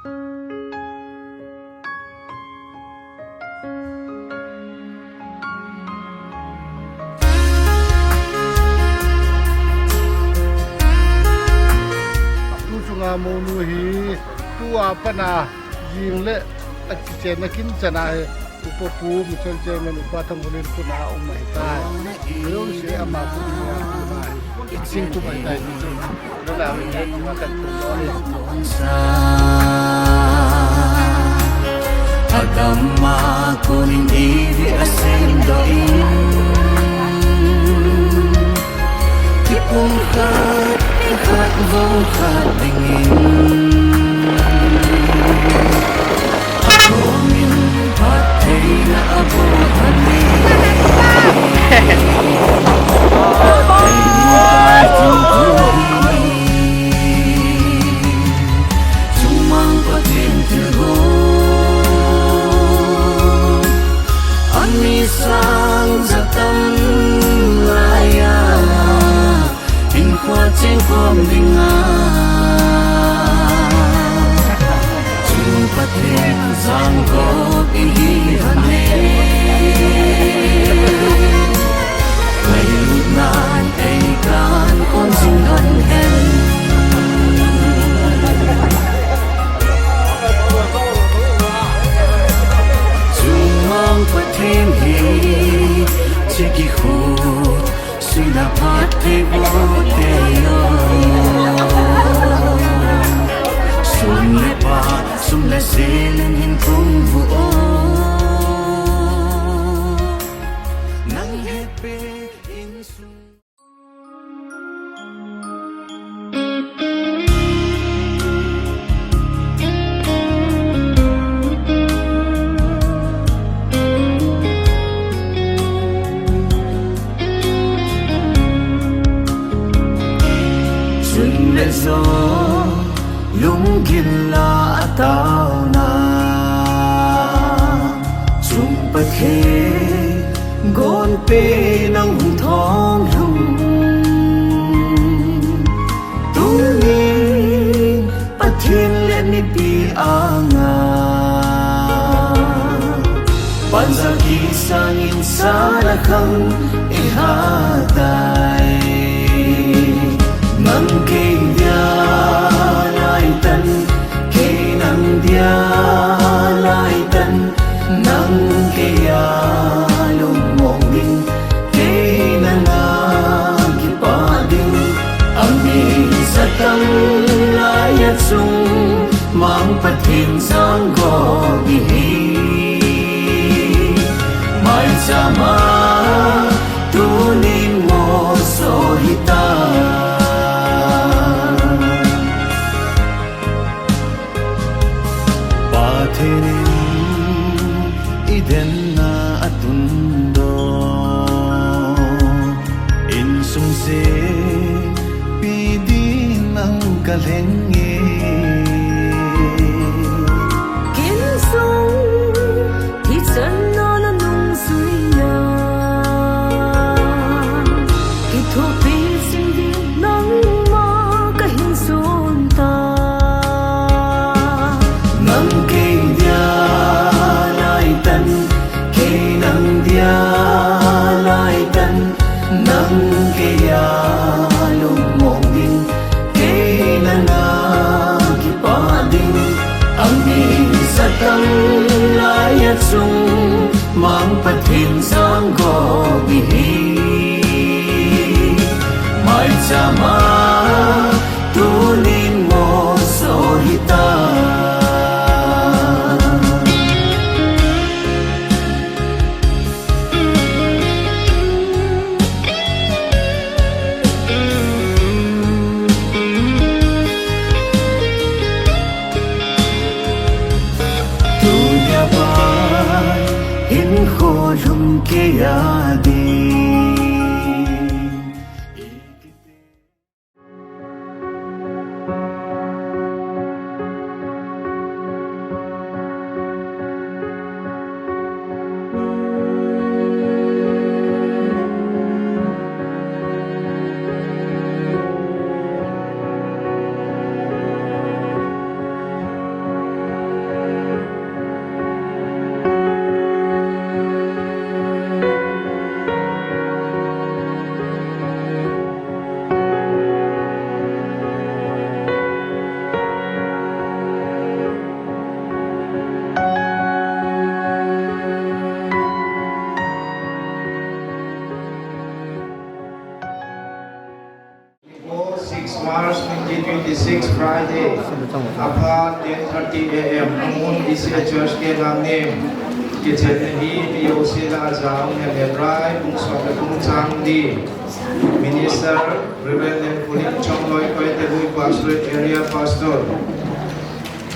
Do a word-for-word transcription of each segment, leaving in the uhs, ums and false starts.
Tu chunga mounu hi tua pat a jing le a kichenna kin chan a hi Upa Pu, Mutual Chairman Upa Thangvallin kona um ahitai. Jouse ama kona um ahitai. Sing tu ahitai. Nana mi he ma kan tu lo ni. Adam a konin Evi asemdoh in, kipumkhat, ikhat vou khat dingin. Akomin phattheina aboh lhon e. Eini tai tingthu hi Chungmang Pathen thilgon, ami sang ja tam laiya, hinkho chengkhom dinga, Chung Pathen jangkop ihi lhon e. Ngailutnan eikan khom jing lhon hen. Chungmang Pathen hi, chiki khu, suina phatthei boh tei o. Sum le pai, sum le sel in hin kum vu o. Nang hetpeh insung. Chun le jo, lunggil a ataona, Chung Pathen, gonpen nang hung thong lhung. Tunin Pathen le mipi anga, panjal kisangin sala khang iha tai. Nang kei dia laitan, kei nang dia laitan, nang kei a lungmong ding, kei nanga kipah ding, ami satang laiya Chungmang Pathen jangkop ihi. Maichama tunin moso hita. Pathen in i denna atundoh, insung sepi ding nang kalheng e. Kin sung, hichan na nanung suiya, kithopi jing ding nangma kahin son tai. Nang kei dia laitan, kei nang dia laitan, nang kei a lungmong ding, kei nanga kipah ding, ami satang laiya Chungmang Pathen jangkop ihi. Maichama tunin moso hita. Tunia pat hinkho lhum kei a ding. Friday, aphat ten thirty A M, Amun E C A Church Kengam ni. Kichenna hi P O C la Jao Ngen Henrai, pung som le pung chang ni. Minister, Reverend Len Pulin Chongloi, Koitalui Pastorate Area Pastor.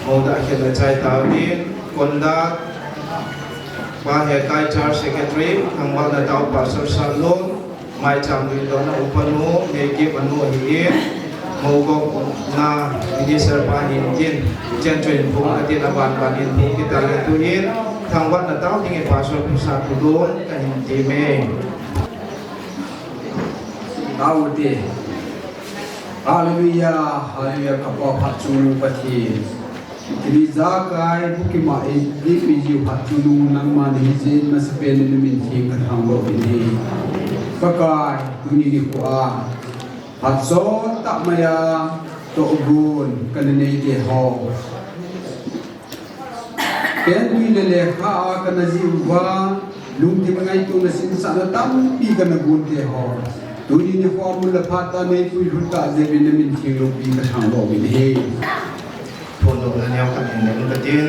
Moda khen a chai tauvin, Konda, Pa Hekai Church Secretary, Thangwah Natao Pastor Salun, Maicham Luidon a upanu, Neigim anu ahin, Mogok na Minister pa hin tin, Chen Chuin Phung atin aban ban hin phung kita le tuhin, Thangwah Natao ding e Pastor Pusa Kudun, kahin ti me. Taute. Hallelujah, hallelujah, kapa phat chu Pathen. Kini jakai, bukima e, ipi jiu phat chu nangma nei jin, masapen in namin theng kathangvah uvin ahi. Pakai, tuni nikho a. Phat chom tah mai a, tohgon, kana nei te ho. Pentui le lekha a kana jih uva, lungthim ngaito na sinsahna tampi kana gon te ho. Tuni nikho a mun le phat a neipui lhun kah jeh uvin namin theng loupi kathangvah uvin ahi. Phondohna neo khat hin nei ing katin,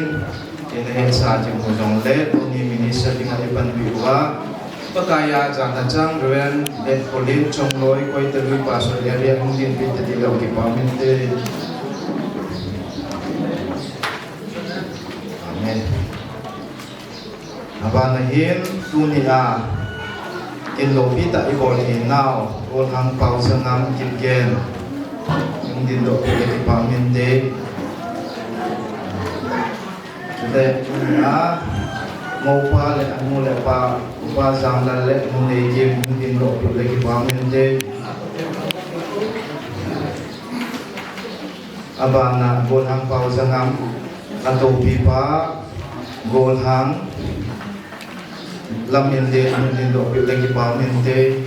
ina hetsa jing u jongle, tuni minister dinga ipanpi uva, Pakai a jana chang Reverend Len Pulin Chongloi Koitalui Pastor Area hung dinpi tati leu kipa um inte. Amen. Abana hin, tuni a, kin loupi tah ibol thei nau, Golhang Paozangam Kipgen. Hung dindoh peh le kipa um inte. Chule, tuni a, Mopa le anu le apa, Upa Janglal le Nu Neigim, hung dindoh peh le kipa um inte. Abana Golhang Paozangam, atopipa, Golhang Lamminlen, hung dindoh peh le kipa um inte.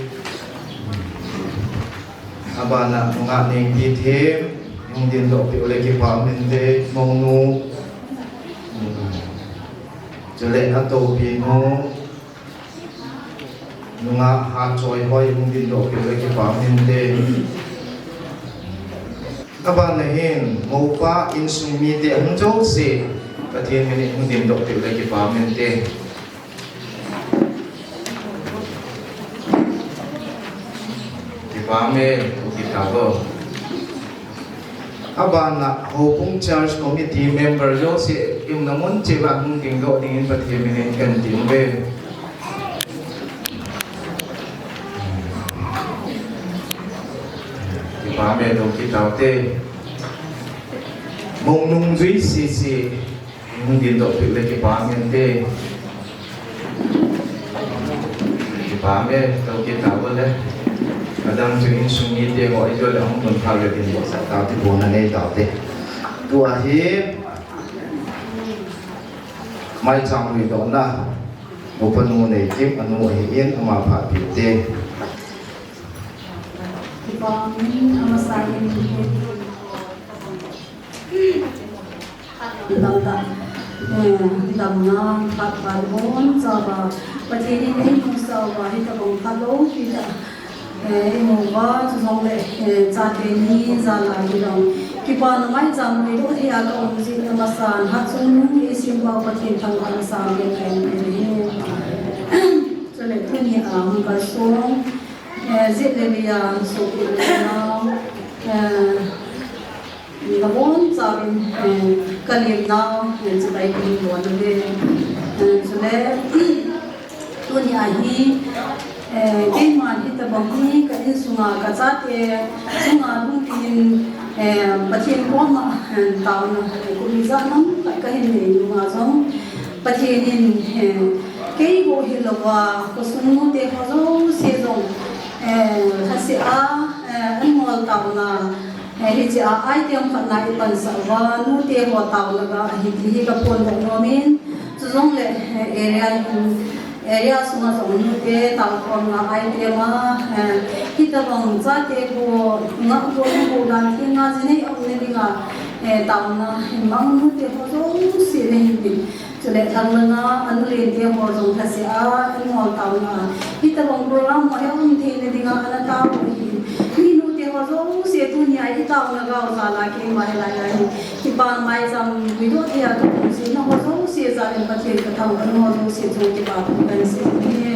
Abana Nungah Nengpithem, hung dindoh peh le kipa um inte, mounu. Chule atopinu, Nungah Hatchoihoi, hung dindoh peh le kipa um inte. Abana hin, Mopa insung mite hung jouse, Pathen min in hung dindoh peh le kipa um inte. Kipa um e, u kita bo. Abana, Houbung Church Committee member jouse, iumna mun cheh uva hung dingdoh dingin Pathen min in kan ding uve. Kipa um e, dou kit taute. Mong nungjui sese, hung dindoh peh le kipa um inte. Kipa um e, dou kit tau le. Adang chu insung mite ho, ijole hung ding phat le dindoh sah tau ti, pona nei taute. Tua hi, Maicham Luidon a, Upanu Neigim anu ahin, ama phat peh te. Kipa um e, amasa in Lamdang, eh, lamdang phat phat bon chauva, Pathen in eimusah uva, hitabang phat loupi tah, eh, eimu uva, chujongle, eh, chate ni jal a hilou. Kipana Maicham Luidon a kaum jing amasan, hatchungnung eisem pau Pathen thangvahna sangpen kahin pe ahi. Chule tuni a hung kalsong, eh, Jet le Lia, sopi le nao, eh, Nabonchauvin, eh, kalemnau, eh, chibai kahin bol uve. Eh, chule, tuni a hi, eh, keiman hitabang hi ka insunga kachate chunga lungthim in, eh, Pathen koma, eh, taona, eh, kum ijat ham khat kahin nei nunga jong, Pathen in, eh, kei bou hilouva, khosung nute ho jouse jong, eh, lhaseh a, eh, anmol taona, Eh, hiche a item khat na ipansah uva, nute ho taona ga ahi ti hi kaphondoh nomin, chujongle, eh, area, area sunga jong nute taokhomna item a, eh, hitabang chate ho, ngah ho, ho dan thenga jinei aumna dinga, eh, taona, himang nute ho jouse nahin tin. Chule thanglanga, anu lente ho jong lhaseh a, anmol taona. Hitabang program ho hi aum theina dinga, ana tao u ahi. Minu te Ho jouse tunia itaona gao jal a keima hilai a hin kipa maicham video thei a kaum jing na ho jouse jal in Pathen kathangvah in ho jouse chunga kipa thu kahin sei e.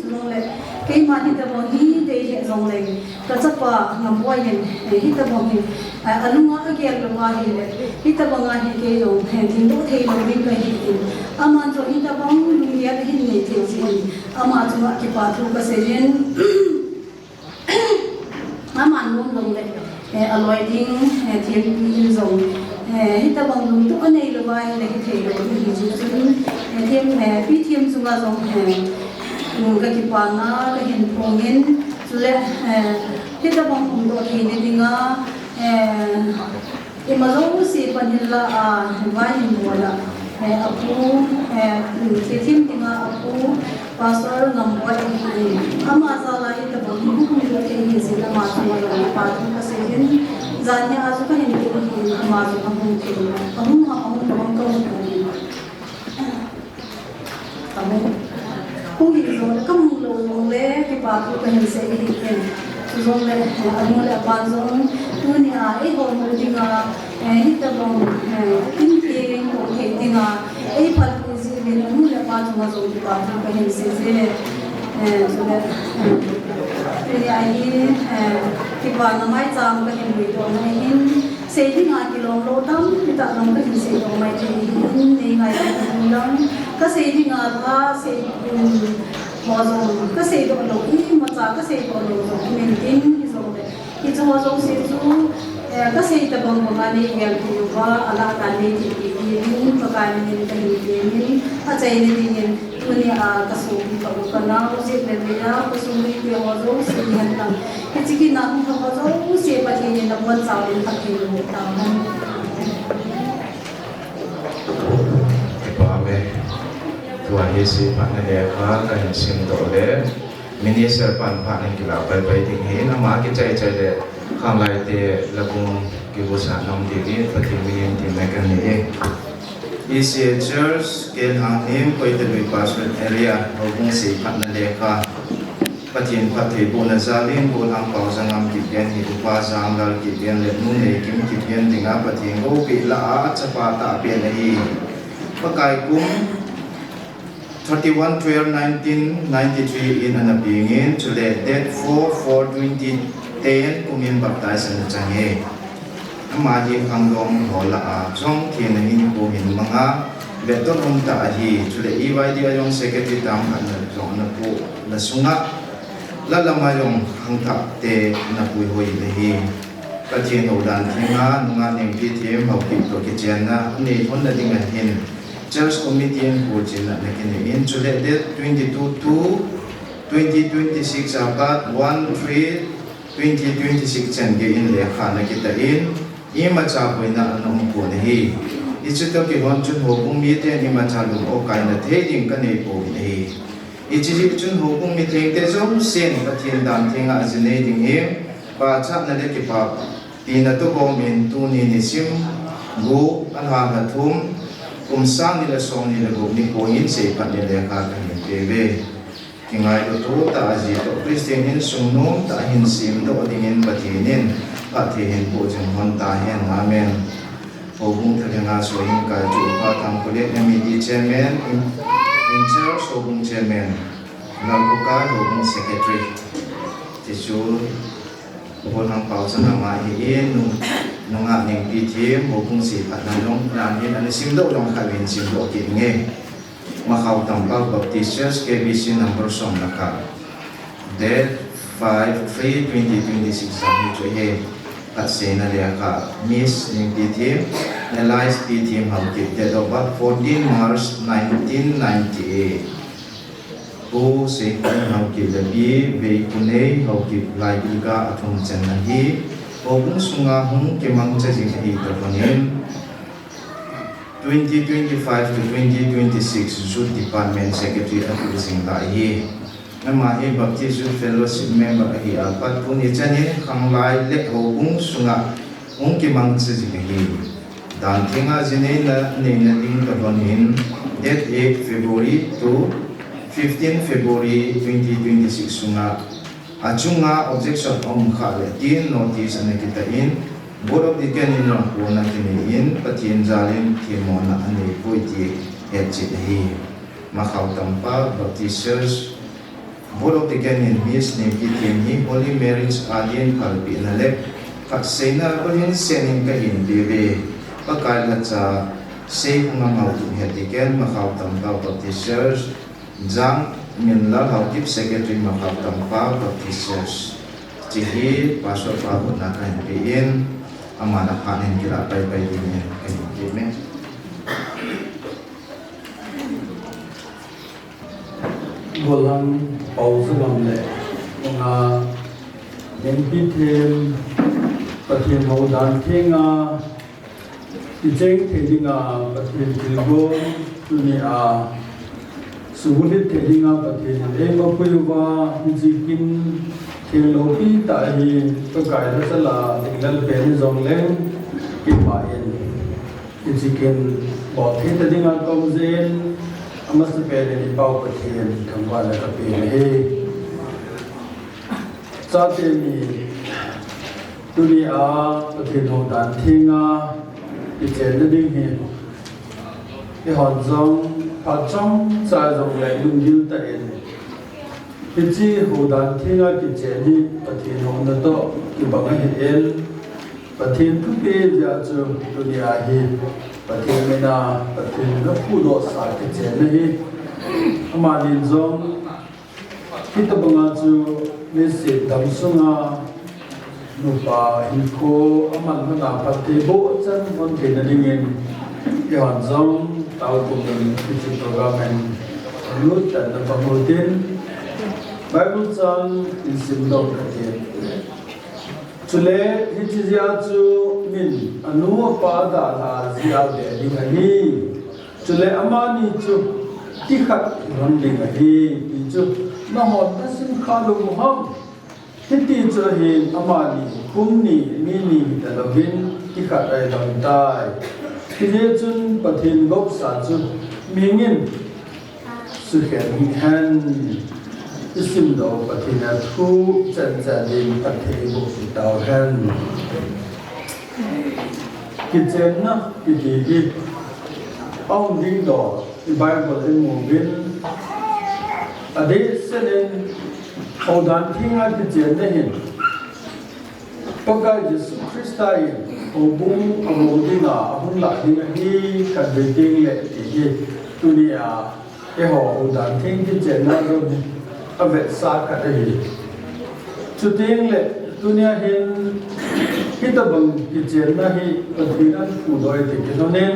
Chuleh keima hitobang hi dei lheh jongleng kachapa Ngamboi hin, eh, hitobang hi, eh, alunga agel lou ahile, hitobang a hi kei jong, eh, dingdoh thei lou ding kahi in. Aman jong hitobang lunggel ahin nei thei jeh in ama chunga kipa thu kasei in. Aman nom lou le, eh, aloi ding, eh, thempi in jong, eh, hitobang lungtup anei lou va hile hithei lou ding ahi jeh chun, eh, them, eh, Pi Them chunga jong, eh, um, kakipana kahin phong in, chule, eh, hitobang umdoh theina dinga, eh, ima jouse pan hinla, ah, vai hin bol a, eh, apu, eh, um, Pi Them dinga apu, Pastor Ngamboi ahi, ama jal a hitobang hi hung umdoh thei ahi jeh in ama chunga jong kipa thu kasei in, janhi a chu kahin phong in ama chu ahung thei, ahung ha, ahung bang kahung thei. Kahung hi jongle, kamu lou jongle, kipa thu kahin sei ahi in. Chujongle, eh, anu le apa jong, tunia eiho mu dinga, eh, hitobang, eh, tin tin, hung thei dinga, eiphal pi jeh uvin anu le apa chunga jong kipa thu kahin sei e. Eh, chule, eh, tunia hi, eh, kipana maicham kahin lui doh na ahin, sei dinga kilom lou tampi tah jong kahin sei doh mai thei ahin, nei ngaidam un lang. Kasei dinga kasei, um, ho jong, kasei doh lou imacha, kasei doh lou jong, min tin hi jongle. Hiche ho jouse chu, eh, kasei tobang banga nei gelpeh uva, alhagao nei thei dingin, Pakai min in kahin tem in, achaina dingin, tunia kasopi pa u kanao, jeh le vei a, kasung mite ho jouse ni hen lang. Hiche kin a hung lhung ho jouse Pathen in nabonchauvin phatthei boh tahen. Amen. Tua hi seiphatna lekha kahin simdoh le, Minister pan phat in kilah paipai ding ahin, ama kichai chai le, khanglaite labung kivutsa nom dingin, Pathen min in temna kahin nei e. E C A Church, Kelhang Him, Koitalui Pastoral Area, houbung seiphatna lekha. Pathen phattheibohna jal in, Golhang Paojangam Kipgen hi Upa Janglal Kipgen le Nu Neikim Kipgen dinga Pathen gou peh lah a chapa tahpen ahi. Pakai kum thirty-one twelve nineteen ninety-three in ana peng in, chule date four four twenty ten kum in baptize ana chang e. Ama hi khangdong ho lah a jong thina hinkho hin mang a, vetton um tah ahi, chule E Y D a jong secretary tam khat na jong ana pu, na sunga la lam a jong khangthah te ana puihoi le hi. Pathen hou dan thenga nungah Nengpithem Haokip toh kichenna anei lhon na ding ahin, Church Committee in pulchinna ana kinei in, chule date twenty-two two twenty twenty-six a pat one three twenty twenty-six chan gei in lekha ana kitah in, imacha boina ana um pon ahi. Hiche toh kilhon chun houbung miten imacha lung o kaina thei ding kanei pouvin ahi. Hiche jeh chun houbung mi thengte jousen Pathen dan thenga ajinei ding hi, pachatna le kipapina toh gom in tuni nisim gup, alha lha thum, kum sang ni le som ni le gup nikho in seiphatna lekha kahin peuve. Kingailut tah a ji toh Christian insung nom tah a hin semdoh dingin Pathen in phatthei hin boh jing lhon tahen. Amen. Houbung thalenga sohing kai chu Upa Thangkholen M E D Chairman, in, in charge Houbung Chairman, Lalkokai Houbung Secretary. Tichu Golhang Paojangam ahi in, nung, nungah Nengpithem Houbung seiphatna jong, nan hin ana simdoh jong khat in simdoh kit nge. Makhao Tampak Baptist Church, K B C number som le khat. Date five three twenty twenty-six a hi chu ahi. Khatseina lekha, Miss Nengpithem, alias Pithem Haokip, date of birth fourteen March nineteen ninety-eight. Pu Seikhonei Haokip le Pi Veikhonei Haokip, Laibilga athum channa hi houbung sunga hung kimangcha jing ahi tapon in, twenty twenty-five to twenty twenty-six Youth Department Secretary atuh jing lai ahi. Ama hi Baptist Youth Fellowship member ahi a pat tuni chan in khanglai le houbung sunga hung kimangcha jing ahi. Dan thenga jineina neina ding tapon in, date eight February to fifteen February twenty twenty-six sunga Achunga objection aum khah le tin notice ana kitah in, Board of Deacon in rampona kinei in, Pathen jal in themmona anei poi ti hetchet ahi. Makhao Tampa Baptist Church Board of Deacon in Miss Nengpithem hi Holy Marriage a din phalpehna le khatseina Pathen senin kahin peuve. Pakai lhacha sei hung ngam hao tu Head Deacon, Makhao Tampa Baptist Church, Jang Minlal Haokip, Secretary, Makhao Tampa Baptist Church. Hiche hi Pastor pa khut a kahin pe in, aman aphat in kilah paipai dingin kahin temme. Golhang Paozangam le, nga, Nengpithem, Pathen houdan thenga kicheng thei dinga Pathen thilgon, tunia sugulhit thei dinga Pathen in eima pui uva, hiche kin theng loupi tah hi Pakai lhacha la dinglel pen hijongleng, keima in hiche kin bol thei ta dinga kaum jeh in, amasapen in i Pau Pathen thangvahna kapen ahi. Chate ni, tunia Pathen houdan thenga kichenna ding hi, eihon jong phat chomcha jongle lunggil tah in hiche houdan thenga kichen hi Pathen houna toh kibang ahin, Pathen thupeh jeh a chu tunia hi Pathen mina Pathen in aphudohsa kichenna hi, amanin jong hitobanga chu leiset dam sunga nupa hinkho aman mana phatthei bohchan hon theina dingin, eihon jong tao kum in hiche program in lut tanna pang utin, Bible chang in simdoh kate. Chule hiche jeh a chu min anu apa dalha jeh a ve ding ahi. Chule amani chu tikhat hihon ding ahi, ti chu nahon nasim khah lou u ham? Hiti chu ahin amani kum ni, mi ni hita louvin tikhat ahilou tai. Hijeh chun Pathen gopsa chu mihing in sukhen hih hen. I simdoh Pathen a thu chan chan in phatthei eiboh peh tau hen. Kichenna kiti hi ahung dingdoh, i Bible in imu uvin, adehset in houdan thenga kichenna hin Pakai Jesu Christa in houbung abol dinga ahung lah ding ahi, khatvei tengle ti hi tunia eiho houdan theng kichenna jong hi avetsah khat ahi. Chutengle tunia hin hitobang kichenna hi Pathen in aphudoh e ti kilhonin,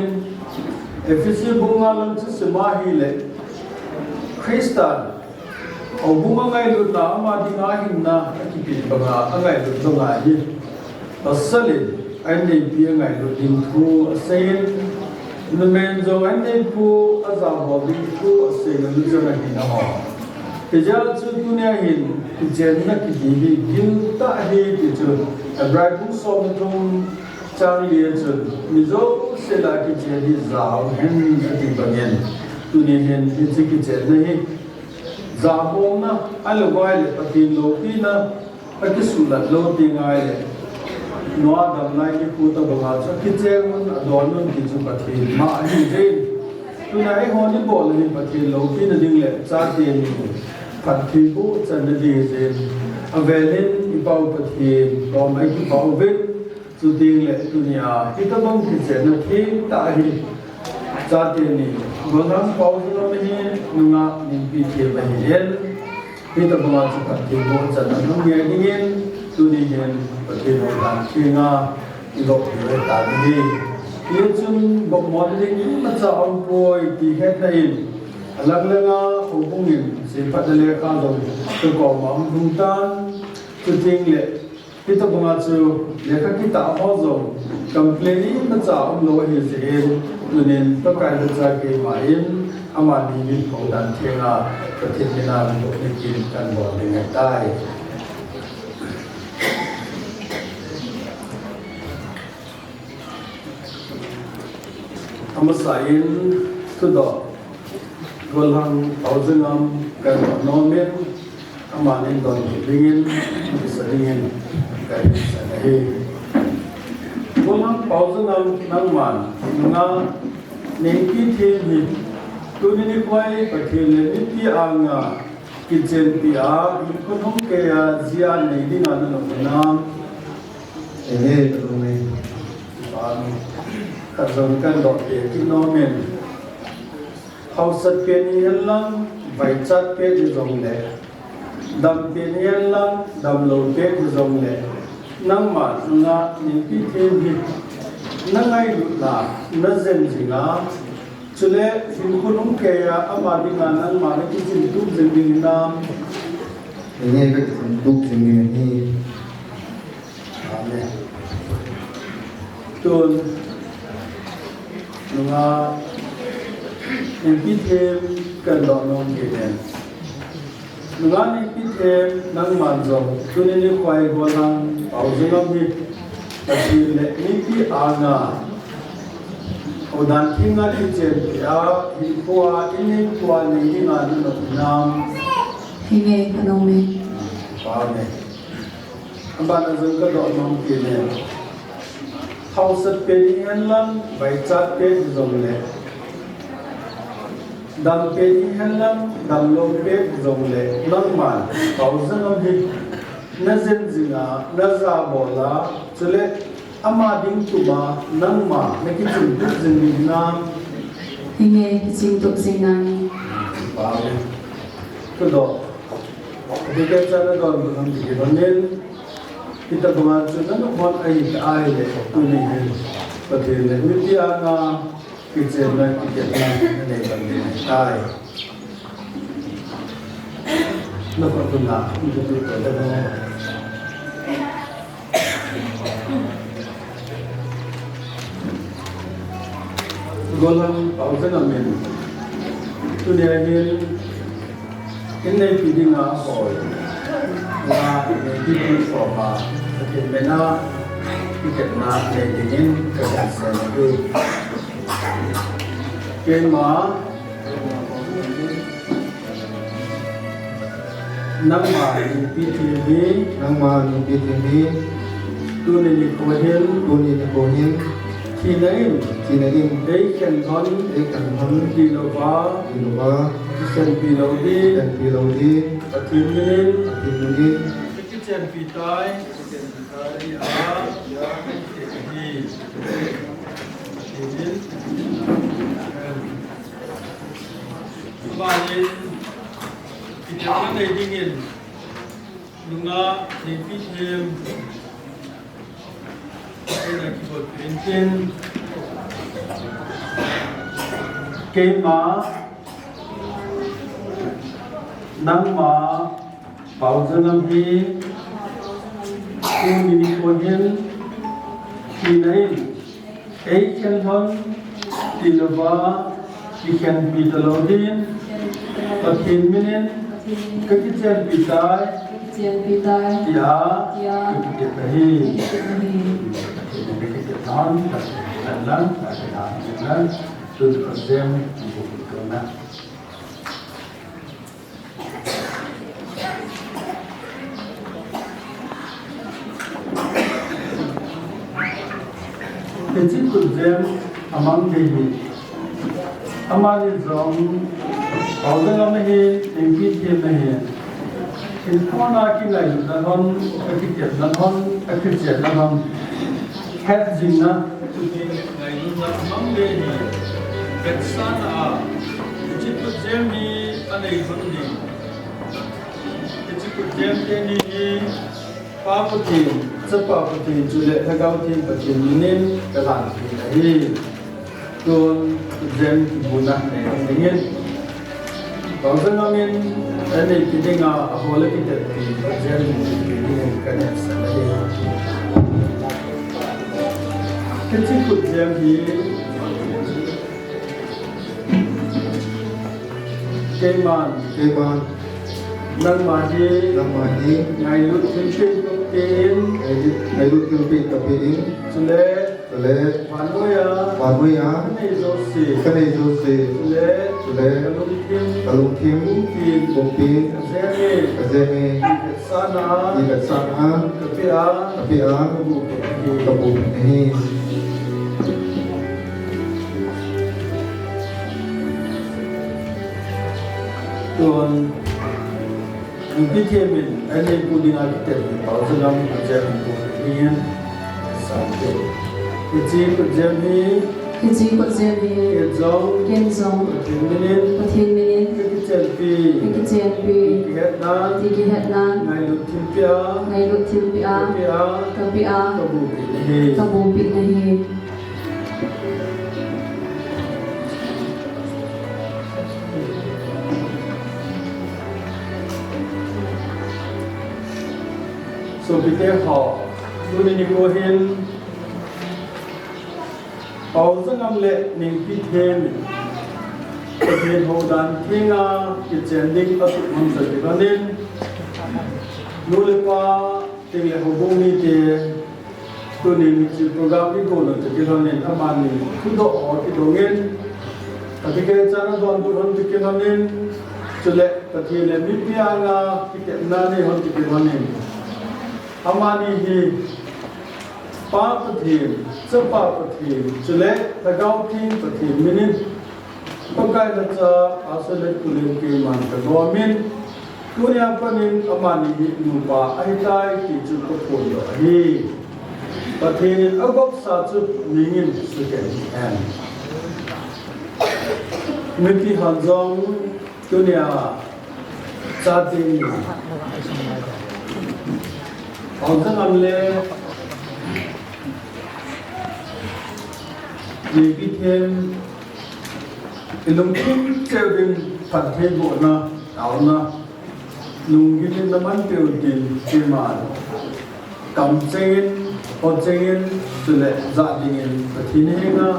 Ephesi bung nga lang chu sim a hile, Christa houbung angailutna, ama dinga ahinna akipeh banga angailut banga hi pasal in ainneipi angailut ding thu aseiyin, numei in jong ainneipu ajabol ding thu aseiyin, aluchang ahina ho. Hijeh a chu tunia hin kichenna kiti hi giltah ahi ti chu Hebrai bung somle thum chang li a chun, mi jouse lah a kichen hi ja aum hen ati bangin, tuni hin hiche kichenna hi jabolna ahilouleh Pathen loupina akisuhlat lou teng ahile, Noah damlai nikho tobanga chu akicheng un adon un ti chu Pathen ma ahi jeh in, tuna eihon ibol hi Pathen loupina ding le chateni phatthei bohchanna ding jeh in, avel in i Pau Pathen koma ikipah uvin, chutengle tunia hitobang kichenna thengtah hi chateni, Golhang Paozangam ahin, nungah Nengpithem ahin, hitobanga chu phatthei bohchanna hung ngai dingin, tuni hin Pathen houdan thenga igop diu ahitai. Hichun gopmo ding imacha aumpoi ti hetna in, alang langa houbung in seiphatna lekha jong kakoma ahung lhung tan, chutengle hitobanga chu lekha kitah ho jong complain imacha umlou ahi jeh in, tunin Pakai lhacha keima in amani min houdan thenga Pathen mina min bol ni kin kan bol ding ahitai. Amasa in thudoh Golhang Paozangam kan bol nom in, Amanin donbut dingin, kisa dingin, kahin seiye. Golhang Paojangam, nangman, nunga, Nengpithem hi, tuni nikho hi Pathen le mipi anga kichenpi a, hinkho lhumkeiya jia nei dinga nanop hinam? Henge, ka nop e. Amen. Khat jong kahin doh peh kit nom in. Hausat pen hihen lang, vaichat pen hijongle, dam pen hihen lang, damlou pen hijongle, nangma nunga Nengpithem hi, nangailutna, najen jinga, chule hinkho lhumkeiya ama dinga nangma nakichingtup jing ding hinam? Henge, kakichingtup jing ding ahi. Amen. Tun, nunga Nengpithem kahin doh nom kit in. Nunga Nengpithem, nangman jong, tuni nikho hi Golhang Paojangam hi, Pathen le mipi anga, Houdan thenga kichenpi a, hinkhoa, in hinkhoa nei dinga nanop hinam? Henge, ka nop e. Amen. Abana jong ka doh nom kit e. Hausat pen hihen lang, vaichat pen hijongle, dam pen hihen lang, damlou pen hijongle, nangman Paojangam hi, najen jinga, najabol a, chule ama ding tuma, nangma nakichingtup jing ding hinam? Henge, kichingtup jing nai. Amen. Ka doh. Ati kei cha na don bu ham ti kei donin. Hitabanga chu nanop hon ahitah le tuni hin, Pathen le mipi anga kichenna, kikepna nanei pan ding ahitai. Nakhut tun na, nakhut tun na. Golhang Paojangam in, tunia hin, in neipi dinga hoi, na neipi ding soma, Pathen mina, kikepna nei dingin, kahin seiye. Keima, nangma Nengpithem hi. Nangma Nengpithem hi. Tuni nikho hin. Tuni nikho hin. Thina in. Thina in. Eikhen lhon. Eikhen lhon. Tilouva. Tilouva. Kikhenpi lou ding. Kikhenpi lou ding. Pathen minin. Pathen minin. Kikhenpi tai. Kikhenpi tai. Pathen minin. Amen. Amanin, kikepna nei dingin, nunga Nengpithem, eina kibol peh intin, keima, nangma, Paojangam hi, tuni nikho hin, thina in, eikhen lhon, tilouva, kikhenpi talou ding, Pathen minin, kakichenpi tai, tia, kakitep ahi. Pathen in kakitep lhon, kakitep lhon, kakitep lhon, tun kajem, kakitep lhon. Hiche khutjem amang ding hi. Amani jong, Paojangam ahi, Nengpithem ahi. Hinkho a kingailutna lhon, akitepna lhon, akichenna lhon. Hetjingna, tuni ngailutna amang ding hi. Vetsahna a, hiche khutjem hi anei lhon ding. Hiche khutjem teni hi, Pa Pathen, Chapa Pathen, chule Lhagao Theng Pathen minin kalhan peh ahi. Tun, khutjem kibuna nei dingin. Paojangam in, aneipi dinga, ahol a kiteppi, khutjem kibuna nei dingin, kahin seiye. Hiche khutjem hi, Keiman. Keiman. Nangma hi. Nangma hi. Ngailut thilpeh tapeh in. Ngailut, ngailut thilpeh tapeh in. Chule. Le. Vannoi a. Vannoi a. Kanei jouse. Kanei jouse. Le. Le. Kalungthim. Kalungthim. Pumpin. Pumpin. Kajem e. Kajem e. Ivetsahna. Ivetsahna. Kapeh a. Kapeh a. Kabuh peh nahi. Kabuh peh nahi. Tun. Ningpi Them in, aneipu dinga kitepna Paozangam, ajem in, Pu Pi Nin, Sante. Hiche kutjem hi, hiche kutjem hi, ken jong, ken jong, Pathen minin, Pathen minin, kakichenpi, kakichenpi, ti kihetnan, ti kihetnan, ngailut thilpeh a, ngailut thilpeh a, kapeh a, kapeh a, kabuh peh nahi, kabuh peh nahi. Sopite ho, tuni nikho hin, Paozangam le Ningpi Them in, Pathen houdan thenga kichen ding asuhmang sa kilhonin, nu le pa, teng le houbung mite, tunin hiche program igon u toh kilhonin amani thudoh ho kidongin, Pathen kichenna donbut hon toh kilhonin, chule Pathen le mipi anga kitepna nei hon toh kilhonin, amani hi Pa Pathen, Chapa Pathen, chule Lhagao Theng Pathen minin, Pakai nacha, Pastor Letkulen keiman kanomin, tunia panin amani hi nupa ahitai ti chu kaphondoh ahi. Pathen in agopsa chu mihingin sukhen hen. Mipi hon jong tunia chate ni. Paozangam le Ningpi Them, ilungthim cheh uvin phattheibohna, taona, lunggil in naman peh utin, keiman kamchengin, hochengin, chule jah dingin Pathen henga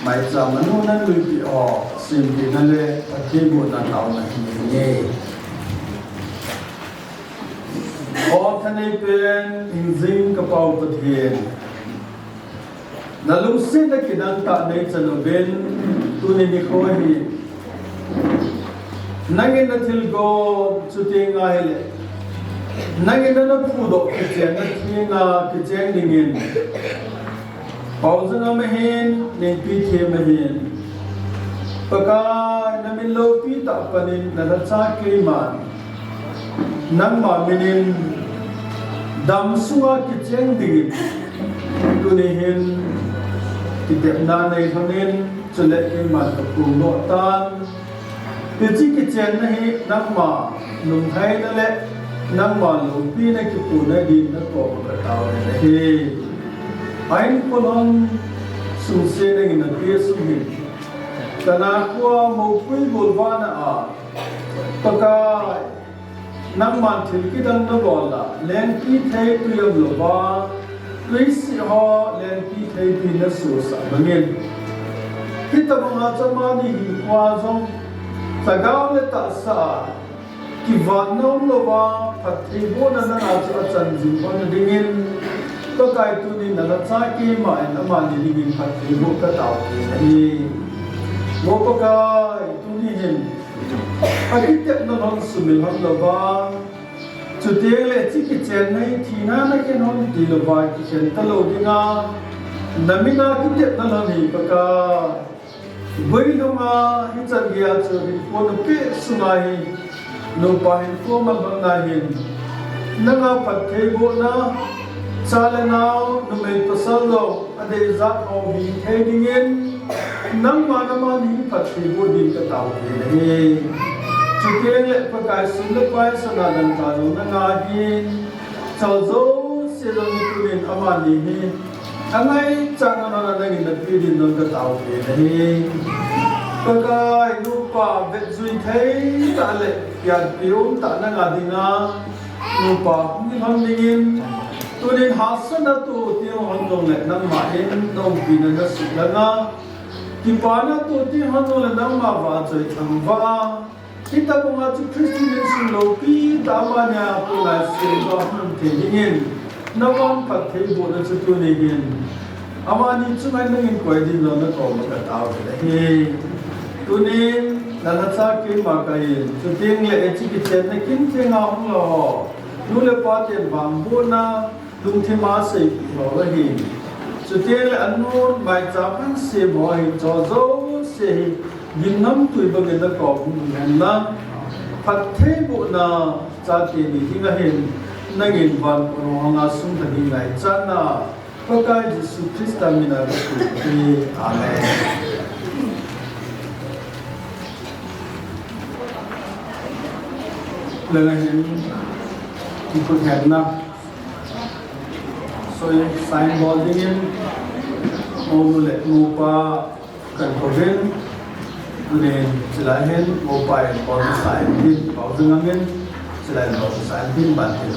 maicham a nunanluipeh ho sempehna le phattheibohna, taona hin neinge. O thaneipen hingjing ka Pa-u Pathen, nalungsetna kidang tah neichan uvin, tuni nikho hi nangin nathilgon, chuteng ahile nangin nana phudoh kichenna thenga kicheng dingin, Paozangam ahin, Ningpi Them ahin, Pakai, namin loupi tah panin nalhacha keiman nangma minin dam sunga kicheng dingin tuni hin kitepna neilhonin, chule keiman kaphondoh tan. Hiche kichenna hi nangma lunglhaina le nangma loupina kiphonna din nakoma katao ahi. Ahin, kolhon sungse nangin napeh sung hin, kana khoa moupui golvahna a, Pakai, nangman thil kidang nabol a, lengpithei tui umlouva, tuisih ho lengpithei tui nasosah bangin, hitobanga chu amani hinkhoa jong lhagao le tahsa a kivatna umlouva, phattheibohna nanga chu achan jing lhon dingin, Pakai, tunin nalhacha keiman amani dingin phattheiboh katao ahi. O Pakai, tuni hin akitepna lhon sumil lhon louva, chuteng le hiche kichenna hi thina nakhen lhon tilouva kikhen talou dinga, namina kitepna lhon hi Pakai, guilhunga hichan geiya chu hinkho napeh sunga hi, nupa hinkho malhonna hin, nanga phattheibohna, cha le nao, numei pasal jong adeijat hou hithei dingin, nangman amani phattheiboh din katao ahi. Chuteng le Pakai, sum le pai, sana dangka jong nanga ahin, chal jouse jong tunin amani hi angaichatna lhona nangin napeh din jong katao ahi. Pakai, nupa vetjui thei tah le pianpi um tah nanga dinga nupa hung hilhon dingin, tunin hahsatna toh teng lhon jongle nangman naumpi na nasuh langa, kipana toh teng lhon jongle nangma vahchoi thangvah a, hitobanga chu Christian min sung loupi tah amani a pulai sel ba hung thei dingin, navang phattheibohna chu tuni hin Amani chunga nangin koi ding jong nakoma katao ahi. Tunin, nalhacha keima kahin, chuteng le hiche kichenna kimthenga hung lou ho, nu le pa ten vangbohna, lungthima seipeh ho ahin. Chuteng le anun maicham asem ho ahin, chu jouse hi, gimnamtui bangin nakom hung hen lang, phattheibohna chate nei ding ahin, nangin van kona hung a sumil ding ngai chan a, Pakai Jesu Christa mina kathum e. Amen. Langa hin, kikhut hetna. Soi sign bol dingin, monu le mopa, Kan kouvin, tunin chulai hin, mopa in bol masa in tin, Paozangam in, chulai in bol masa in tin, ban tin,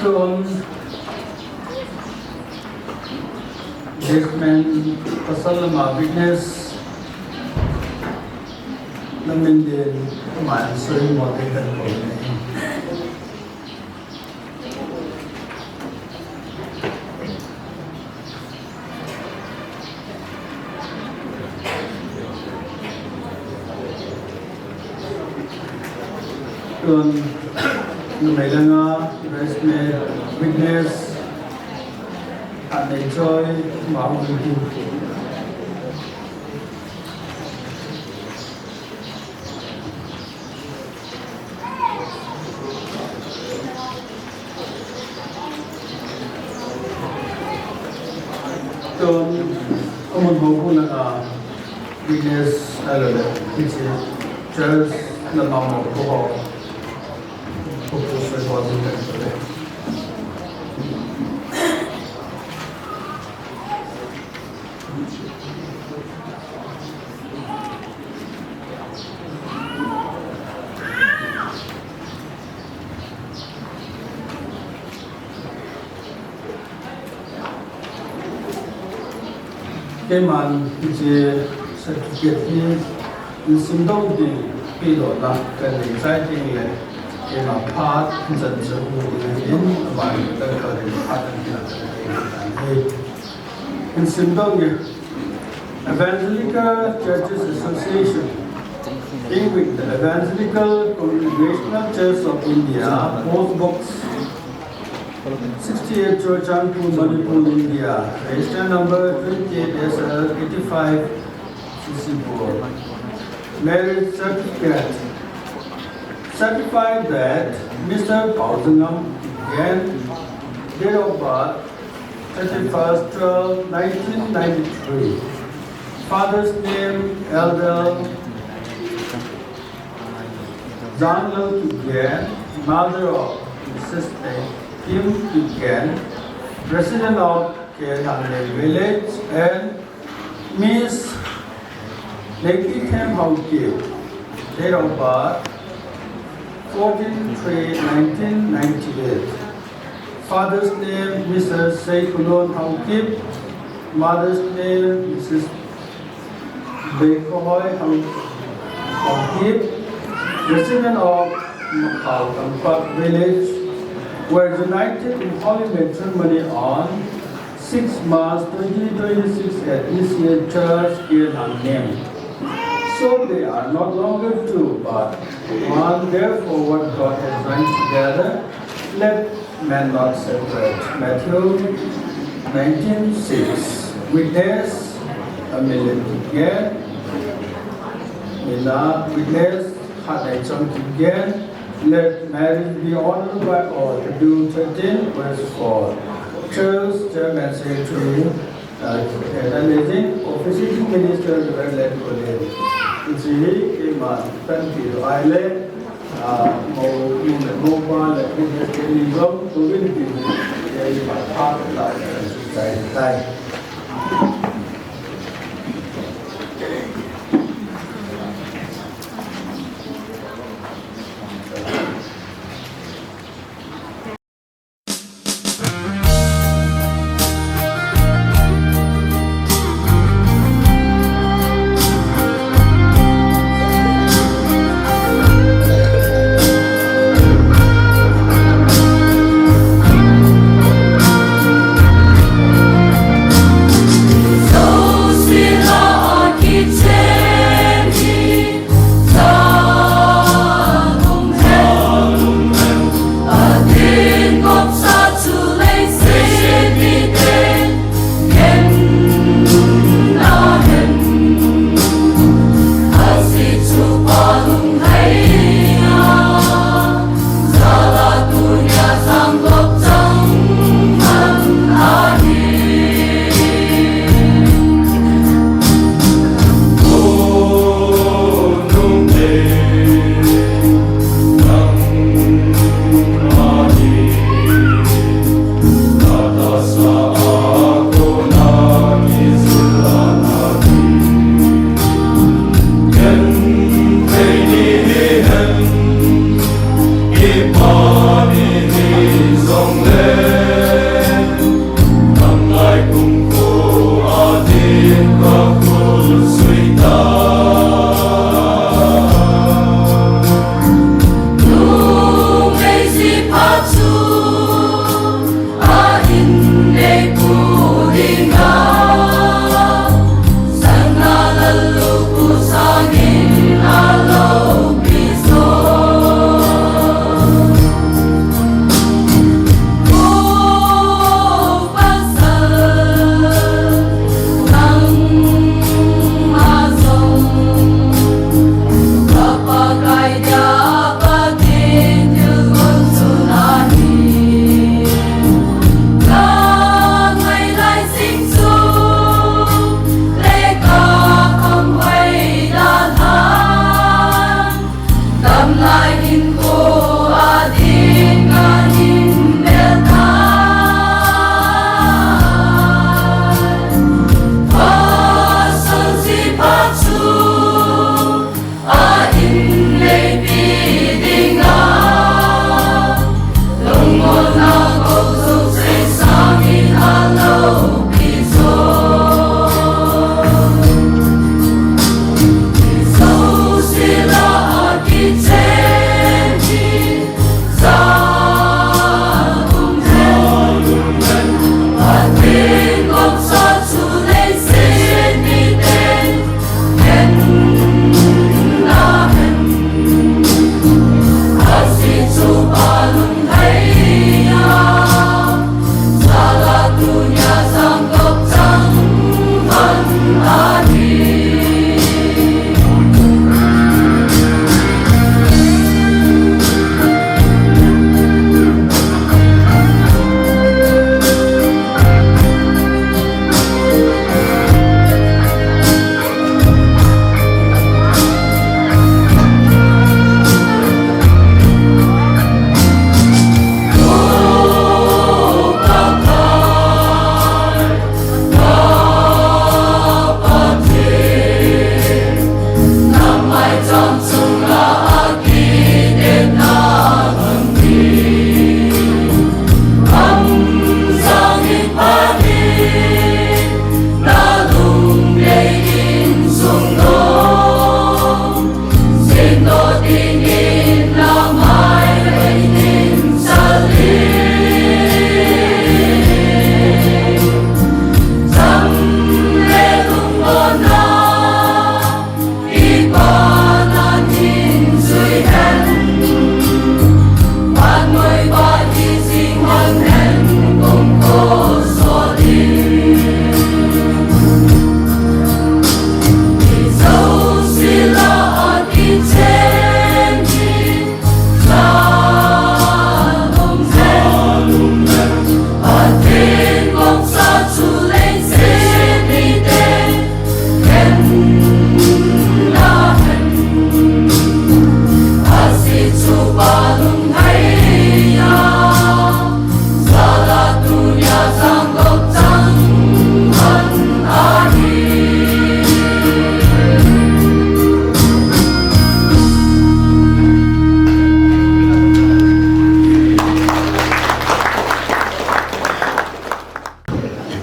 Tun, Desmond pasal lama witness, namin din, man soi mo din kan ko ni. Tun, numei langa, bridesmaid, witness, anei choi, ma hung tin. Tun, amun ho khu langa, witness, ahilou le, hiche, church, lama mo khu ho, khu khu soi ho din le. Keiman hiche certificate hi insim doh ding pedohna kanei chai teng le, keima phat jan chu mu ding ahin, aban le kan kal ding phat kan kila kan nei tan ahi. Insim doh nge. Evangelical Churches Association, English, the Evangelical Congregational Church of India, Post Box sixty-eight, Churachandpur, Manipur, India, register number twenty-eight S L eighty-five sixty-four. Marriage certificate. Certify that Mister Paozangam Kipgen, date of birth, thirty-first twelve nineteen ninety-three. Father's name, Elder Janglal Kipgen, mother of Missus Kim Kipgen, resident of K L Hanglem village, and Miss Neikithem Haokip, date of birth, fourteen three nineteen ninety-eight. Father's name, Mister Seikulon Haokip. Mother's name, Missus Beikohoi Haokip, resident of Makhao Tampak village, were united in holy matrimony on sixth March twenty twenty-six at E C A Church, K L Hanglem. So they are not longer two, but one. Therefore, what God has joined together, let man not separate. Matthew nineteen six. Witness, Amelia Kipgen. Mina, witness, Hatnaicham Kipgen. Let marriage be honored by all. Schedule thirteen, verse four. Church Chairman Secretary, uh, and Amazing Officiating Minister, Reverend Len Kolin. Hiche hi, keiman, panpi lou ahile, ah, mo, mo, mo pa le, mo pa le, mo pa le, mo pa le, mo pa le, mo pa le, mo pa le.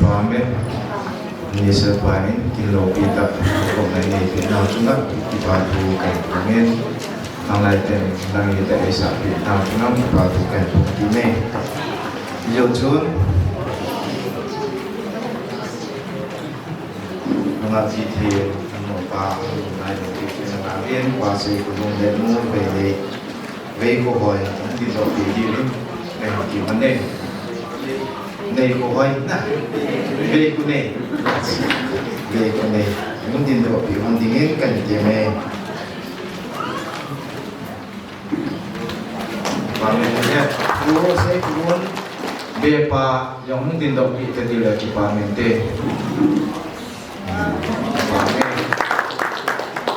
Amen. Ni sa pa in, kin lo pi tak, ko na ni pi na tu na, ki pa tu kan. Amen. Ang lai ten, lang ni ta isa pi na tu na, ki pa tu kan tu ni. Yo chun. Ang ati thi, ang pa, ang lai ni pi na, ang pa si ku le mu, pe ni. Vei ko hoi, hung tin doh pi ding in, nei hung tin man nei. Nei ko hoi na. Vei ko nei. Vei ko nei. Hung tin doh pi hung ding in kan ti me. Pa me ne. Ko sei ko hon. Be pa, jong hung tin doh pi ta ding le kipa me te.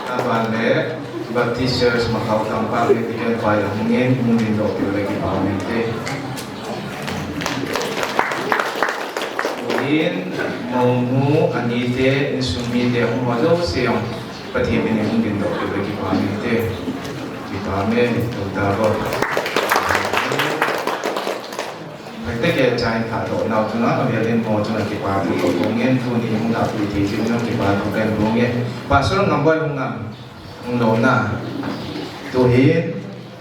Aban le Baptist Church Makau Tangpak le Deacon pa jong hung in, hung tin doh pi le kipa me te. Uin, monu, ani te, insung mi te, hung ho jouse jong Pathen min in hung tin doh pi le kipa me te. Kipa me, tu ta bo. Hoi te ke chai tha doh nau chunga, avel in mo chunga kipa thu ko kong ngen tuni hung na pi thi chunga kipa thu kan kong ngen. Pastor Ngamboi hung ngam, hung lo na. Tu hin,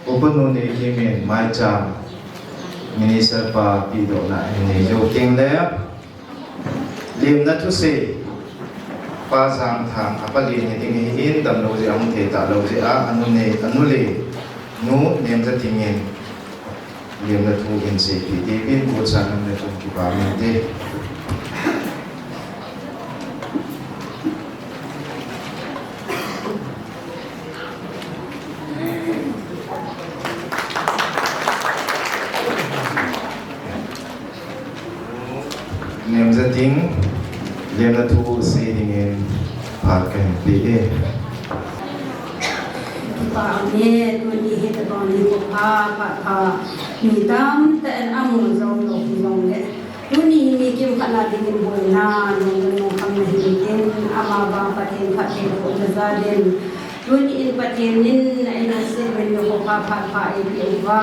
Upa nu Nei Kim in maicham Minister pa pi doh na hin nei jo ting le. Limna thusei, Pa Jangthang, apa len hi ding hi in dam lo jeh a hung thei ta lo jeh a, anu nei, anu le, nu Nemjating in. Limna thu in seipi, David Butsa nam le tum kipa min te. Nemjating, lemna thu sei dingin phat kahin pe e. Kipa ume, tuni hi tabang nikho pha, phat pha, mi tamtah in amu jou lou hijongle. Tuni hi mi kimkhat na dingin boina, nungdon nungkhamna hin tin, ama vang Pathen phattheibohna jal in. Tuni in Pathen in, eina sei uvin nikho pha, phat pha eipeh uva.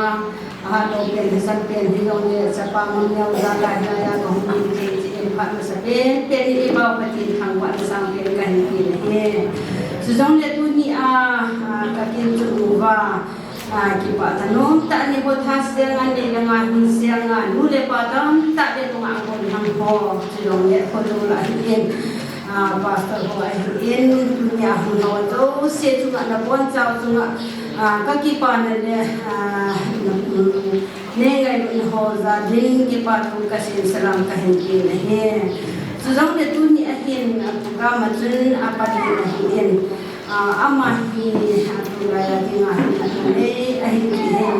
Ahat lou pen, hahsat pen, hijongle chapa ngam neo jal a hilai a kahung ding thei jeh in phat masa pen, pen in eipao Pathen thangvahna sangpen kahin pe ahi. Chujongle tuni a, a, kakin chu uva, a, kipah thanom tah in nikho tha seng a, nei le nga hin seng a, nu le pa tamtah le nungah gon hang ho, chujongle kho jong lah ahin. Ah, Pastor ho ahin, tuni a hung ho jouse chunga, nabonchau chunga, ah, kakipana le, ah, na, um, neingailutna ho jal in kipa thu kasei salam kahin pe ahi. Chujongle tuni ahin, ah, program a chun apa ding ahin, ah, ama hi, ah, tulai a dinga hin ananei ahin,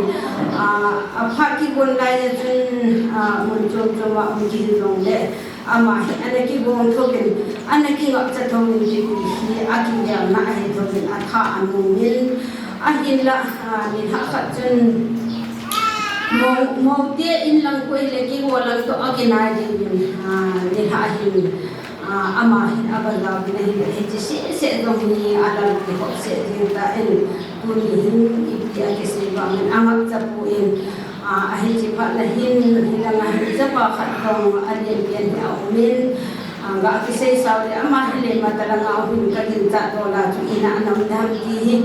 ah, aphat kigon lai a chun, ah, mun chom chom a um kihi jongle, Ama hi ana kigong thouvin, ana kingapcha thouvin, kiti hi akigelna ahi thouvin, atha anungin, ahinla, ah, nilhah khat chun, mo, mo te in lang koi le kigo lang toh akinai dingin, ah, nilhah hin, Ah, ama hin a bazar in ahi, ahi chi sese jong hi a dal ki hop se ding ta in, tuni hin ipi a kisei vang in a ngap cha pu in, ah, ahi chi phat na hin, hi langa hin chapa khat jong a len pian hi a um in, ah, ga kisei sao le ama hi le ma ta langa hin ka gin cha to la chu ina anam dam ti hi,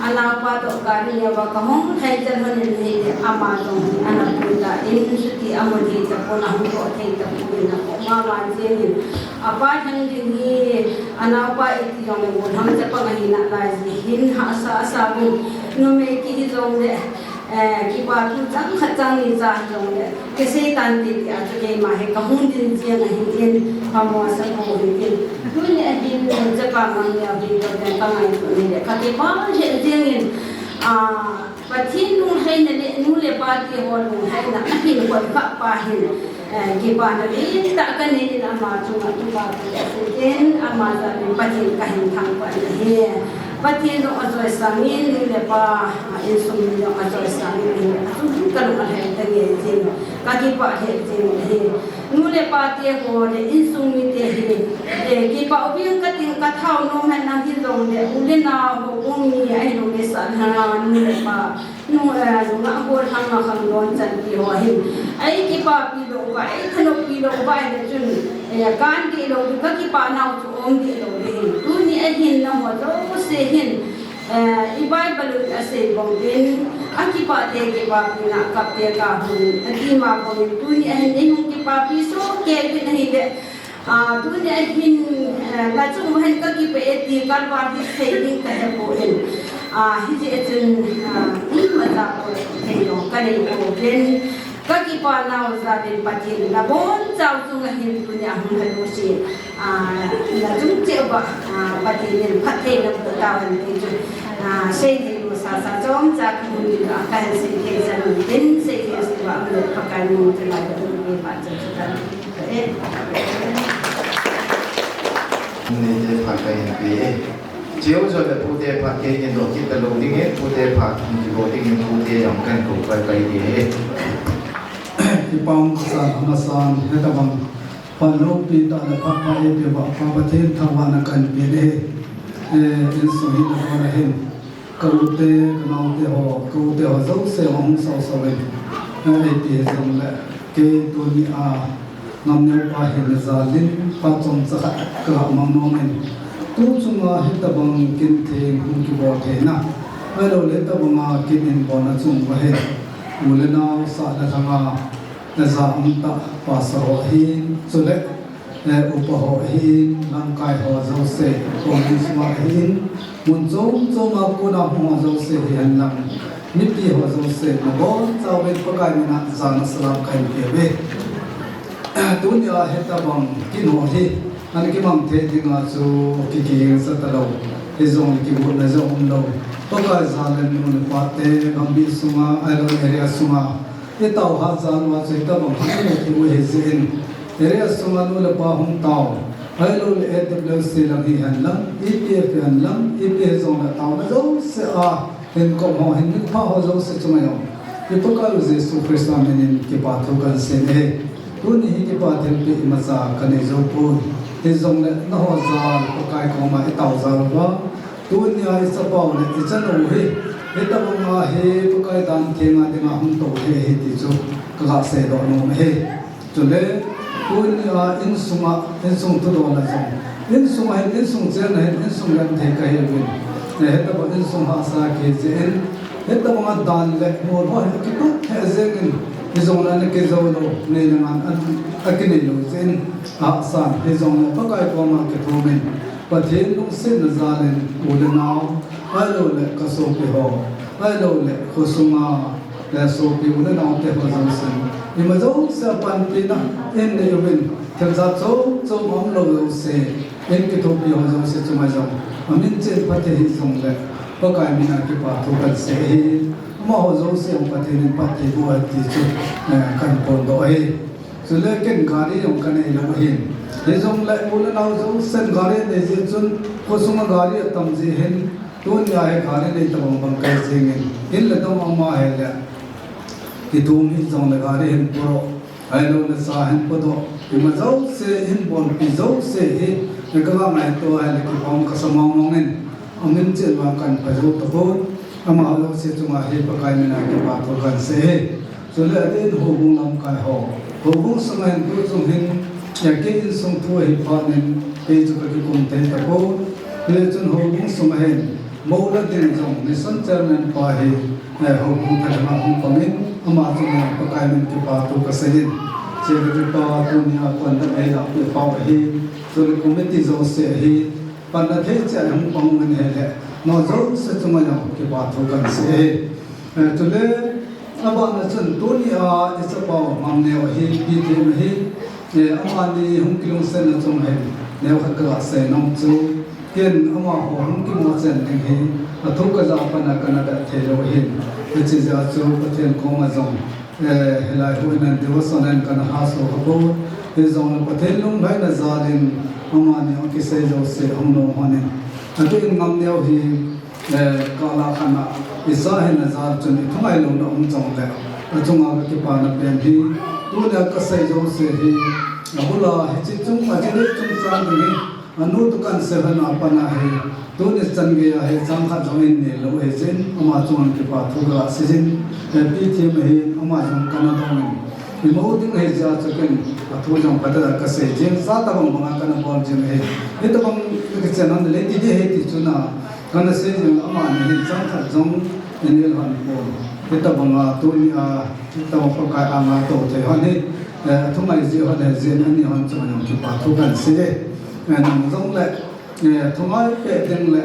a nau pa to ka ri ya va ka hong thai cha hon in hi le ama jong hi ana pu ta in, su ti a mo thei ta pu na hong to thei ta pu in a ko ma ma jeng in, a pa thang ding hi, a nau pa iti jong le mo thang cha pa nga hi na lai ji hin ha sa sa bu, numei ki hi jong le, eh, kipa thu chang khat chang ni cha jong le, kisei tan ti ti a chu keima hi ka hung din chiang a hin in, ka mo sa ko hin in. Tuni a hin, chapa ngam ya hin ka ka ngai tu ni le, ka kipa he chiang in, ah, Pathen lunglhaina le nu le pa te ho lunglhaina a hin koi kha pa hin, eh, kipana lentah ka nei in ama chunga kipa ka nei in ama jal in Pathen ka hin thangvah in ahi. Pathen jong ajoisang in nu le pa, ah, insung mi jong ajoisang in ahi. Achung chun ka lung alhai ta nge jing, ka kipah lheh jing ahi. Nu le pa te ho le insung mite hi, eh, kipah uving kating ka thao nom hen lang hijongle u le nao ho um mi ahiloule sah lhanga nu le pa, nu, eh, nungah gollhanga khangdon chanpi ho hin ei kipahpi lou uva, ei thanoppi lou uva ahile chun, eh, kan dih lou ding, ka kipah nau chu um dih lou ding ahi. Tuni ahin nangho jouse hin, eh, i Bible in asei bang in, akipah te kipahpina kap te kahung, ati ma bang in, tuni ahin eihung kipahpi soh kei uvin ahile, ah, tuni ahin, eh, nachung uva hin kakipah e ti kalval hi sei ding kahe poi. Ah, hijeh chun, ah, imacha poi thei lou kanei pouvin, kakipah nau jal in Pathen in nabonchau chunga hin tuni a hung lhung u chu, ah, nachung cheh uva, ah, Pathen in phattheina boh tauhen ti chu, ah, seithei lou sasa chomcha kahung in a kahin seithei jing u tin, seithei seiva um le Pakai min in chulai a um le pa chu chu ta. Neite phat kahin pe e. Cheu jo le pute phat keihin doh kit talou ding e, pute phat hung kidoh ding in pute jong kahin kou pai pai e. Kipah um kasan, amasan, hitabang phat loupi tah le phat pha eipeuva Pa Pathen thangvahna kahin pe e. Eh, insung hina kona hin. Ka u te, ka nao te ho, ka u te ho jouse hung sao sao in. Eipe jongle, kei tuni a, Ngamneo pa hina jal in, phat chomcha khat ka ga mang nom in. Tu chunga hitabang kin theng hung kibol theina, ahiloule hitabanga kin hin bolna chung uva hin, u le nao sah le lhanga, na ja um tah pastor ho ahin, chule, eh, upa ho ahin, lamkai ho jouse, kong sunga ahin, mun chom choma kona hung ho jouse hihen lang, mipi ho jouse, nabonchauvin Pakai mina jana salam kahin peuve. Tunia hitabang kin ho hi, ana kimang thei dinga chu kikigel sa talou, hijongle kigotna jong umlou. Pakai jal in nu le pa te, gambih sunga, ahiloule area sunga, i tao hat jal uva chu hitabang hung mu thei u ahi jeh in, area sunga nu le pa hung tao, ahiloule A W C lang hihen lang, E P F hihen lang, E P F hijongle taona jouse a, hin kom ho, hin mipha ho jouse chunga jong, i Pakaiu Jesu Christa minin kipa thu kahin sei e. Tuni hi kipa thilpeh imacha kanei jou poi. Hijongle nangho jal Pakai koma i tao jal uva, tunia i chapau le i chanou hi, hitabanga hi Pakai dan thenga dinga hung tou thei ahi ti chu ka ga seidoh nom ahi. Chule, tunia insunga, insung thudolna jong, insunga hin, insung chenna hin, insung genthei kahiuvin. Hitabang insung hahsa kihi jeh in, hitabanga dan le mol ho hi akitup lheh jeng in, hijongle ana kijou lou, nei le ngan akinei lou jeh in, ahahsan, hijongle Pakai koma kithumin, Pathen lungsetna jal in, u le nao, ahiloule ka sopi ho, ahiloule khosunga, le sopi u le nao te ho jousen, ima jouse a panpina in nei uvin, thil jat chom chom a umlou jouse, in kithopi ho jouse chunga jong, amin chen phatthei hijongle, Pakai mina kipa thu kahin sei ahi, amaho jouse a Pathen in phatthei boh hen ti chu, eh, kahin phondoh ahi. Chule ken gari jong kanei lou ahin. Hijongle u le nao jousen gari nei jeh chun, khosunga gari atam jeh hin, tunia hi gari nei tabang bang kahi jeng in. In le dong ama hile, kithum hijongle gari hin podoh, ahiloule cha hin podoh, Ima jouse, hin bolpi jouse hi, ka vang ngaito a le kipah kasa mong mong in, amin chen vang kan pha jou tapon, ama jouse chunga hi Pakai mina kipathu kan sei e. Chule adeh in houbung lamkai ho, houbung sunga hin tu chung hin, kei insung thu ahi phat in, kei chu ka kikum thei tapon, le chun houbung sunga hin, Moula ding jong, mission chairman pa hi, eh, houbung thalheng a hung pang in, ama chunga Pakai min kipathu ka sei in. Secretary pa tunia panna eilahpeh pau ahi, chule committee jouse ahi, panna thei cheh a hung pang min ahile, amaho jouse chunga jong kipathu kan sei e. Eh, chule, abana chun tunia i chapau Ngamneo ahi, Pi Them ahi, eh, amani hung kilungsetna chunga hin, neo khat ka ga sei nom chu, Ken amaho hung kimu chen ding hi, athu ka ja a pat a kana vet thei lou ahin. Hiche jeh a chu Pathen koma jong, eh, hilai hun in devotion in kana haso kha bou. Hijongle Pathen lunglhaina jal in amani hung kisei jouse hung nom hon in. Atu in Ngamneo hi, eh, kala khat a, i cha hina jal chun i thungai louna um jongle, achunga ka kipana pen hi, tunia ka sei jouse hi, abul a hiche chung, ajeh le chungchang ding hi, Anu tu kan sei hon a pat a hi, tuni chan gei a hi chang khat jong in nei lou ahi jeh in, ama chunga kipathu ka sei jin, eh, Pi Them ahin, ama jong kana dong in. I mo ding ahi jeh a chu ken, athu jong phatah a ka sei jing, sa tabang bang a kana bol jing ahi. Hitabang ka kichen hon le ti ding ahi ti chu na, kana sei jing, amani hin chang khat jong in nei hon pon. Hitabang a tunia, hitabang Pakai anga tou thei hon hi, eh, thungai jeh hon ahi jeh in, ani hon chunga jong kipathu kan sei e. Eh, nang jongle, eh, thungai peh ding le,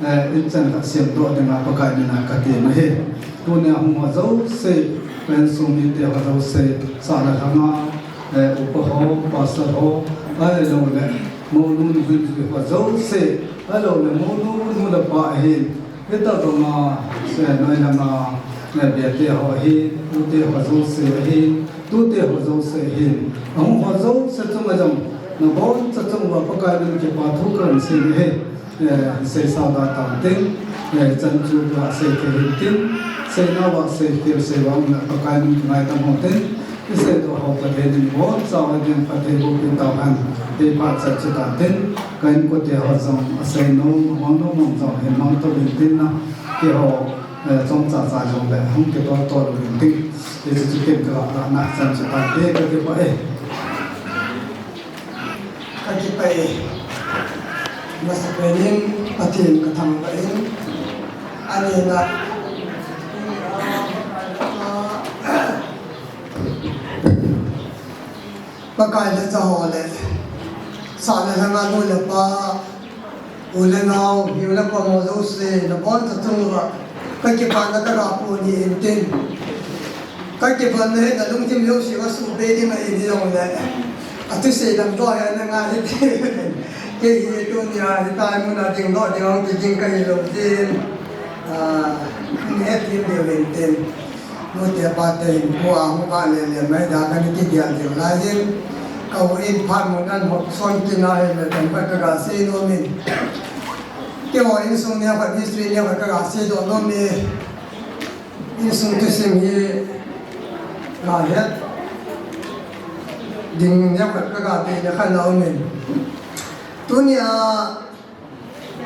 eh, in chan khat semdoh dinga Pakai mina ka tem ahi. Tunia hung ho jouse, pen sung mite ho jouse, sahna lhanga, eh, upa ho, pastor ho, ahiloule, mounu nuhmei ho jouse, ahiloule, mounu nu le pa ahin, Hitabanga, eh, noi langa, eh, Biate ho ahin, tute ho jouse ahin, tute ho jouse ahin. Ahung ho jouse chunga jong, naboncha chunga Pakai min kipathu kan sei ahi. Eh, seisa da tan tin, eh, chan chu ka sei thei hin tin, seina va sei thei sei vang na Pakai min ngaidam ho tin. Isei doh ho Pathen in abonchauva ding phatthei boh peh tauhen, hei phat chat chu tan tin, ka inkote ho jong asei nom, amang nom mong jong hin mang tou in tin na, keiho, eh, chomcha cha jongle hung kitol tol in tin, hiche chu ken ka lah na chan chu tan te ka kipah e. Ka kipah e. Masapen in Pathen ka thangvah in, ani na Pakai le cha ho le, sahna lhanga nu le pa, u le nao, hiu le kom ho jouse, naboncha chunga, ka kipana ka ga phon ahi tin. Ka kipana hi nalungthim jouse va suhbe ding ahi jongle, athusei dang toh hi na ngai hite. Kei hi tunia hitia mun a ding doh ding hung kiging ka hilou jeh in, ah, nei hethem diu hin tin. Nute pate hinkho a hung vale le mai da kana kigel diu lai jin. Ka u in phat mun an hop son kit na hile, themkhat ka ga sei nom in. Keiho insung neokhat history neokhat ka ga seidoh nom e. Insung thusim hi ka het ding neokhat ka ga tile khat na um in. Tunia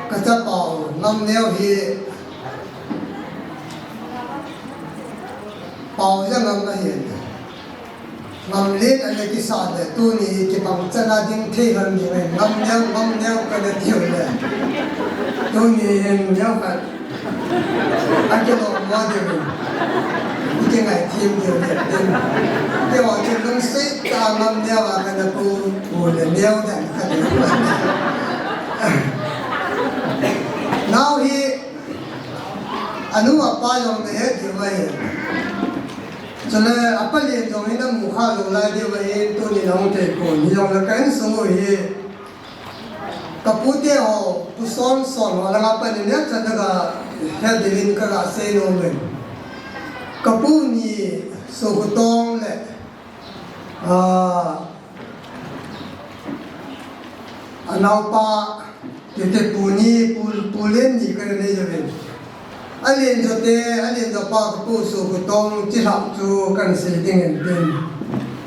Ka chapau Ngamneo hi pau ja ngam ahin. Ngamlen ana kisah le tuni kibang chan a ding thei lhon ding ahin, Ngamneo, Ngamneo kana tiu le. Tuni hin neokhat akilom mo ding ahin. Kingaithem diu ahin. Keiho chu lungset tah a Ngamneo a kana pu, pu le neo dan ka ding. Nao hi anu apa jong nahet diu ahi. Chule apa len jong hi namu kha lou lai diu ahi, tuni nahung thei pon. Hijongle ka insung u hi, ka pute ho, Pu Son Son ho langa pat in neocha ka ga het diu in ka ga sei nom in. Ka pu ni Sokhotong le, ah, Anaopa, titi pu ni, pu, pu len ni kana nei uvin. Alen jote, alen jopa ka pu Sokhotong chilhah chu kana sei ding ahin tin.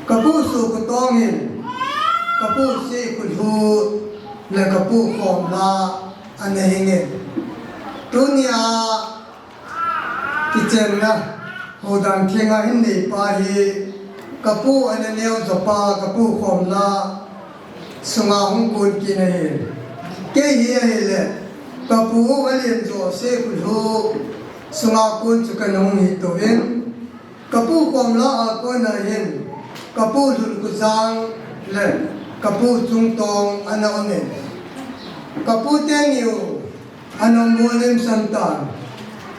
Ka pu Sokhotong hin, Kapu Sekhulhu le kapu Khomla ana hingin. Tunia kichenna hodan thenga hin neipa hi kapu ana neo jopa kapu Khomla sunga hung kun kit ahi. Kei hi ahile kapu alen jo Sekhulhu sunga kun chu kana hung hi tovin. Kapu Khomla a kona hin, kapu Lhunkhojang le kapu Chungtong ana umin. Kapu teni u ana um lim san tan.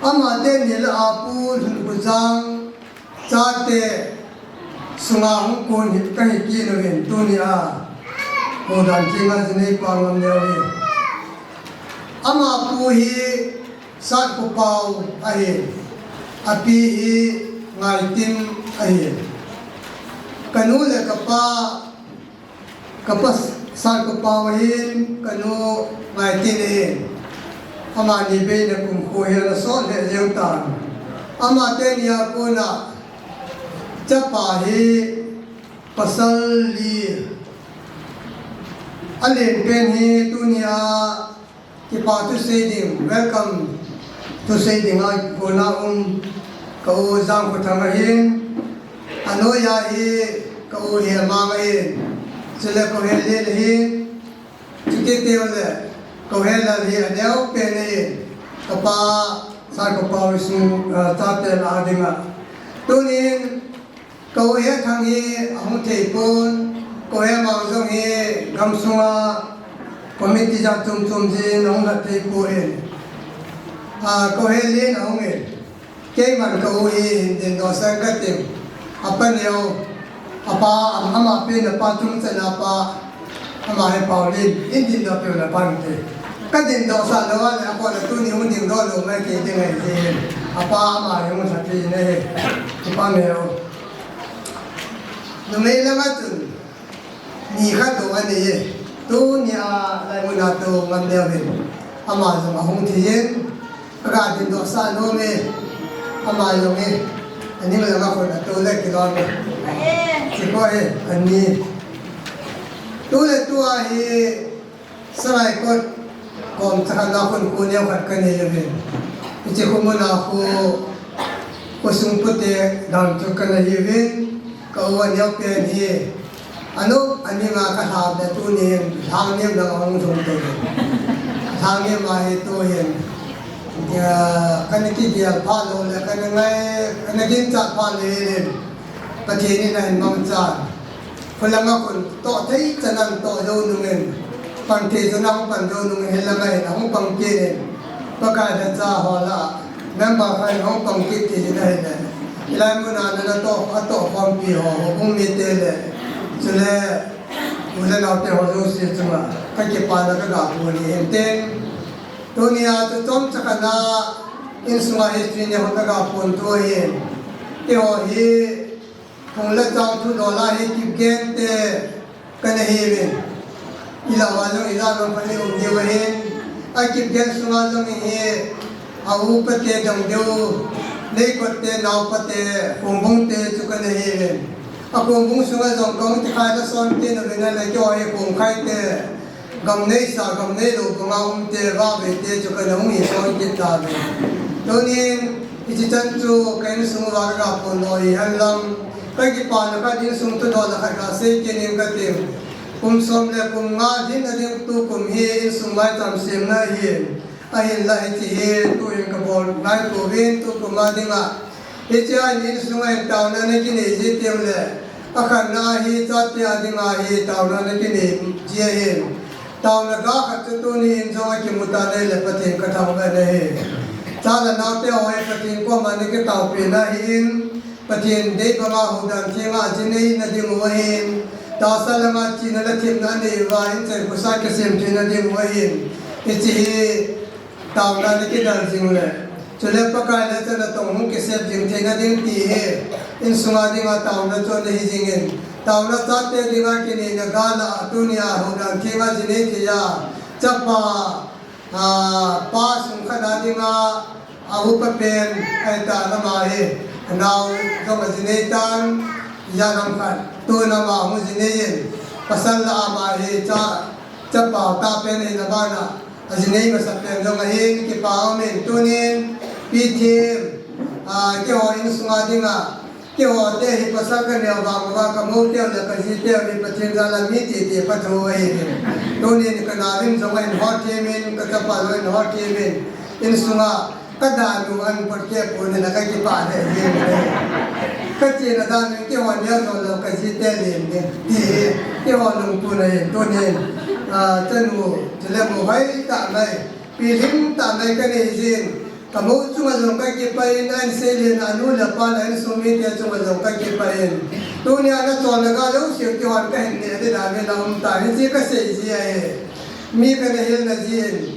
Ama teni le apu Lhunkhojang chate sunga hung kun hi kahi kit uvin tunia hodan thenga jinei pa ngam leu hi. Ama pu hi Satkopao ahi, api hi Ngaitin ahi. Kanu le kapa, kapa Satkopao ahin, kanu Ngaitin ahin. Amani beina kumkho hi ana sot lheh jeng tan. Ama teni a kona chapa hi pasal li. Alen pen hi tunia kipa thusei ding, welcome thusei dinga kona um ka u Jangkhothang ahin, anoiya hi ka u Hemang ahin, chule ka u Helen ahin, chuti teu le ka u Helal hi aneo pen ahin, kapa Satkopao sung, ah, chate lah a dinga. Tunin Ka u Hethang hi ahung thei pon, ka u Hemang jong hi gamsunga committee jat chom chom jin ahung lhat thei poi. A, ka u Helen ahung in. Keiman ka u hi hin dindoh sah kate. Apa neo, apa, ama pen apa chung chan apa. Ama hi Paulin, hin dindoh peh le pan te. Ka dindoh sah lou a le, akona tuni hung dindoh lou mai kei ding ahi jin. Apa ama hi hung lhat thei in ahi. Kipa neo. Numei langa chun, ni khat bou anei e. Tunia lai muna tou ngam leu hin. Ama jong ahung thei in. Aga dindoh sah nom e. Ama jong e. Aning langa khun atou le kilom e. Chipoi e, ani. Tu le tua hi Saraikot kom chakhat na khun khu neo khat kanei uvin. Hiche khu muna khu, khu sung pute dan chu kana hiuvin. Ka u aneo pen hi. Anu, ani ma ka lham le tunin lhang nem lang ahung lhung tou. Lhang nem a hi tuhin. Ya, kana kigel pha lou le, kana ngai, kana ginchat pha le le. Pathen in ahin mangchan. Khulanga khun toh thei chan an toh jou nungin. Pang thei chan ahung pang jou nungin, hilanga hin ahung pang kit in. Pakai lhacha ho lah a. Member khat in ahung pang kit ti jin ahi le. Hilai muna nana toh, atoh khompi ho, houbung mite le. Chule, u le nao te ho jouse chunga. Ka kipana ka ga bol ahi in tin. Tunia chu chomcha khat na insunga history neo khat ka ga phongdoh ahi. Keiho hi phung le chang thudol a hi Kipgen te kana hiuvin. Ilah uva jong ilah lam khat i um diu ahin. A Kipgen sunga jong hi a upa te dang diu, Leikot te naopa te, Khongbung te chu kana hiuvin. A Khongbung sunga jong kahung kikhai la son te na vena le keiho hi Khongkhai te. Gam neisa, gam neilou banga umte, vavei te chu kana hung hi son kit tauve. Tunin, hiche chan chu ka insung uva ka ga phongdoh ahi henlang. Ka kipana khat insung thudol a khat ga sei kit ing kate. Kum som le kum nga lhin a ding tukum hi insung maicham semna ahi. Ahinla hiche hi tuhin ka bol nai pouvin tukum a dinga. Hiche a insung a hin taona na kinei ji teng le, akhatna a hi chate a dinga hi taona na kinei ji ahin. Taona ga khat chu tuni in jong akimu tan ahile Pathen ka thangvah in ahi. Cha le naote ho hi Pathen koma na kitaopeh na ahin, Pathen dei banga houdan thenga ji neina ding u ahin, tahsa langa chihna le thepna nei uva inchen khosa kisem theina ding u ahin. Hiche hi taona na kidel jing le, chule Pakai lhacha natong hung kisem jing theina ding ti hi, insunga dinga taona chu ana hi jingin, taona chate dinga kineina ga lah a tunia houdan thenga ji nei thei a, chapa, a, pa sung khat a dinga, a upa pen, ahi tan ama hi, anao jong aji nei tan, ijat ham khat, tun ama hung ji nei in, Pasal la ama hi cha, chapa tah pen ahi na bana, ajinei masapen jong ahin, kipa umin tunin, Pi Thim, ah, keiho insunga dinga, keiho te hi pasal kaneo vang uva, kamou teu le kaji teu hi Pathen jal a mi titi phathu ahi. Tunin kanaovin jong ahin hot thimin, kachapa jong ahin hot thimin, insunga, Kadanu an pot keh pon in a kakipah lheh jeng e. Kachena dan in keiho neo jong lou kaji te len ding. Ti hi, keiho lungput ahi tunin. Ah, chanu, chule mu hoi tah mai. Pilhing tah mai kanei jin. Kamou chunga jong kakipah in ahin seilen anu le apa le insung mite chunga jong kakipah in. Tunia nachonna ga jouse keiho kahin neh ding dan in aum tan. Hiche kasei ji ahi. Mi kana hilna jin.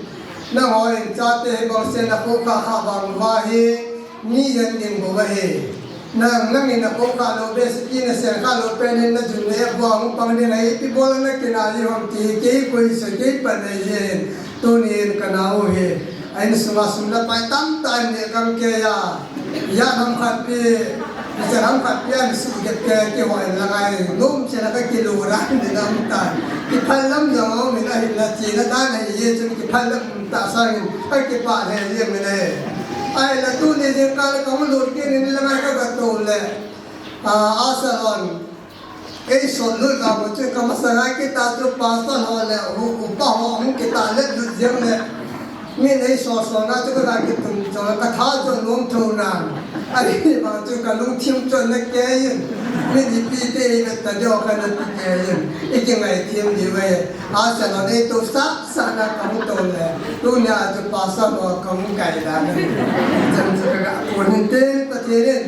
Nangho in chate hibang sen a khohkhah kha vang uva hi, mi jen ding bou ahi. Nang, nangin a khohkhah lou behseh in a sen kha lou pen in najun le vang pang ding ahi, ipi bol a nakinah ji ham ti, kei koi se, kei pan ahi jin. Tunin kanao hi. A insunga sum le pai tamtah in neh gam kei a. Ijat ham khat pi, ijat ham khat pi ahin suhgep kei, keiho in lang ahi, nom cheh a kakilou dan in aum tan. Kiphal lam jong aum in ahinla chena dan ahi jeh chun kiphal lam tah sangin kakipah lheh jeng in ahi. Ahinla tuni jingkah le kahung lut kit in lang ahi kaga tou le. Ah, a salon. Eisol lut vang u chu kamasanga kita chu pastor ho le u, upa ho hung kitah let lut jeng le. Min eisol sol na chu kaga kitun chon katha chu nom thou nan. Ahivang chu kalungthim chon na kei in. Min ipi ti ivet ta diu kana ti kei in. Ikingai thim diu ve. A salon eitousah sah na kahung tou le. Tunia chu pastor ho kahung kai dan. Chan chu kaga pon in tin Pathen in.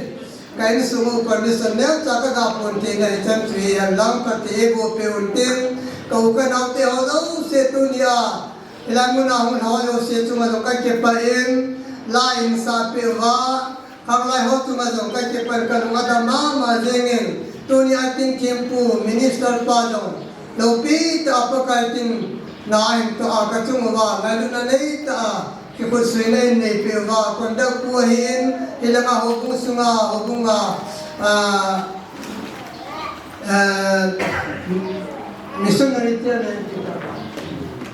Ka insung u condition neocha kaga pon theina hichan chu hihen lang Pathen in eiboh peh un tin, ka u ka naote ho jouse tunia, hilai muna hung lha ho jouse chunga jong kakipah in, la eisah peh uva, khanglai ho chunga jong kakipah in kalung adam mama jeng in, tunia kin thempu minister pa jong, loupi tah a Pakai tin na ahin toh a kachung uva, ngailutna nei tah a, Kikhutsui na in neipeh uva, conduct pu ahin, hilanga houbung sunga, houbunga, ah, ah, missionary tia na in,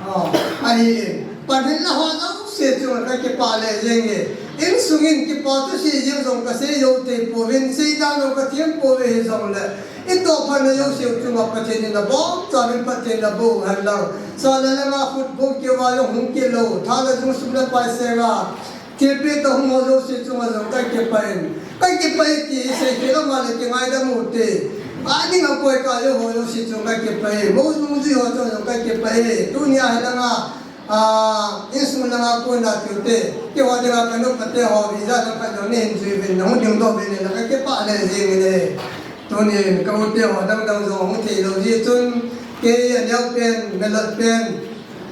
oh, ahin. Panhilna ho jouse chunga kakipah lheh jeng e. Insung in kipa thusei jeng jong kasei jou thei pouvin, seidan jong kathem pouve hijongle. Itoh phatna jouse u chunga Pathen in abonchauvin phatthei naboh u hen lang. Sa le langa khut bou keu a jong hung kit lou. Tha le jung sum le pai senga. Thilpeh toh hung ho jouse chunga jong kakipah in. Kakipah e ti seikhel ama le kingaidam u te. Adinga koi ka jou ho jouse chunga kakipah e. Mou nungjui ho chunga jong kakipah e. Tunia hilanga Ah, insung langa kona tiute, keiho dinga kanu kate ho, visa lang khat jong neihin jui uvin, nahung dingdoh uvin, kakipah lheh jeng in e. Tunin, ka u te ho dangdang jong hung thei lou jeh chun, kei aneo pen, melot pen,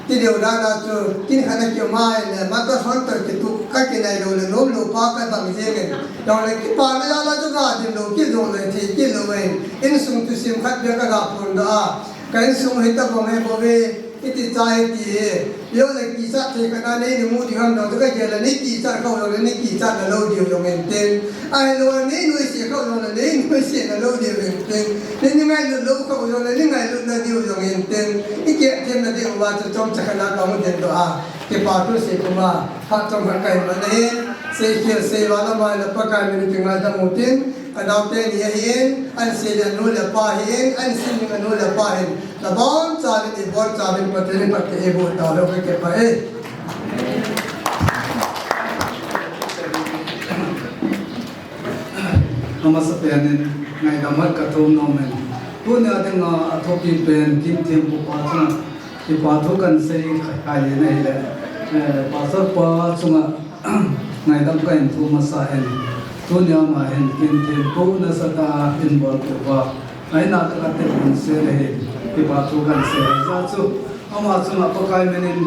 ti deu dan a chu, kin khat akium a ahile, microphone toh kituh, kakinai lou le, nom lou pa kabang jeng in. Jongle kipana jal a chu kadim lou, kit jongle thei kit lou in, insung thusim khat beh kaga phondoh a, ka insung hi tabang ahi bouve, Hiti cha hiti hi, jongle kichat thei khat a neinu mu ding ham jong chu kagel a, nei kichat khah jongle nei kichat nalou diu jong intin. Ahilou le nei nuisat khah jongle nei nuisat nalou diu intin. Nei, nei ngailut lou khah jongle nei ngailut nadiu jong intin. Ikeh themna diu va chu chomcha khat a kahung dingdoh a. Kipa thu sei puma, phat chomkhat kahin man ahin. Seikhel seival a mai la Pakai min in kingaidam utin. Ka naote ni ahin, ahin sei ding anu le apa ahin, ahin sei ding anu le apa ahin. Nabonchauvin, ibonchauvin, Pathen in phatthei eiboh tauleh, kakipah e. Amasapen in, ngaidam khat kathum nom in. Tunia dinga athopi pen, kin thempu pa chunga, kipa thu kahin sei kha, kha in ahile. Eh, Pastor pa chunga, Ngaidam kahin thum masa in, tunia ama hin kin thempu nasatah in bolpeh uva, ahin a kate un sei le hin, kipa thu kahin sei ahi jeh chun, ama chunga Pakai min in,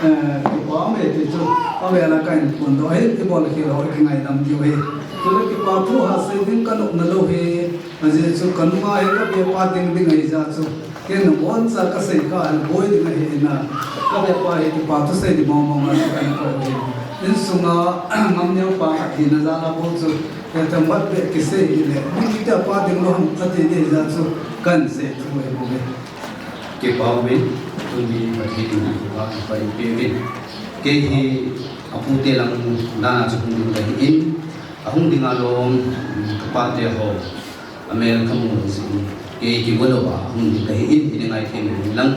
eh, kipa um e ti chu, avel a kahin phondoh ahin, ibol khel ho ikingaidam diu ahi. Chule kipa thu ha sei ding kanop nalou ahi, Ajeh chu kanunga hi kabepa ding ding ahi jeh chun, ken naboncha kasei kha ahile boi ding ahi in a, kabepa hi kipa thu sei ding mong mong a chu kahin kou ahi. Insunga ngam neo pa khat hina jal a bou chu, hetah mat beh kisei hile, mi kiti pa ding lou ham kati ding ahi jeh chun, kahin sei thu ahi bouve. Kipa umin, tuni Pathen in kipa, kipa in pe umin. Kei hi apute lang dan a chu hung ding kahi in, ahung ding a lom, kapate ho, amel kamu jing, kei kigo lou a hung ding kahi in, hiding a i thei umin lang,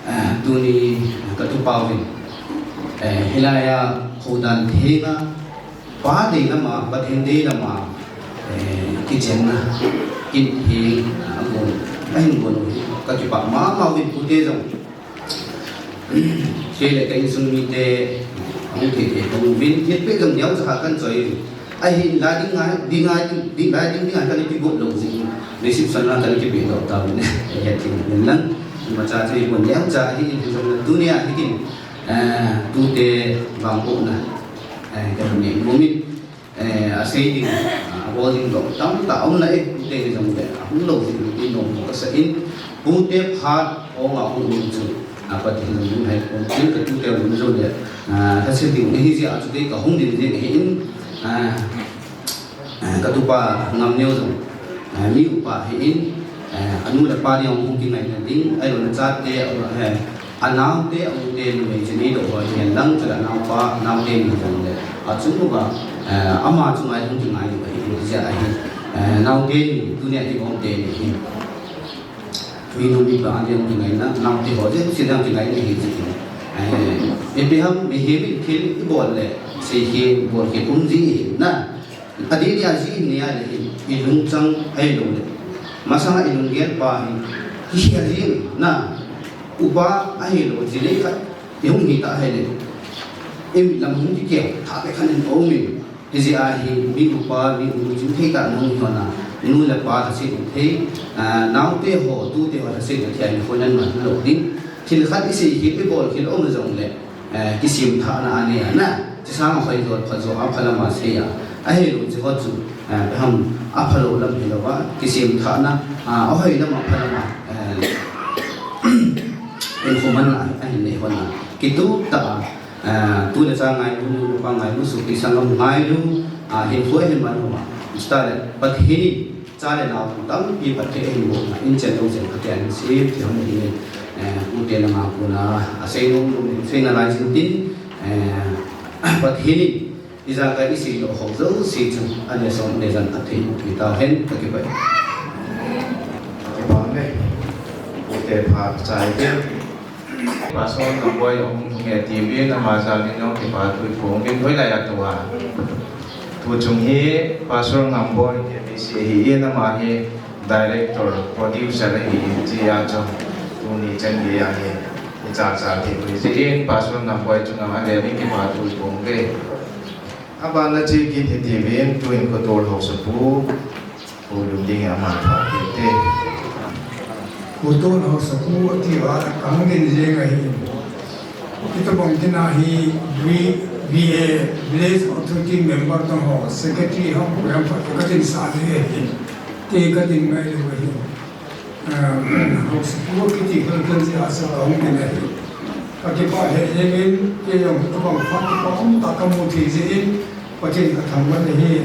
eh, tuni katupa uvin, eh, hilai a khoudan thenga, Pa dei lama, Pathen dei lama, eh, kichenna, kin hi, ah, gon, ahin gon u hi, kakipah mama uvin pute jong. Kei le ka insung mite, ahung thei thei kamu uvin, thilpeh jong neocha khat kan choi uvin. Ahinla ding ngai, ding ngai, ding, ding ngai, ding, ding ngai, kana kigot lou jing. Reception a kana kipeh lou tauvin. Eh, thil uvin lang. Imacha chu ibon neocha ahi, jong tunia hi kin, eh, tute vangbohna. Eh, ka hung nei nom in, eh, asei ding, ah, abol ding jong tamtah aum nai, pute hi jong le, ahung lou ding, ding jong kasa in, pute phat, ong a hung um chu, ah, Pathen jong ding hai, ong chu ka tute um jong le, ah, ka sei ding, ahi jeh a chu kei ka hung ding ding ahi in, ah, ah, katupa Ngamneo jong, ah, mi upa ahi in, eh, anu le apa ding ahung kingaina ding, ahilou le achate, eh, anaote, aute, numei chini doh ho, hihen lang, chule anaopa, naote ni jong le, achung uva, eh, ama chunga hung kingai diu ahi, hijeh a hi, eh, naote ni, tunia kigomte ni hi. Minu mipa a ding kingaina, naote ho jeng, chule kingaina hi jeh in. Eh, ipi ham, mihem in thil ibol le, seikhel, bolkhel um ji hi, na. Adeh dia jeh in nia le hin, ilungchang ahilou le. Masanga ilunggel pa hi, hi ahi na, upa ahilou, jinei khat, ihung hi ta ahile. Ilam hung kikeu, tha le khan in aum in. Hijeh a hi, mi upa, mi u, jing thei tah nung hi hon a, nu le pa lhasetna thei, ah, naote ho, tute ho lhasetna thei a, ni hon nan man lou ding. Thil khat iseikhel, ibolkhel aum jong le. Eh, kisemthahna anei a na, chusang a hoijo, phajo, aphalama sei a, ahilou chu ho chu, eh, ham, aphalou lam hilou a, kisemthahna, ah, ahoi lam aphalam a, eh, hinkho manna ahin nei hon a, kitup tah a, eh, tu le cha ngailu, nu le pa ngailu, sopi sanggam ngailu, ah, hinkho ahin man hon a, chutah le Pathen in Cha le nao tampi phatthei ahin boh na, inchen lou chen phatthei ahin sem, ti hung hi, eh, ute langa kona, asei nom nom, seina lai jing tin, eh, Pathen in, ijakai isei doh ho jouse chu, ale som ale jan phatthei boh pi tau hen, kakipah e. Kakipah e. Ute phat chai hen. Pastor Ngamboi ahung thunge tivin, ama jal in jong kipathu iphong uvin, hoilai a tua. Thu chung hi Pastor Ngamboi K B C ahin, ama hi director, producer ahin, hiche a chu tuni chan gei a hi icha cha thei u ahi jeh in, Pastor Ngamboi chunga ale uvin kipathu iphong uve. Abana chekit hiti uvin, tuin Khotol Haosapu houlim ding a aman pha kit te. Khotol Haosapu ati uva, kahung ding jeng ahi. Hitobang tina hi V-, V A, Village Authority Member tong ho, Secretary ho, program pa katin sa ding ahi. Te katin ngai lou ahi. Ah, Haosapu kiti khalkal jeh a chu kahung ding ahi. Kakipah lheh jeng in, kei jong hitobang phat kipa umtah kamu thei jeh in, Pathen kathangvah in ahi.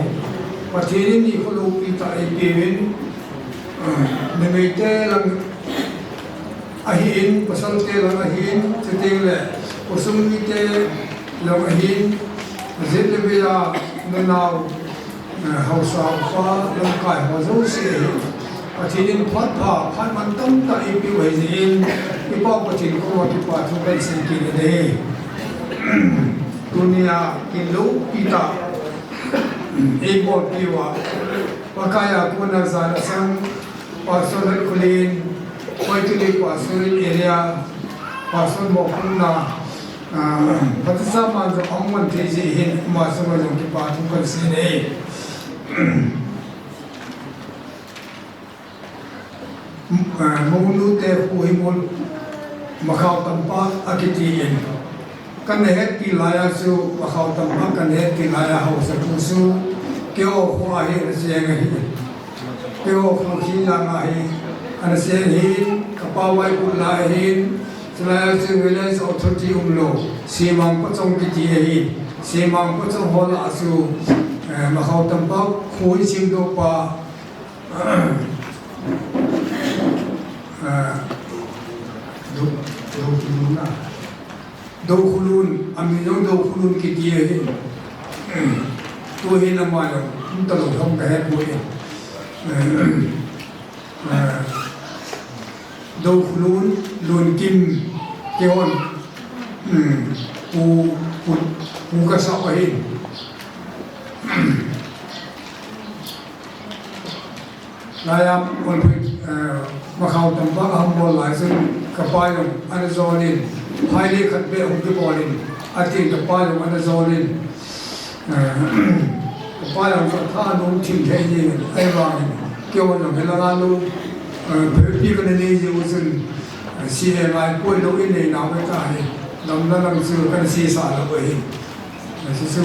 Pathen in nikho loupi tah eipeuvin, ah, numei te lang ahin, pasal te lang ahin, chuteng le khosung mite lang ahin, jet le vei a nanao, eh, haosa upa lamkai ho jouse hi, Pathen in phat pha, phat mantam tah eipeh u ahi jeh in, i Pa Pathen koma kipa thu kahin sei kit in ahi. Tunia kin loupi tah eibolpeh uva, Pakai a kona jan a sang, Pastor Lalkholen, Paituli Pastoral Area, Pastor Mokpumna, ah, Pastor Saman jong ahung man thei jeh hin, ama chunga jong kipa thu kahin sei e. Ah, Monu te khu hi mol Makhao tampak akiti in. Kana hetpi laiya chu, Makhao tampak kana hetpi laiya Haosapu chu, keiho kho a hi ana cheng ahi. Keiho kho hi langa hi ana cheng ahi, kapa vaikul lai ahi, chulaiya chu village authority umlou, Semang Pachong kiti ahi. Semang Pachong ho lah a chu, eh, Makhao tampak kho hi semdoh pa, Ah, Dokhulun a. Dokhulun, amin jong Dokhulun kiti ahi. Tuhin ama jong umtalou ham kahepoi. Dokhulun, Lunkim, keihon. Pu, pu, pu kasah ahin. Laiya, kon pui, eh, makhao tampa ahung bol lai chun, kapa jong ana jolin, phailei khat beh hung kibol in, atin kapa jong ana jolin, eh, kapa jong chu atha anom thim thei jengin, ahivangin, keihon jong hilanga lou, eh, phepi kana nei jeh u chun, eh, C A ngai poi lou in nei nau ka hi, damna lang chu kana sesa lou ahi. Eh, chu chu,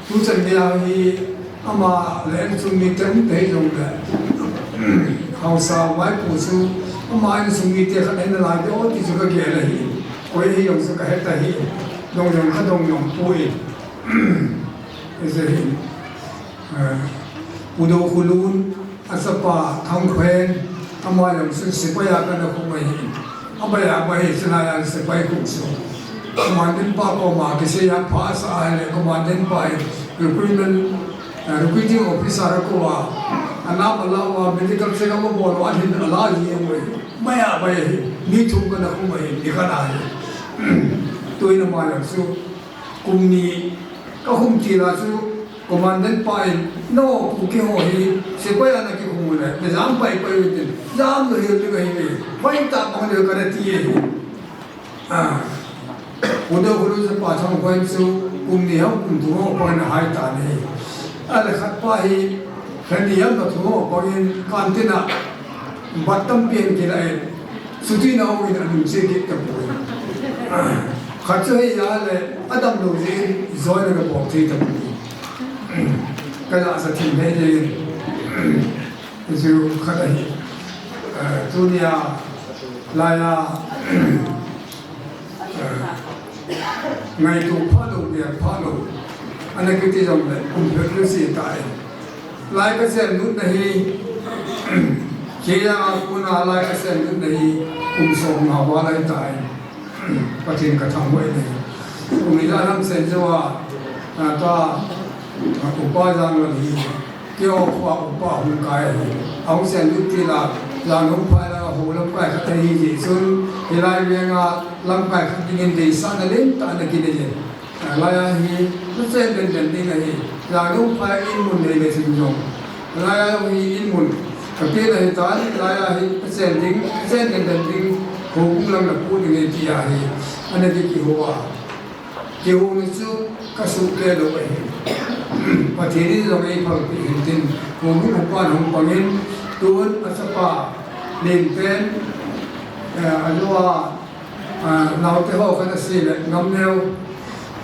Tuchan geiya hi ama le insung mite um thei jongle, haosa vaipo chu ama insung mite khat ahi nalai diu ti chu kagel ahi. Koi ahi jong chu kahet ahi. Dong jong kadong nom poi. Hiche hi, eh, Pu Dokhulun, achapa Thangkhoen, ama jong chu sepai a kana khum ahi. Abai a, abai a, chulai a sepai khum chu. Commandant pa koma kisei a pha asa ahile, commandant pa in recruitment, eh, recruiting officer a kou a, anam ala uva medical check up abol uva, ahin ala ji ahi. Abai a, abai a hi, mi thum kana khum ahi, mi khat ahi. Tuin ama jong chu, kum ni kakhum til a chu, Commandant pa in, "No, Kuki ho hi, sepai a nakikhum u le, najam pai pai u tin, jam lou hel ding ahi ve, hoitah bang lou kana ti ahi." Ah. Pu Dokhulun chapa Thangkhoen chu, kum ni ham kum thum ho bang in ahai tan ahi. Ahile khat pa hi, khat ni ham na thum ho bang in, canteen a, Bat tampi ahin kilah in, chuti na hung in alungset kit tapoi. Khat chu hiya le, adamlou jeh in, join ana bol thei tapoi. Kaja sa thim thei jeh in. Chu khat ahi. Eh, tunia, laiya, Ngaito phalou, gel phalou. Ana kiti jongle, kum phabep kasei tai. Lai kachen lutna hi, keiya kona lai kachen lutna hi, kum som nga val ahitai. Pathen kathangvah in ahi. Kum ijat ham sen jouva, ata, Upa Janglal hi, keiho khoa upa hung kai ahi. Ahung sen lut til a, Janglal phai la ho lamkai khat ahi jeh chun, hilai venga lamkai khat dingin deisahna lentah ana kinei e. Laiya hi, nachen den den ding ahi. Janglal phai in mun nei le chun jong. Laiya hi in mun. Kapeh ahitan, laiya hi, nachen ding, nachen den den ding. Houbung lang napu ding ahi ti ahi. Ana kihou a. Kihou ni chu kasuhkeh lou ahi. Pathen in jong eiphalpeh hintin, houbung upa hung pangin, tun achapa lenpen, eh, alou a, ah, naote ho kana sei le, Ngamneo,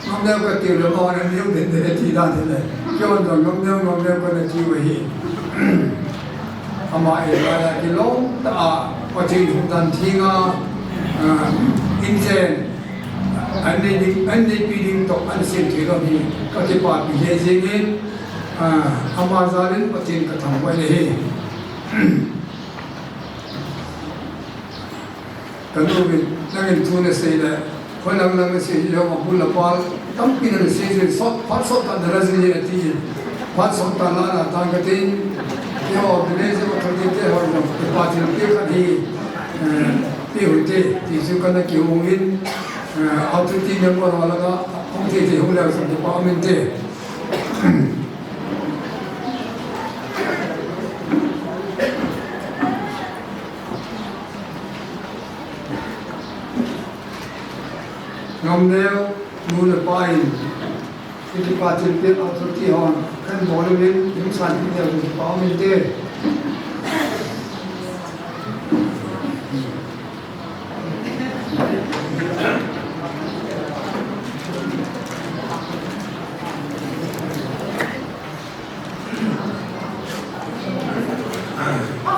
Ngamneo katiu le, amahon Ngamneo den den ati dan hile. Keihon jong Ngamneo, Ngamneo kana tiu ahi. Ama in laiya kilom tah a, Pathen hung dan thenga, ah, inchen, an nei ding, an neipi ding toh, an sem thei lou hi, kakipapi lheh jengin, ah, ama jalin Pathen kathangvah in ahi. Kanu in, nangin thu nasei le, khoi lang lang nasei, Jehovah bul le pal, tampi nasei jin, sot, phat sot tah nala jin ati. Phat sot tah nala tan katin, Jehovah bile Jehovah thil te ho jong, kipa thilpeh khat hi, eh, peh u hite, ti chu kana kihou in, eh, authority member ho langa, hung thei thei hung leu chun kipa um inte. Ngamneo nu le pa in, kiti pa thilpeh authority hon, kan bol uvin, hung san kit leu chun kipa um inte.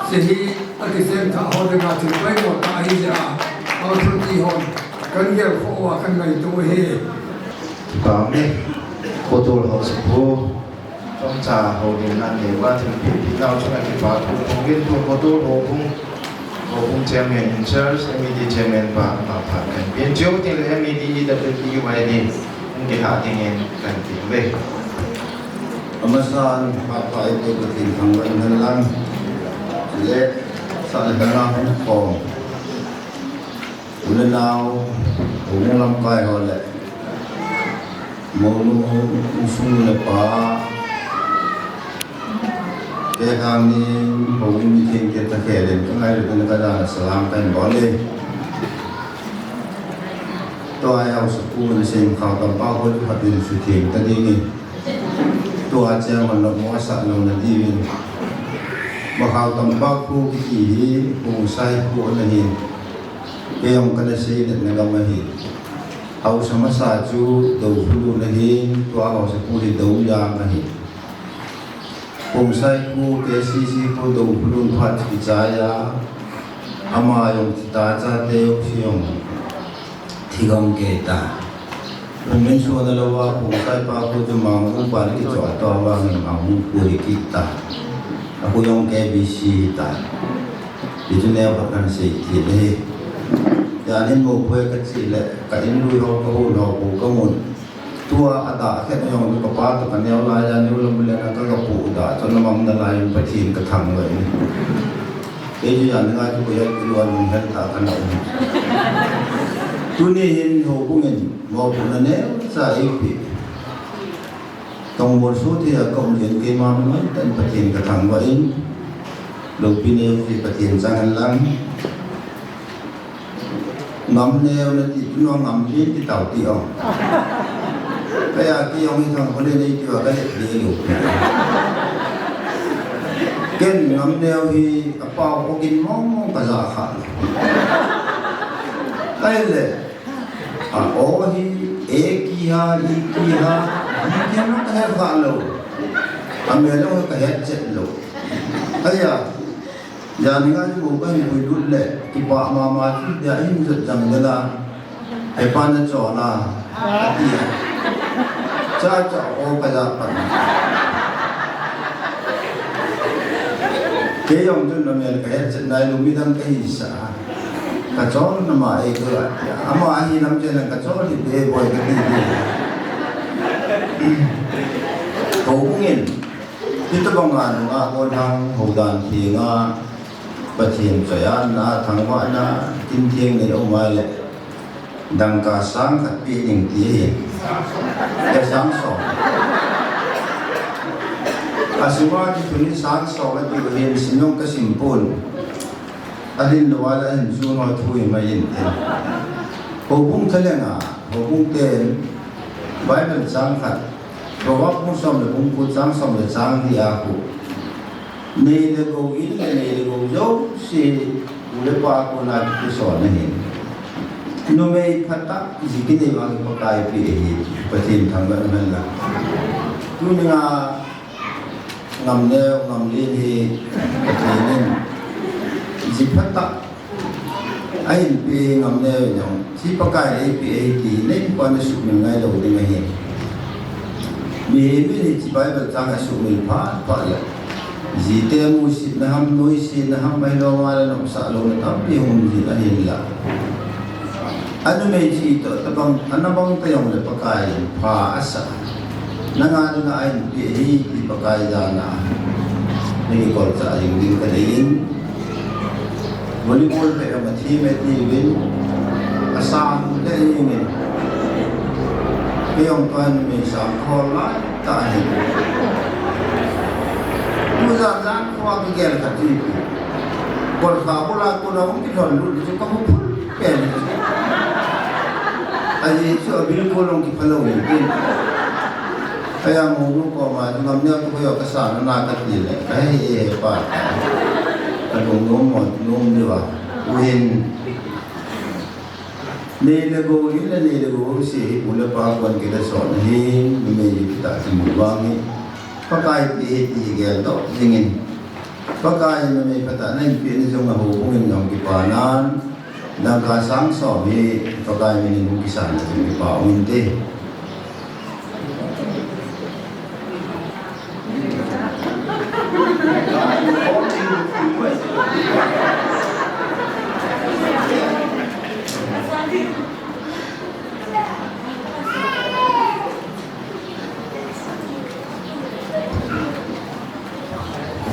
Hiche hi akisem thah ho dinga thil poimo tah ahi jeh a, authority hon kan gelkhoh uva kan ngaito u ahi. Kipa ume, Potol House Pu, chomcha houlimna neiva thilpeh peh nau chunga kipa thu phong in, Potol House Pu. Houbung Chairman in Charge, M E D Chairman pa, pa, pa, kan pin. Chiu tin le M E D, E W D, Y D, hung kihah dingin kan pin ve. Amasan, pa, pa, ite ko tin thang wan nan lang. Le, sa le thang lang hung kong. U le nao, houbung lamkai ho le. Mounu, u sung le pa. Kei khang nin, houbung mithengte takhel in, ka ngailut in ka dan a salam kahin bol e. Tua hi haosapu in seikhao tampa ho chu phat in sutheng ta ding in. Tua cheng hon na mo sa lo na diuvin. Makhao tampa khu kiti hi, Khongsai khu ana hin. Kei jong kana seilet na gam ahi. Haosa masa chu Dophulun ahin, tua haosapu hi Doujang ahi. Khongsai khu, K C C khu Dophulun phat kichai a, ama jong thi ta, chate jouse jong thi gam kei ta. Hung min suhna lou a, Khongsai pa khu chu Mangbung pa le kichoh a, tua vang in Mangbung khu hi kit ta. A khu jong K B C hi ta. Hichu neo khat kan sei thei le hi. Jan hin Mopui ka che le, ka in lui ho, ka hon ho, ko ka mun. Tua a da khet jong ka pa toh ka neo lai a, neo lam le na ka, ka pu da, chun na mang na lai Pathen ka thangvah in. Kei chu jan nga chu ko ya ki lua nung hen ta ka na um. Tuni hin houbung in, Mopui na neocha eipe. Tong bol su thei a ka um jeng keima mama tan Pathen ka thangvah in, loupi neo ti Pathen chang hen lang. Ngam neo na ti, tu no ngam len ti tao ti ong. Kei a ti ong hi thang ko le nei ti va ka le ti lo. Ken ngam neo hi a pao ko kin mong mong ka ja kha. Kei le. A o hi, e kiha, i kiha, i kiha, ka he kha lou. A me lou ka he chet lou. Aya, jan nga ni mo ka hin pui lut le, kipa mama chu, ya hin jot jang de la. He pa na cho la. A ti a. Cha cha o ka ja pan. Kei jong chun na me ka he chet nai lou mi dang ka hi sa. Ka chol na ma e ko la. Ama hi lam chen ka chol hi be boi ka ti ti. Houbung in. Hitabang a nunga ko thang houdan theng a. Pathen choi a na thangvah na kin theng nei o mai le. Dangka sang khat pe ding ti hi. Ka sang som. A sima ti tuni sang som a ti hin sinong ka simpun. A hin lou a la hin chu no thu hi mai in te. Houbung thalenga, houbung ten Bible chang khat. Proverb bung som le bung ko chang som le chang li a ko. Nei le gou in le nei le gou jouse, u le pa kona kisun ahi. Numei phatah, ji kinei vang hi Pakai pi ahi, Pathen thangvah in umhen lang. Tunia, Ngamneo, Ngamlen hi Pathen in ji phatah ahin pe, Ngamneo in jong, hiche Pakai in eipeh ahi ti, nei pa na sumil ngai lou ding ahi. Mihem in hiche Bible chang a sumil phat phat le, jite musetna ham, nuisetna ham, ahilou le nomsah louna tampi hung jin ahinla. Anumei chu ito tabang, ana bang tah jongle Pakai in pha asah. Nanga dinga ahin pe ahi ti Pakai jana. Nei kolcha jing ding kadei in. Volleyball pe ama thi me ti vin. Asang le jing in. Kei jong tua numei sang khol lai. Tahi. Tujan jan khua kigel khat chu. Kolkha bula kona hung kilhon lut chu ka hung phul pen. Ahi chu abil ko long kiphalou in tin. Kaya mo nu ko ma chu Ngamneo tu ko yo ka sa na na ka ti le. Ka he he pa. Ka dong nom mo nom diu a. U hin. Nei le gou in le nei le gou se hi, u le pa kon kile son hi, numei hi kita kimu vang hi. Pakai ti hi ti geldoh jing in. Pakai in numei phatah na eipeh na jong a houbung in jong kipa nan. Dangka sang som hi, Pakai min in hung kisan na jong kipa um inte.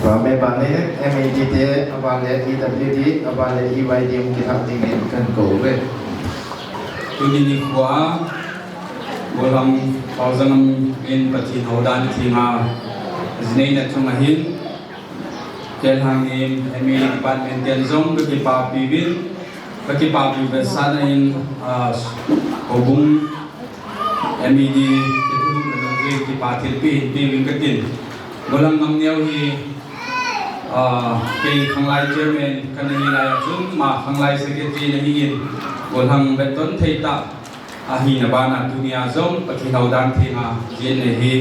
Pame pame, M A D te, aban le E W D, aban le E Y D um kithah dingin kakou uve. Tuni nikho a, Golhang Paozangam in Pathen houdan thenga, jinei na chunga hin, Kelhang in M A D department ten jong kakipapi uvin, kakipapi vetsahna in, ah, houbung M A D kithulhuhna dungjuiyin kipa thilpeh hin peuvin katin. Golhang Ngamneo hi, ah, kei khanglai chairman kana hi lai a chun, ama khanglai secretary ana hin, Golhang vetton thei tah ahina bana tunia jong Pathen houdan thenga jin nei hi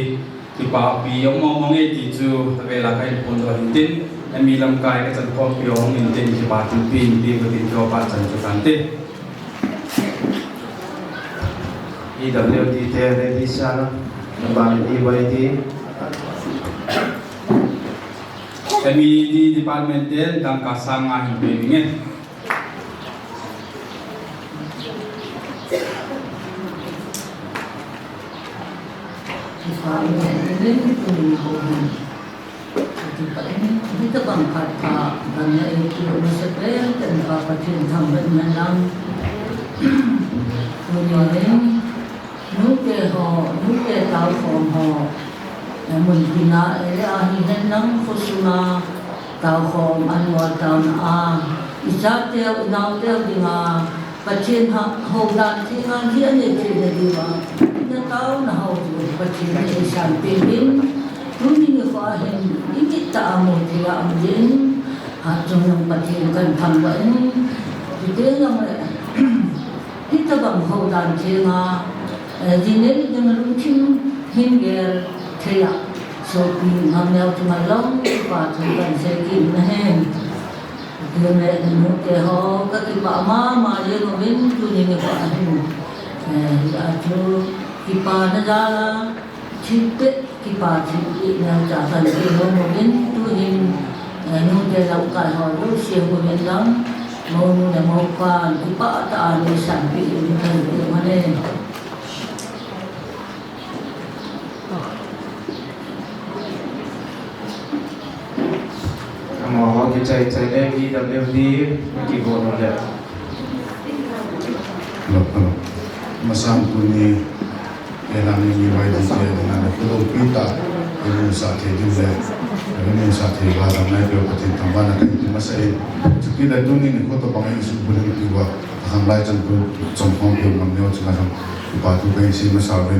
kipapi jong mong mong e ti chu avela kahin phongdoh in tin, M A D lamkai kachan khompi jong in tin kipa thilpeh hin peh katin kipa chan chu kante. E W D te ready sa, aban E Y D. M A D department ten dangka sang nga hin peh nge. Kipa nge, nge, nge, nge, nge. Ati pa in, hitabang phat pha, gamla e tu, masa pen, pen pha, Pathen thangvah in hen lang. Tuni in, nute ho, nute taokhom ho, eh, mun tina, eh, ahi hen lang, khosunga, taokhom, an ngol taona a, ichateu, inaoteu dinga, Pathen ha, houdan thenga hi anei theina diuva, nataona ho chu Pathen in eisanpeh in, tuni nikho a hin, ikit tah a mu thei a um jin, hatchungnung Pathen kahin thangvah in, chuteng jong le, hitabang houdan thenga, eh, jinei ding lungthim hin gel thei a, sopi Ngamneo chunga jong, kipa thu kahin sei kit in ahi. Tuni le nute ho, kakipah mama jeng uvin tuni nikho a hin. Eh, achu kipana jal a, thilpeh, kipa thilpeh neocha kahin peh uvin tuhin, eh, nute lamkai ho jouse houin lang, mounu le moupan, kipah tah a neisanpeh in kahin peh uve. Amaho kichai chai le V W D kigon le. Hello, hello. Masang tuni, eh, nang ni Y D K na le, hello, Peter, eh, musa thei diu le, eh, musa thei ba dam nai pe Pathen thangvahna kahin pe masa e. Chukit le tuni nikho tobang in sum bulhing pi uva, khanglai chan pu, chom khom pi Ngamneo chunga jong, kipa thu kahin sei masa uve.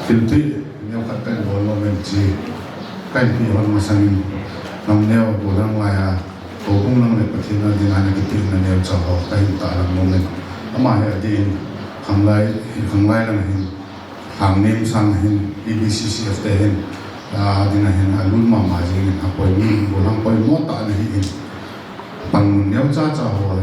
Thil thei, neokhat kahin bol nom e ti, kahin peh hon masang in, Ngamneo, Golhang lai a, houbung lang le Pathen a dinga ana kipehna neocha ho, kahin tahlang nom e. Ama hi adeh in, khanglai, khanglai lang hin, Hangnem sang hin, A B C C F te hin, a, dinga hin, alul mama jeng in, apoimo, Golhang poimo tah ana hi in. Panmun neocha cha ho,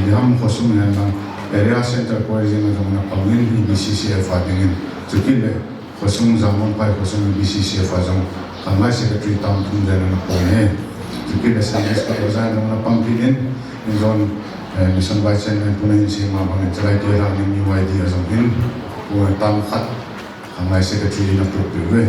Liham khosung hin lang, area center koi jeng a jong ana pang in, A B C C F a ding in. Chukit le, khosung Jamon Pai khosung A B C C F a jong, khanglai secretary tam thum jen ana pang e. Chukit le Sunday school oja jong ana pang kit in, in jong, eh, mission vice chairman pu na hin sei ma bang in, chalai te la ni Y D a jong hin, pu tam khat, khanglai secretary in aput peh uve.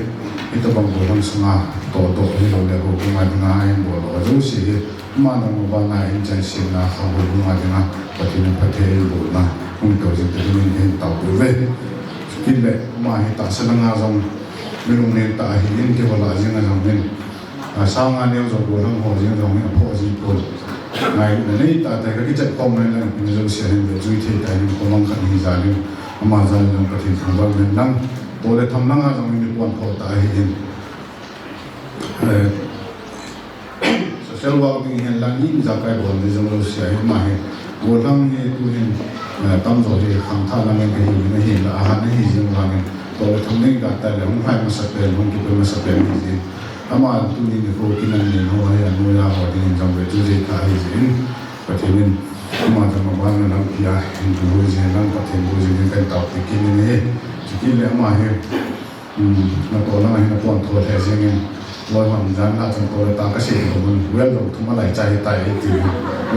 Hitobang Golhang sunga todoh hilou le houbung a dinga hin bol lou jouse hi. Ama nang mabana in chan sina kha houbung a dinga Pathen in phatthei bolna hung to jing ta dingin hin tao peh uve. Chukit le ama hi tahsa langa jong mi lunglen tah ahi in kihol a jeng a jong hin. A, sanga neo jong Golhang ho jeng jong hin aphoh ji pon. Ngailutna nei tah tah in kakichat khom nai lang, ina jouse hin vejui thei tah in khomang khat hi jal in, ama jal in jong Pathen thangvah in lang, toh le tham langa jong hin mi pon pho tah ahi in. Eh, social work ding hin lang, ijakai bol ding jong jouse ahi, ama hi. Golhang hi tuhin, eh, tamjo hi khangthah lang in kahi in ahi la, ahat na hi jing vangin, toh le tham ding tah tah le, hung hai masa pen, hung kipe masa pen hi jing. Ama tuni nikho kinan nin ho hi, anoiya ho dingin jong vejui thei tah ahi jeh in, Pathen in ama jong abana lampi a hin puihui jing lang, Pathen puihui jing in kahin taopi kit in ahi. Chukit le ama hi, um, natoh lang a hin apon tho lheh jeng in, loi hon jan la chun toh le tah kasei lou un, well jong thum alai chai tai ti.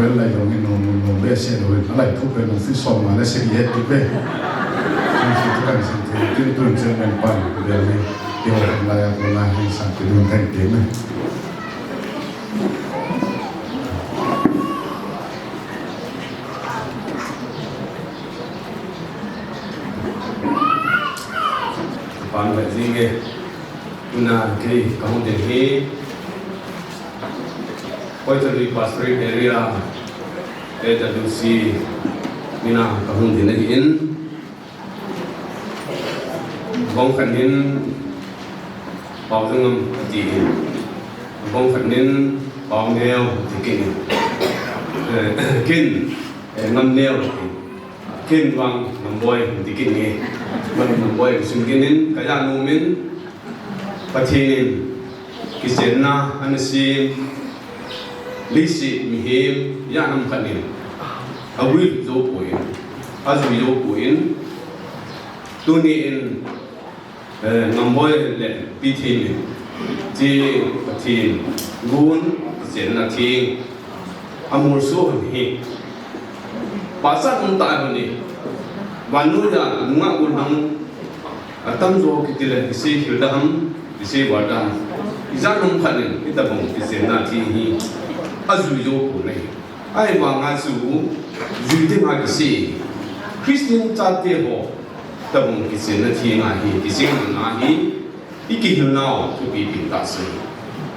Well lai jong in nom, nom, nom behseh lou in, alai thu pen jong feet som nga le sagi het ti pe. Chun chu kahin sei thei, tin tun chen men pan, bel hi. Keiho lai a kona hin sang kidun kahin ti me. Tuna kei kahung ding hi Koitalui Pastorate Area, A W C, mina kahung ding ahin. Bang khat in Pau Jangam ati in, bang khat in Pau Neo ati kit in. Eh, ken, eh, Ngam Neo ati. Ken vang Ngamboi ati kit in. Vang Ngamboi sim kit in, ka janom in, Pathen in kichenna ana sem, leiset mihem, janom khat in, avui jou poi, ajui jou poi, tuni in, eh, Ngamboi le Pathen in, chi Pathen gun kichenna theng, amolso ahi. Pachat um tah ahi. Vannoi a nungah gun hang atamjo kitile kisei khel da ham, kisei val da ham. Ijat um khat in, hitabang kichenna theng hi ajui jou pon ahi. Ahivanga chu jui dinga kisei. Christian chate ho, tabang kichenna theng ahi, kichenna hi, i kihilnau thupi pi tah ahi.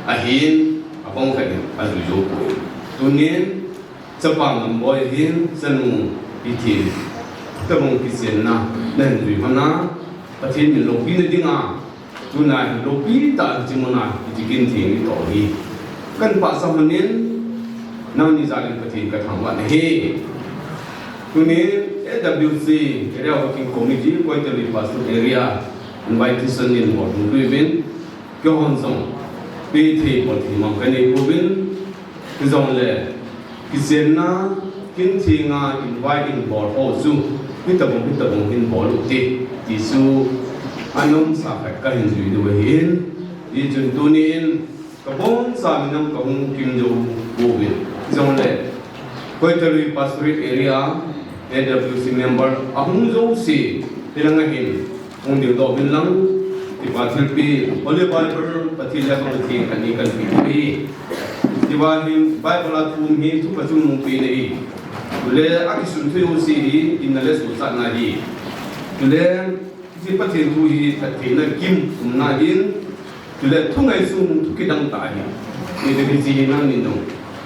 Ahin, abang khat in ajui jou poi. Tunin, chapa Ngamboi hin, chanu Pathen, tabang kichenna nahin jui hon a, Pathen min loupina dinga, tuna hi loupi tah a hiche muna hiche kin theng itoh hi kahin pachat hon in, nangni jal in Pathen kathangvah nahi. Tunin A W C Area Working Committee, Koitalui Pastorate Area, invitation in bol hung lui uvin, keihon jong pethei bolthei mang kanei pouvin, hijongle kichenna kin thenga invite in bol ho chu hitabang hitabang hin bol u hite, ti chu anomsa khat kahin jui diu ahin, hichun tunin kaboncha minam kahung kim jou pouvin, hijongle Koitalui Pastorate Area, A W C member ahung jouse, hilanga hin hung dingdoh uvin lang, kipa thilpeh, Holy Bible, Pathen lekhabu theng khat ni kahin pe ding ahi. Hiva hin Bible a thu um hi thupha chungnung pen ahi. Chule akisun thei jouse hi, in le sochatna ahi. Chule hiche Pathen thu hi phattheina kim umna ahin, chule thu ngaisang, thu kidang tah ahi. Hijeh chun hiche hi nangnin jong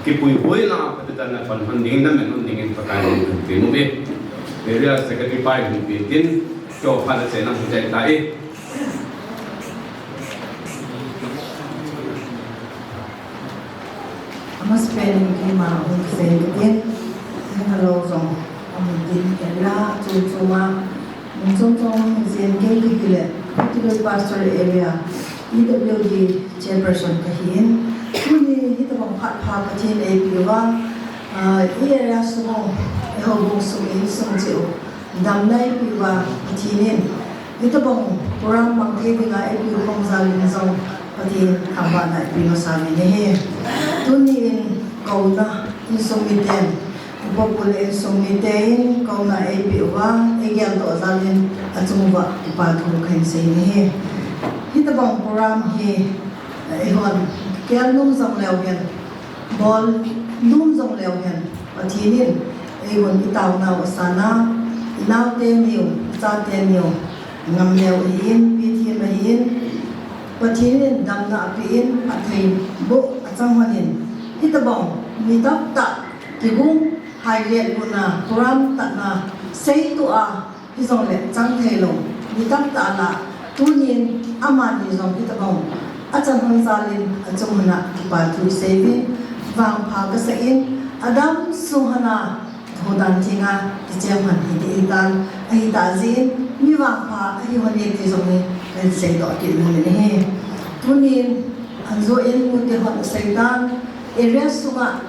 kipuihoina, phatah tah a pan hon dingin, naman hon dingin Pakai in kahin temmu uve. Area Secretary pa in hung pen tin, keiho phat a chena hung jai tai. Amasapen in keima hung kisei katin, hello jong, amun tin, area chom chom a, mun chom chom a hung jen kei kiti le, Koitalui Pastorate Area, P W D Chairperson kahin, tuni hitabang phat pha Pathen eipeh uva, ah, i area sung, i houbung sung, i insung cheh u damna eipeh uva Pathen in, hitabang program mang thei dinga eipeh u khom jal in jong Pathen thangvahna ipeh masa uvin ahi. Tuni in kouna, insung miten, upa pu le insung miten kouna eipeh uva, eigeldoh jal in achung uva kipa thu kahin sei in ahi. Hitabang program hi, eh, eihon gel nom jong leu hen, bol nom jong leu hen, Pathen in eihon i taonau asan a, i naote niu, i chate niu, ngam leu ahin, pithem ahin, Pathen in damna apeh in, phattheiboh achang hon in, hitabang mi tamtah kigong hailet lona, program tah a, seitoh a, hijongle chang theilou mi tamtah lah, tunin amani jong hitabang achan hon jal in achung hon a kipa thu isei uvin, vangpha kasa in, adam sung hon a thodan thenga kichem hon hiding ahitan, ahitah jeh in mi vangpha ahi hon e ti jong hi kahin seidoh kit nom in ahi. Tunin anjo in mute hon asei tan, area sunga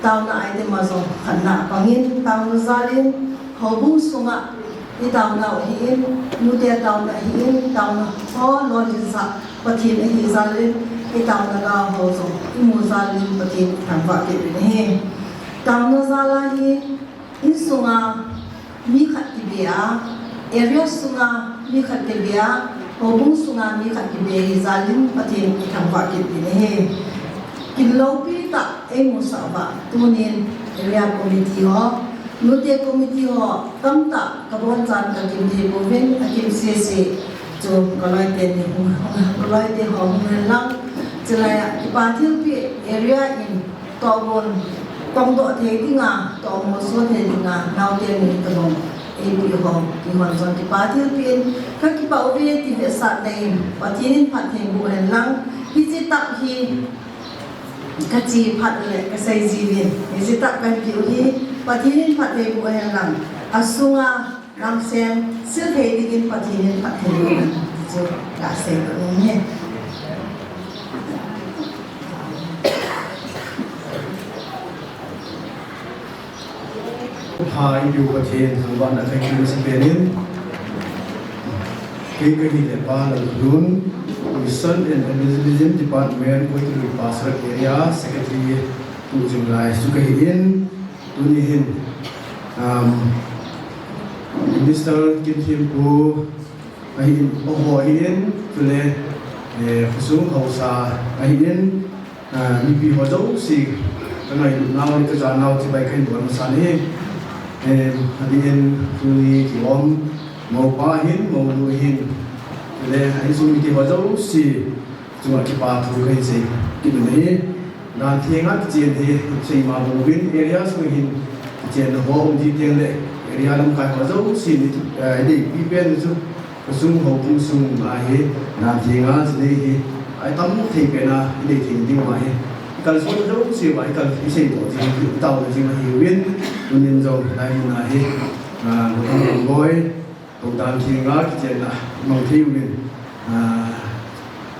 taona item a jong khatna apang in, taona jal in, houbung sunga i taonau ahin, mute taona ahin, taona ho lolhinsah Pathen ahi jal in, i taona ga ho jong imu jal in Pathen ithangvah kit uvin ahi. Taona jal a hi, insunga mi khat kibe a, area sunga mi khat kibe a, houbung sunga mi khat kibe hi jal in Pathen ithangvah kit uvin ahi. Kin loupi tah eimusah uva, tunin area committee ho, nute committee ho tamtah kabonchan kakim thei pouvin, akim sese. Chu kaloi teni hung, kaloi te ho hung hen lang. Chulai a kipa thilpeh area in tohgon kongdoh thei dinga, tohmoso thei dinga, naote ni kalong eipeh ho, kihon jong kipa thilpeh in, kakipah uve ti vetsahna in, Pathen in phatthei boh hen lang. Hiche tah hi kache phat le kasei jiuvin, hiche tah kahin peh u hi, Pathen in phatthei boh hen lang. Asunga Ramsen, sil thei dingin Pathen in phatthei boh hen, chu kasei nom e. Pha eipeu Pathen thangvahna kahin peh masa pen in, kei kahi le Pa Lalhun, Mission and Evangelism Department, Koitalui Pastorate Area Secretary, tu jing lai chu kahi in, tuni hin, um, Minister Kimthempu ahin, upa ho ahin, chule, eh, khosung haosa ahin, ah, mipi ho jouse, kangailutnau le kajanau chibai kahin bol masa e. Eh, adeh in tuni kium, moupa ahin, mounu ahin, chule a insung mite ho jouse chunga kipa thu kahin sei kit u ahi. Dan thenga kichen hi, seima bang uvin area sunga hin kichenna ho um ji teng le, area lamkai ho jouse ni, eh, ideipi pen chu, khosung houbung sunga hi, dan thenga chinei hi, atam thei pen a, idei thei ding uva hi, ikalson jouse uva, ikal, iseidoh jing, itaona jing ahiuvin, tunin jong, hilai mun a hi, ah, Lhunboi, Hou dan thenga kichenna mang thei uvin, ah,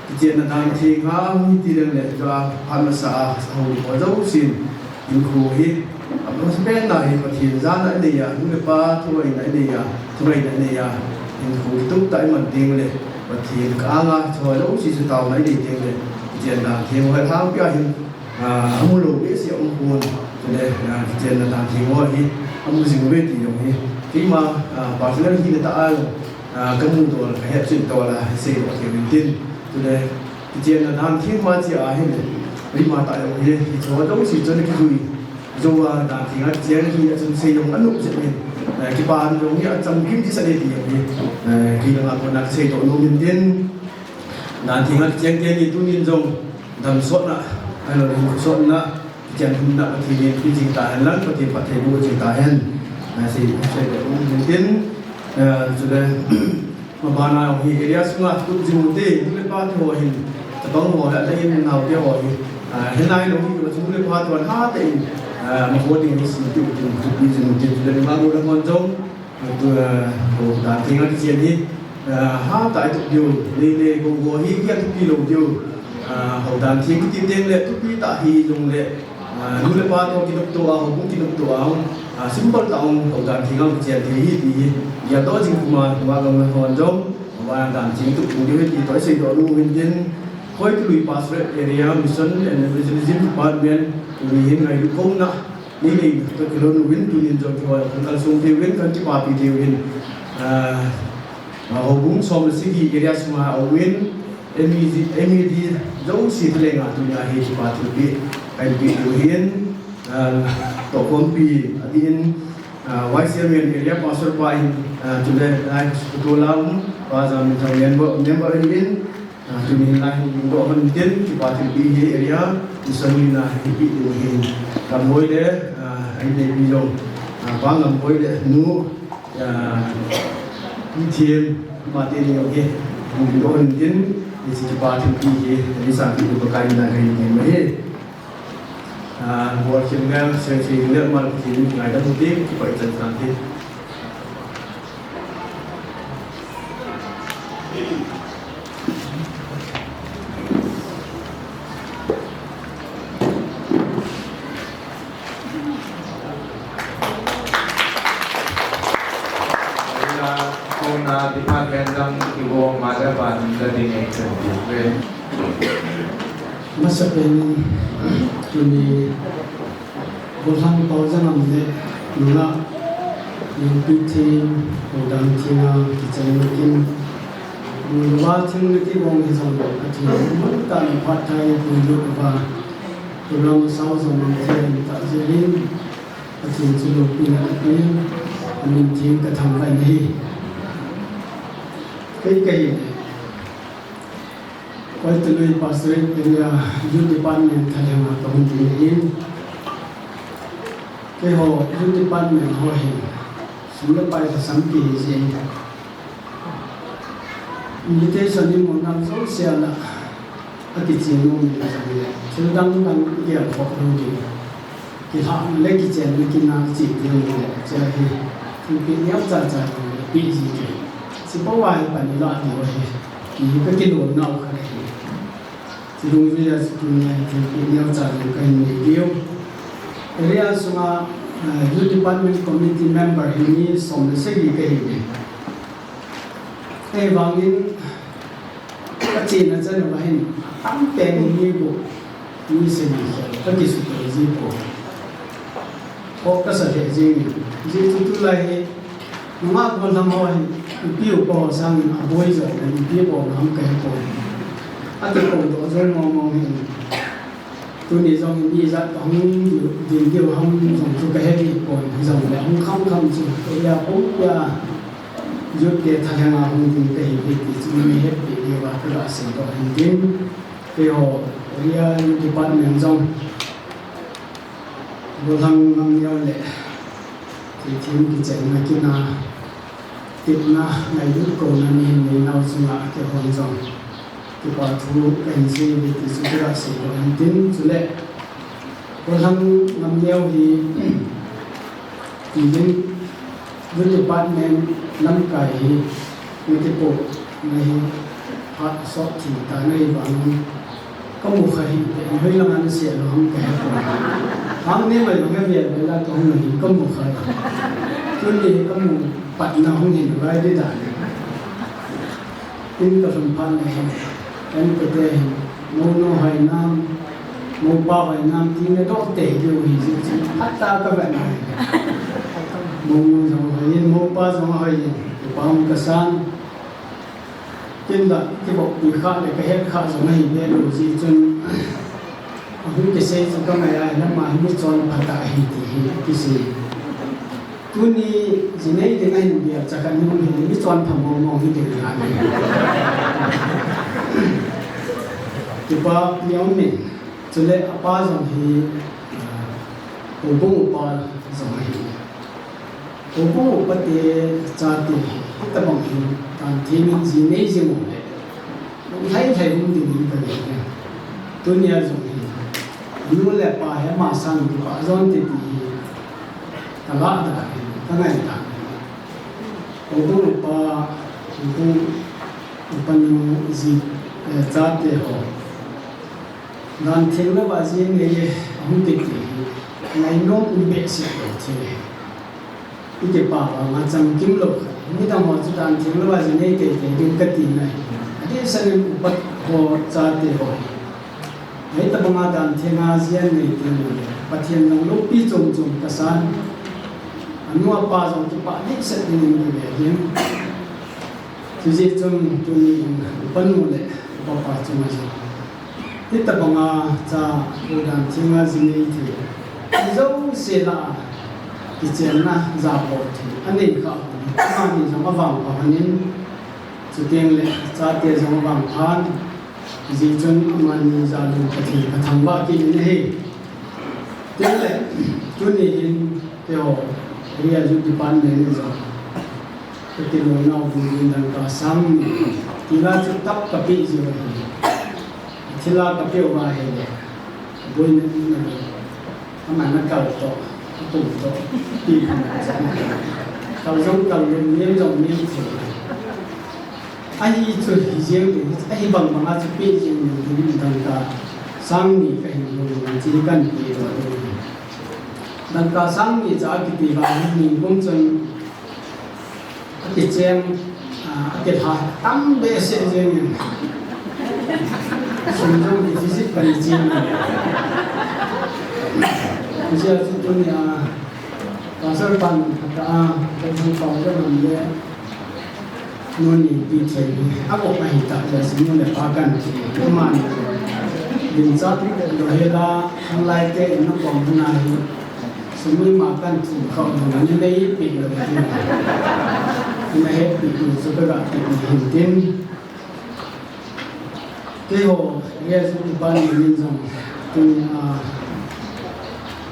kichenna dan thenga hung hi ti leng le, tua phat masa a houlim ho jousen hinkho hi, amasapen a hi Pathen jana inei a, nu le pa thungaina inei a, thungaina inei a, hinkho kitup tah iman teng le, Pathen ka anga hiche ho jouse chu taona inei teng le, kichenna dan theng ho hi lhangpi a hin, ah, amu lou behseh a um pon, chule, ah, kichenna dan theng ho hi amu jing uve ti jong hi keima, ah, personal hina tah a jong, ah, kamu dol, kahet chin dol a, isei doh thei uvin tin. Chule, kichenna dan theng ho a che a hile, keima tah jong hi, hiche ho jouse chun kijui jou a, dan thenga kicheng hi achun sei jong anop jep in, eh, kipa jong hi achamkim dehset e ti jong hi, eh, kei langa kona kasei doh nom in tin. Dan thenga kicheng teni tunin jong damsotna, ahilou le hinkho sotna, kichen lhunna Pathen in pe jing tahen lang, Pathen phattheiboh jing tahen. Ah, sei, sei le um hin tin, ah, chule, mabana hi area sunga tup jing ute, nu le pa te ho hin, chapang ho le, le in naote ho hi, ah, hinai lou hi, nu le pa te ho hatah in, ah, maho ding hi sei ute, tup jing ute, chule, ma go le mon jong, Tua, hou dan thenga kichen hi, ah, hatah a itup diu, lei le gou ho hi kia thupi lou diu. Ah, hou dan theng kiti teng le thupi tah hijongle, ah, nu le pa toh kinoptoh a, houbung kinoptoh a, ah, simple tah a hou dan thenga kichen thei hi ti hi, geldoh jing puma, nu a gam le hon jong, hou dan theng tup diu hi ti toh isei doh nom in tin, Koitalui Pastorate Area Mission and Evangelism Department, tuni hin ngailut kouna, Nei nei toh kilhon uvin tunin jong kihoi a kon kalsong thei uvin kan kipapi thei uvin. Ah, ah, houbung som le sagi area sunga aum in, M E D, M E D jouse thalenga tunia hi kipa thilpeh kahin peh diu ahin, ah, tohkhompi adin, ah, Vice Chairman Area Pastor pa hin, ah, chule, ah, Kutulam, Pa Jamminthang member, member ahin, Ah, tuni hin lai hung dingdoh hon tin, kipa thilpeh hi area mission in a hin peh ding ahin. Gamboi le, ah, a inneipi jong, ah, Pa Gamboi le nu, ah, Pi Thim, amate ni jong hi, hung dingdoh hon tin, hiche kipa thilpeh hi, hiche sangpi u Pakai mina kahin tem ahi. Ah, bol khem ngal, sei sei ngal mal Pathen in ngaidam ute, kipa ichan chan te. Kona department dang kivo ma le ban da ding ahi. Masapen in, tuni, Gollhang Paojangam le nungah, Lungpi Thim, Houdang Thim a kicheng nakin, nungah thim naki gong hijong, athim mun tah in phat thei puilut uva, program asao jong mang thei tah jeh in, athim chu loupina kapen, amin thim kathangvah in ahi. Kei, kei, Koitalui Pastorate Area Youth Department thalhenga kahung ding ahin. Keiho Youth Department ho hin sum le pai lhasam kihi jin, invitation imu nau jouse a lah a kichen nom in ajong le, thil dang dang igel khop lou ding. Kilhahna le kichenna kin a iche ding le, hiche hi thilpeh neocha cha ding le peh ji te. Hiche bou a hi pan ilah diu ahi, ti hi kakilom nau khat ahi. Hiche dungjui a chu tunia hi thilpeh neocha ding kahin nei diu. Area sunga, eh, Youth Department Committee member hi mi som le sagi kahi uve. Ahivangin, kachena chan uva hin, atam pen in mi gup, mi sagi khel, kakisutoh ji poi. Khoh kasa lheh jengin. Hijeh chun tulai hi, nungah gollhang ho hi, ipi upa ho sangin aboi jo, ipi upa ho ham kahe poi. Akikoudoh jou mong mong hin. Tuni jong hi mi ijat kahung ding diu ham jong chu kahe kit pon, hijongle hung kham kham chu area pumpia youth te thalhenga hung ding kahiuve ti chu mi hetpeh diuva kaga seidoh ahin tin, keiho area youth department jong gollhang ngam neo le kithem kichenna kin a tepna ngailut kouna nei nau chunga keihon jong kipa thu kahin seiuve ti chu kaga seidoh ahin tin, chule gollhang ngam neo hi ti ding, youth department lamkai hi natipohna hi phat asot thim tan ahivangin kamu kha hih teh, hoilanga nasei lou ham kahe poi. Hang ne mai lou nge vel vel a kahung hi kamu kha. Tuni kamu patna hung hin rai di dan. In kalhun phat le hin, enkate hin, mou nu hoi nam, mou pa hoi nam, ti nadoh tei diu ahi jeh chun, phatah a kavet nai. Mou nu jong hoi in, mou pa jong hoi in, kipa um kasan. Ken la, kivoppi kha le kahet kha jong ahi ve lou jeh chun, ahung kisei chu kangai a, hilama hi michonpha tah ahi ti hi kisei. Tuni jinei ding ahin bia chakhat nung hi michonpha mong mong hi ding ahi. Kipa pi um in, chule apa jong hi, ah, houbung upa jong ahi. Houbung upa te chate hi, hitabang hi, tan thei min jinei jing u le. Lung lhai lhai um ding in kagel e. Tunia jong hi, nu le pa hi ama sang kipa jon te ti hi, kalah dan hi, kangai dan hi. Houbung upa, houbung upa nu ji, eh, chate ho. Dan theng louva ji nei le, ahung kiti hi, ngainom um behseh lou thei hi. Ikipa vanga chamkim lou khat. Midang ho chu dan theng louva ji nei tei tei ding kati nai. Adeh sangin upa ho chate ho. Hitabanga dan thenga ji anei teng le, Pathen jong loupi chom chom kasan. Anu apa jong kipa dehset dingin kagel in. Chujeh chun tuni in upa nu le upa pa chunga jong hitabanga cha, dan thenga ji nei thei, jouse lah a kichenna japo thei anei kha, amani jong avangpha hon in, chuteng le chate jong avangphan, hijeh chun amani jal in Pathen kathangvah kit in ahi. Chuteng le, tuni hin, keiho, Area Youth Department in jong kakilom nau ding in dangka sang ni, thilha chu tap kapeh jiu ahi. Thilha kapeh uva ahile, boina in ahi. Aman akal toh, apum toh, pi phan a jana. Kal jong kal lou, nem jong nem thei. Ahi chu hi jeng ding, ahi bang banga chu peh jeng ding, dangka sang ni kahin lhung ding chu kahin pedoh ding. Dangka sang ni cha kiti vang hi ningkum chun akicheng, ah, akilha tam behseh jeng in. Sum jong deficit kahin chen in. Hijeh chun tunia, Pastor pan khat a, Pastor Paul le, nu ni pi thei hi, agop ahi tah jeh a, nu le pa kan ti, amani. Ginchat lou hela, khanglai te in nakom na hi, sum ima kan thum khom na ni nei pi lou hi. Na heppi ni chu ka ga ti ni hin tin. Keiho, Yesu department in jong, tunia,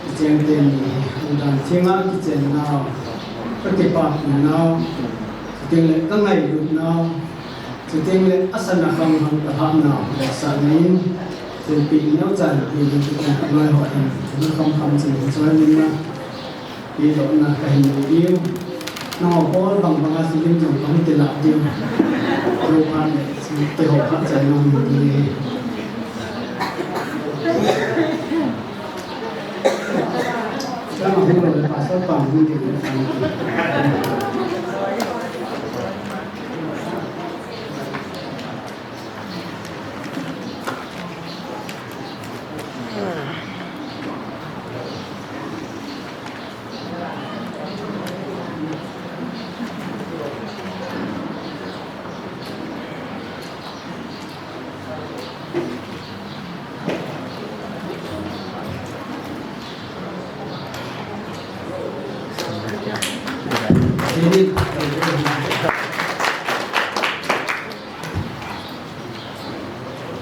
kicheng teni, u dan chenga kichen nau, ka kipapi nau, chuteng le ka ngailut nau, chuteng le asan a khang hang ka ha nau, le sa na in, chun pi neu chan, pi ni ki kan noi ho in, ni kham kham chin choi ni na. Pi dohna ka hin nei diu. Nangho bol bang banga chu lim jong ka hung ti lah diu. Ro phat le, chu te ho phat chai nang mu diu. Chang a hung lo le pastor pa hung ti le.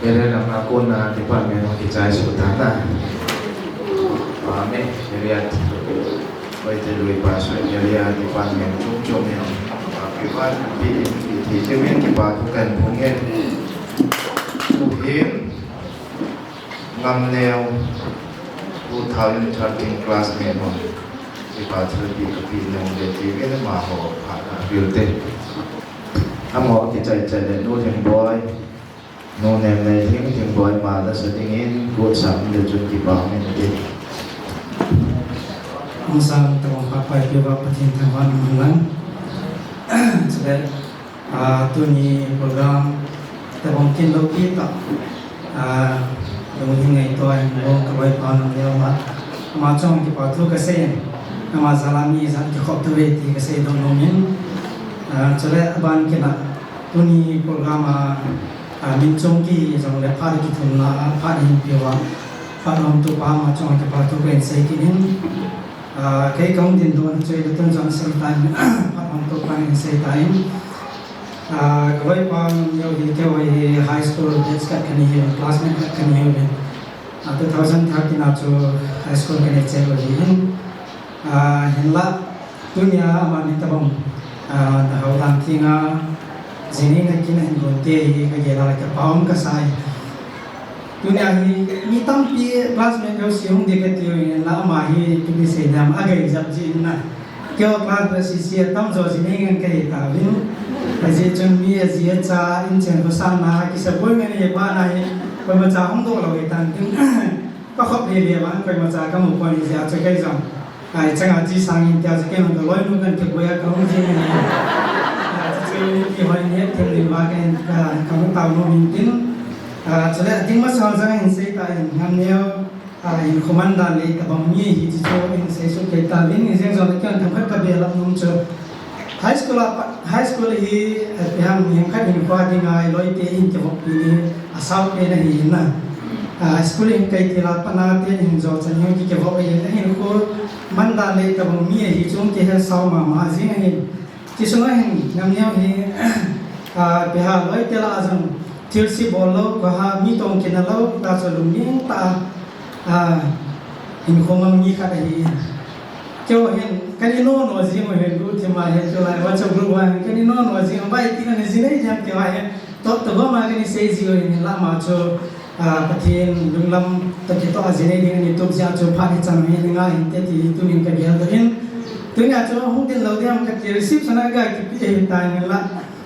Area lam a kona department hung kichai suh tan a. Amen. Area ti. Oi te lui pa su area department chom chom ni. Kipa pi pi ti ti min kipa thu kan phung e. Tuhin Ngamneo two thousand thirteen classmate ho. Kipa thu pi ka pi nong le ti ve na ma ho pha na bil te. Amo kichai chai le nu thing boy. Nu nem nei thing thing boi ma la sa dingin, kut sam le chun kipa min ti. Hung sam tong kha pai pe ba Pathen thangvah in um hen lang. Chule, ah, tuni program tabang kin lou pi ta. Ah, lung hin ngaito in lung ka loi pa Ngamneo ma. Ama chong kipa thu ka sei. Ama jal a mi jan kikhop tauve ti ka sei doh nom in. Ah, chule aban kin a. Tuni program a, a, min chung kihi jongle phat kithumna a, phat hin peuva, phat hongtopa ama chunga kipa thu kahin sei kit in, a, kei kahung dingdoh na chu, tun jong sei tan, phat hongtopa in sei tan, a, ka loipa Ngamneo hi keiho hi high school batch khat kana hiuvin, classmate khat kana hiuvin, a, two thousand thirteen a chu high school kana cheu ahin, a, hinla, Tunia ama min tabang, ah, na hau dan kinga, jini na kin hin gon te hi ka gel a ka paom ka sai. Tunia hi mi tampi classmate ho si hung de ka tiu in la ama hi tuni sei nam a gai jap ji in na. Keiho class ba si si a tamjo jini ngan ka hi ta vin. Aji chun mi aji acha in chen ko sa na ki sa boi ngan hi ba na hi. Koima cha hung doh lou hi tan tin. Ka khop le le vang koima cha ka mu pon aji a chu kei jong. Ai, changa chi sangin tia chu kei nung ka loinu kan kiboi a ka hung jing in. A, chu chu ni ti hoi ni thil ni va ka en ka, ka hung tao nom in tin. A, chule a ding masang jang in sei ta in Ngamneo, a, in khuman dan le tabang mi hi chu chu in sei su kei ta vin in jeng jong le kei themkhat ka bel a nom chu. High school a pa, high school hi, eh, ipi ham, mi khat hinkho dinga loi te in kivop pi ni, a sau pen ahi in na. Ah, school in kai til a pat na te in jo chan hi kivop ahi in, ahinkho man dan le tabang mi ahi chung kihe sao mama jing ahi. Ti sung ahin Ngamneo hi, ah, ipi ham loi te la jong thil si bol lou, ko ha mi tong kin a lou, ta chu lungning ta. Ah, hinkho mang mi khat ahi. Keiho hin, kan i nono jing u hin, group thim a hin, tulai WhatsApp group a hin, kan i nono jing u, bai ti kan i jinei jam keiho hin, to, to gom a kan i sei ji u hin, lama chu, ah, Pathen lunglam toh kitoh a jinei ding ani tup jeh a chu phat hi chan hin nga hin te ti tunin ka gel doh in. Tunia chu hung din lou ding ham kati, reception a ga kipe hi ta hin la,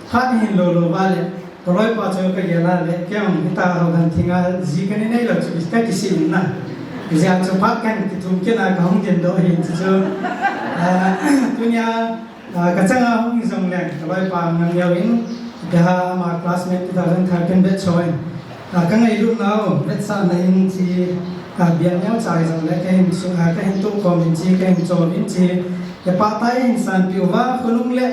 phat hin lou lou va le. Ka loipa chu ka gel a le, kei jong hita hau dan thinga ji ka ni nei lou chu ka kisei in na. Jia chu phat kan kithum kit a ka hung din doh hin chu chu. Ah, tunia, ah, ka changa hung jong le, ka loipa Ngamneo in, ipi ham ama classmate two thousand thirteen batch ho in. Ah, ka ngailut nau, vetsahna in chi, ah, biang neo chai jong le, ka hin su, ah, ka hin tuh kom in chi, ka hin chom in chi, ka pa tai in sanpeh uva, khonung le,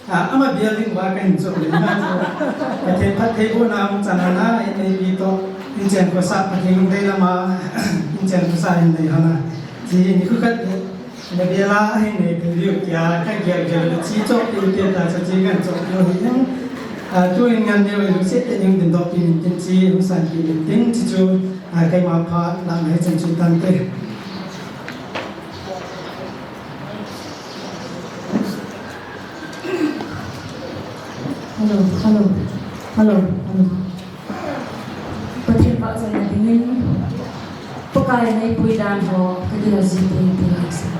Ah, ama bial ding uva ka hin chop le na chu. Pathen phattheibohna hung chan a na, in neipi toh, in chen khosa Pathen lungdei lama, in chen khosa in nei hon a. Chi ni khu khat le, Nabela ahin nei peh diu tia kagel gel le chi chop tiu te ta cha chi kan chop tiu hi. A, tuin ngan neo lungset tah in dingdoh pi intin chi, hung san pi intin chi chu, a, keima pha lam hei chan chu tante. Hello, hello, hello, hello. Pathen vahchoina dingin, Pakai in eipui dan ho, kagel jing ding ti ahi.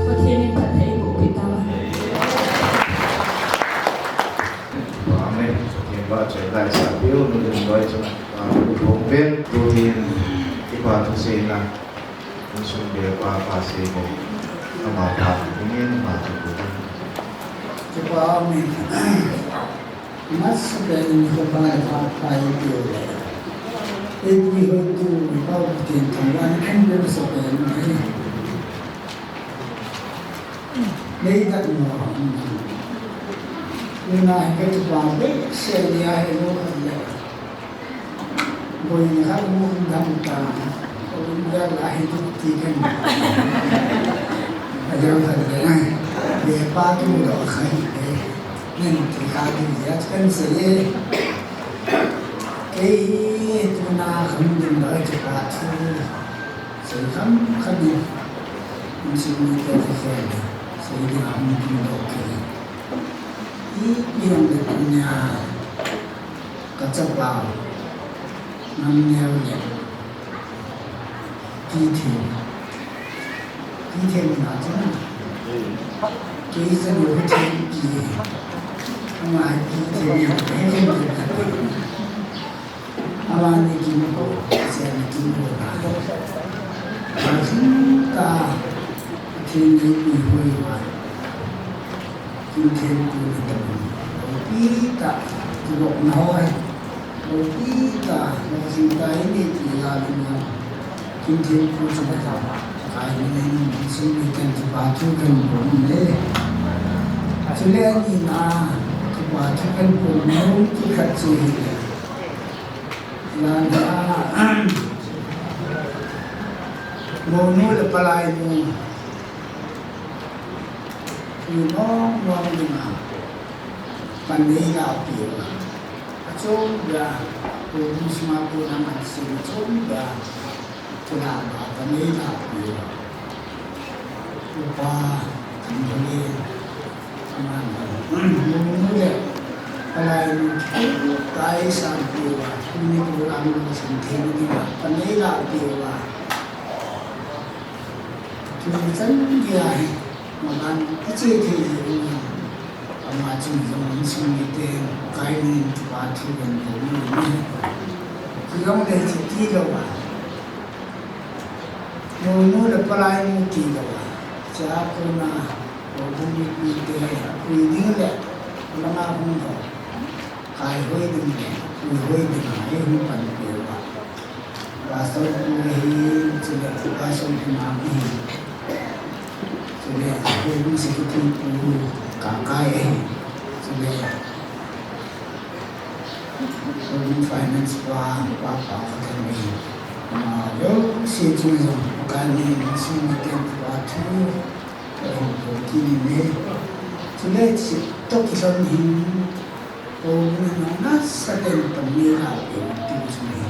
Pathen in phatthei eiboh peh tauhen. Amen. Pathen vahchoi laisah peh u, nu le loi chunga, ah, u Thongven, tuhin kipa thuseina, insung bep a pa sei bou, ama phat dingin, ama chu tu ding. Kipa, amen. Amasapen in nikho pha le phat pha eipeh u le, eipui hoitu Pau Pathen thangvahna khenbeh masapen in ahi. Nei dak mo. Tuna hi ka kipa behseh a, helou khat le boina khat mu hung dam ta. Ko in dak la hi tu ti kan. A helou khat le ngai. Be pa tu lo khai be. Nen ti ka di ya kan se ye. Kei hi tuna kham din lo kipa thu. Sei kham kham in. Insung mite kikhen. Sei ding a hung tin lo kei. Ipi jong le tunia ka chapa Namneo le Kithem. Kithem na chun. Kei chanu Kithem ki. Ama hi Kithem ni. Amani kin ko, sen kin ko. Ahin ta, kin ni kin hoi wa. Kin kin ko ni ta. Pi ta, ko na hoi. Pi ta, ko sin ta ni ti la ni. Kin kin ko chu ta. Kai ni ni sin ni kan ti pa chu kan ko ni. Chule ni na, ti pa chu kan ko ni, ti khat chu hi. Langa, mounu le palainu, tui mong mong dinga, pan nei la piu. Achom bia, ko dum sma ko na man sin achom bia, tuna ba pan nei la piu. Upa, kan bole, Aman, mounu le palainu, tai san piu va, tuni ko lam lo san thei ni va, pan nei la piu va. Tuni chan dia hi, maban, iche thei ji ni. Ama chun jong insung mite, kai ni pa thu kan ko ni. Ki jong le chi ti lo va. Mounu le palainu ti lo va. Cha ko na, Houbung mipite, apui ding le, langa hung ho. Kai hoi ding le, pui hoi ding le, hung pan peh uva. Pastor pu ahi, chule pastor pu ma ahi. Chule, houbung secretary pu, Kakai ahi. Chule, houbung finance pa, pa, pa, pa, pa, pa, yo, si chung jong, pa, ni, si, ni, ten, pa, two. Ka hung ko kit in ahi. Chule chutoh kilhon hin, houbung in nasatah in pan nei la peh u ti chu ahi.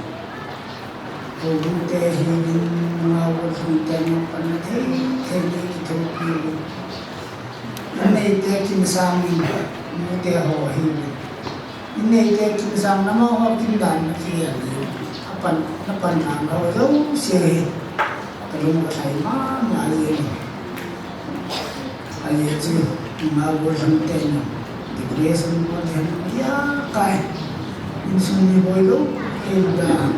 Houbung te hiuvin, nungah golhang te jong pan na thei thei in kithopi uvin. Inneite kinsang in, nute ho hiuvin. Inneite kinsang, namaho kin dan na kigel in. Apan, napan nang ho jouse hi. Kalung kathai mama jeng in. Ajeh chu, ima golhang ten, decoration bol hen, ya kai. Insung mi boi lou, hin da.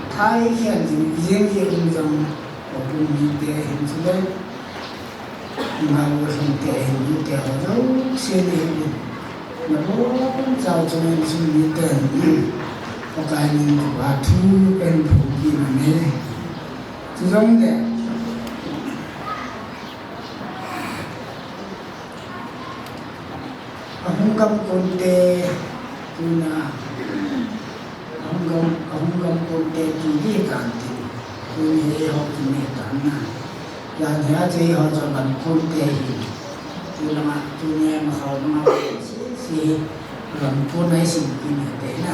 Thai hian jing, jing jing in jong, houbung mite hin chule. Ima golhang te hin, mite ho jouse ni hin. Nabonchau chun insung mite hin. Pakai min kipa thu kahin phong kit in ahi. Chujongle. Ahung gam konte, tuna, ahung gam, ahung gam konte ti ding tan tin, tuni eiho kine tan na. Jan hia chu eiho chu gam konte hi, tuna, tuni ma kho ma si, si, gam kon ai sim kine te na.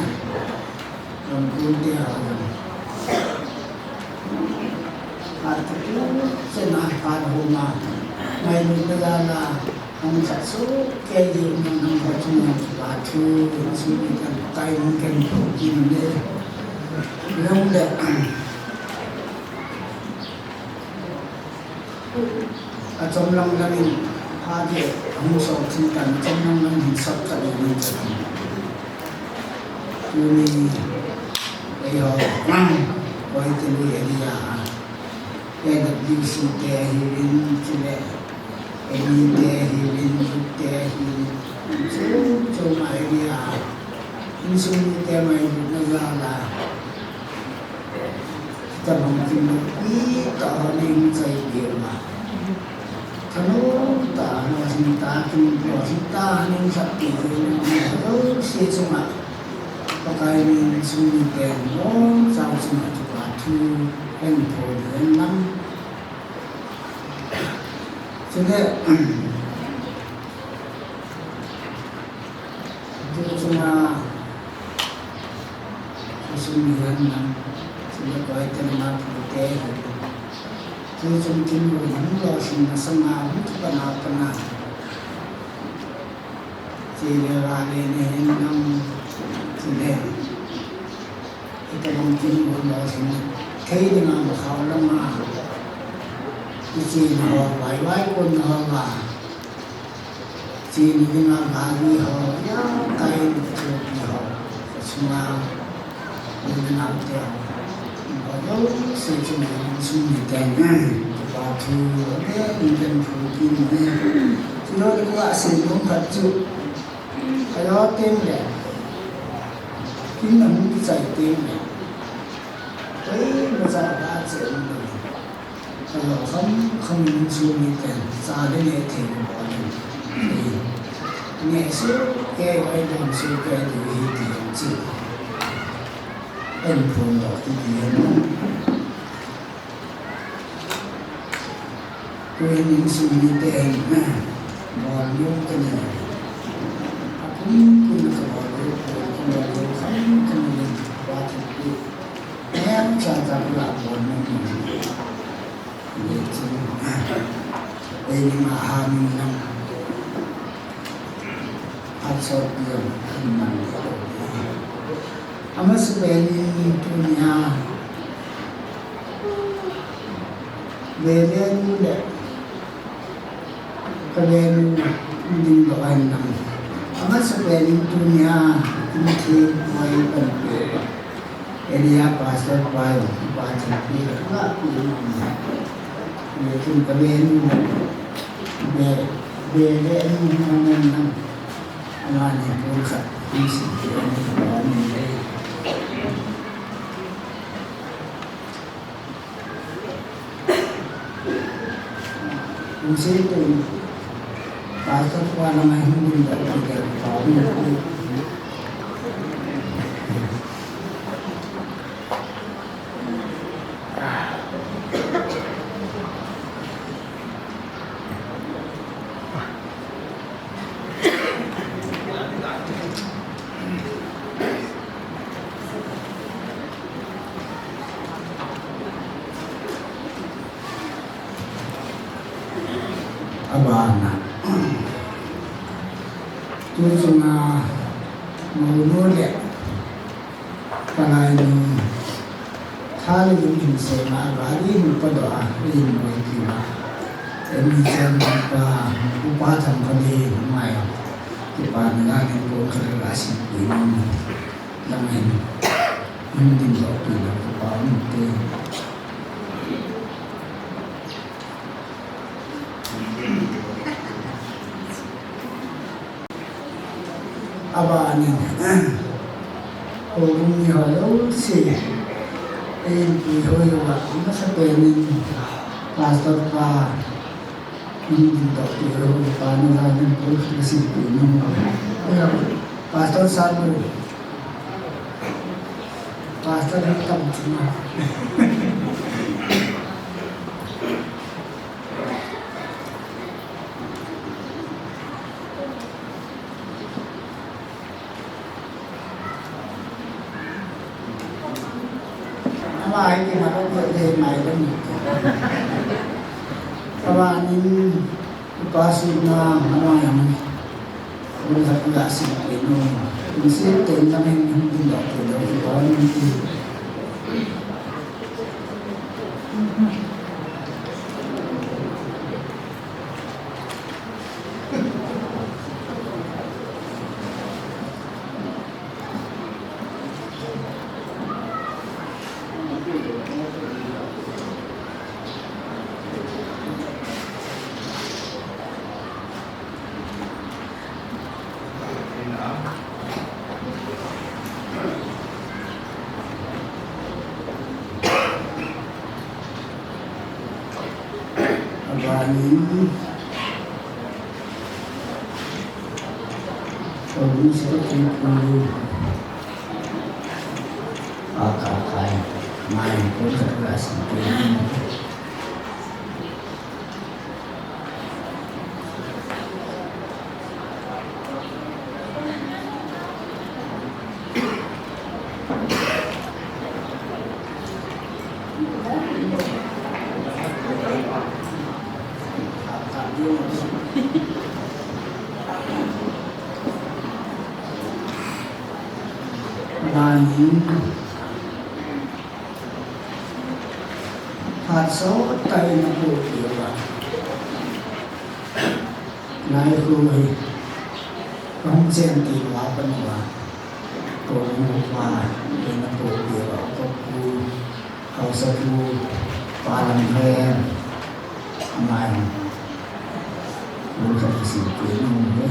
Gam konte ho jong. Phat khat chu, chena phat homa. Ngailutna jal a, hung khat soh kei diu nang nang ho chunga kipa thu, insung mi kan kai mun kan phu kin le. Long le. Achomlang lang in, pha te, ahung sot thim tan, achomlang lang in sot khat in min chan. Tuni, eiho, Koitui area, A W C te ahiuvin, chule, N E te ahiuvin, Youth te ahiuvin, chom chom a area, Insung mite ngailutna jal a, tabang kin pi ta ho ning chai pe ma. Thanom tah a lolhing ta, kin lolhing ta, ning khat ti ve ning, jouse chunga Pakai min insung mite ngailutna jal a, chunga thu kahin phon ahi. Chule, tu chunga insung mi ahin lang, chule koi te na ma pu te hi. Tu chung kin lolhing, lolhing masanga, hung kipan a pat a. Chule vale ni hin lang, chule. Hitabang kin lolhing thei dinga, makhao lama. Ichena ho, vai vai konna ho va. Chena dinga gari ho, ya, kai chopi ho. Chunga, ni na te ho. Ba do se chunga insung mite. Ba thu, ne, ni kan thu kin ne. Chule ko a se nom khat chu. Ka jo teng le, kin a hung kichai teng le, koimacha ga che um lou. Ka jo kham kham in insung miten cha le neh thei lou bol in. Neh sohkei, oi dam sohkei diu ahi ti jong chu kahin phondoh kit in. Tuhin insung mite hin bol nom kanei. Apumpin kabol lou, kabol lou, kham kham in, Pathen in. Neocha cha kalah bol nom in. Hichun, eini ma ha min lang. Phat sot pi jong kahin man lou. Amasapen in tunia, Vele nu le kavenu hung dingdoh ahin lang. Amasapen in tunia, kin theng koi pan pe. Area pastor pa jong, pa theng pe, ka pi jong. Ve kin kavenu le, ve, vele nu hung ding lang. Amani pon khat, hung sih pe, ani pa ni le. Hung sei teng, Pastor pa lang a hung ding da, ding da, pa hung ding. Abana. Tu chunga mounu le kalainu. Tha le lung hin sema, gari hin padoh a, hin boi kiu a. Emi chen pa, upa tham kali, mai. Kipana ga hin kon kali la sin pui nom. Lang hin. Hin dingdoh pui la, upa um te. Abanin, houbung mi ho jouse, eipui ho jouva, amasapen in, Pastor pa, hung dingdoh pui ho, pa ni la ding pui, na sin pui nom. Pastor Sanu, Pastor ni tam chunga. Ama hi kima ko ko le mai le mi. Abanin, upa sina ama yang. Uli ha kula sin ke no. Inse te na men hung dingdoh ke do, abanin. Amen. Amen. Amen. Phat sot tah in apoh peh uva. Nai khu hi. Kahung chen ti uva pan uva. Ko mu pa, in apoh peh uva. Ko pu, haosapu, pa Lamthoihem. Amai. Mun khat kisim peh nom uve.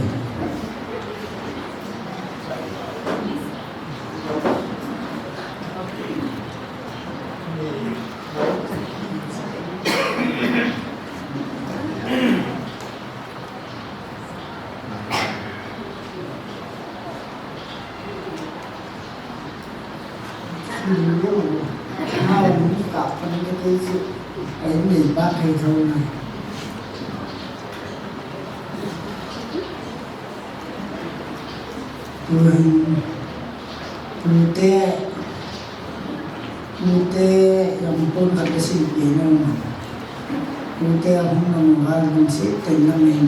Tute, tute, lam pon khat kasim peh nom. Tute ahung nung uva lungset tah in amin.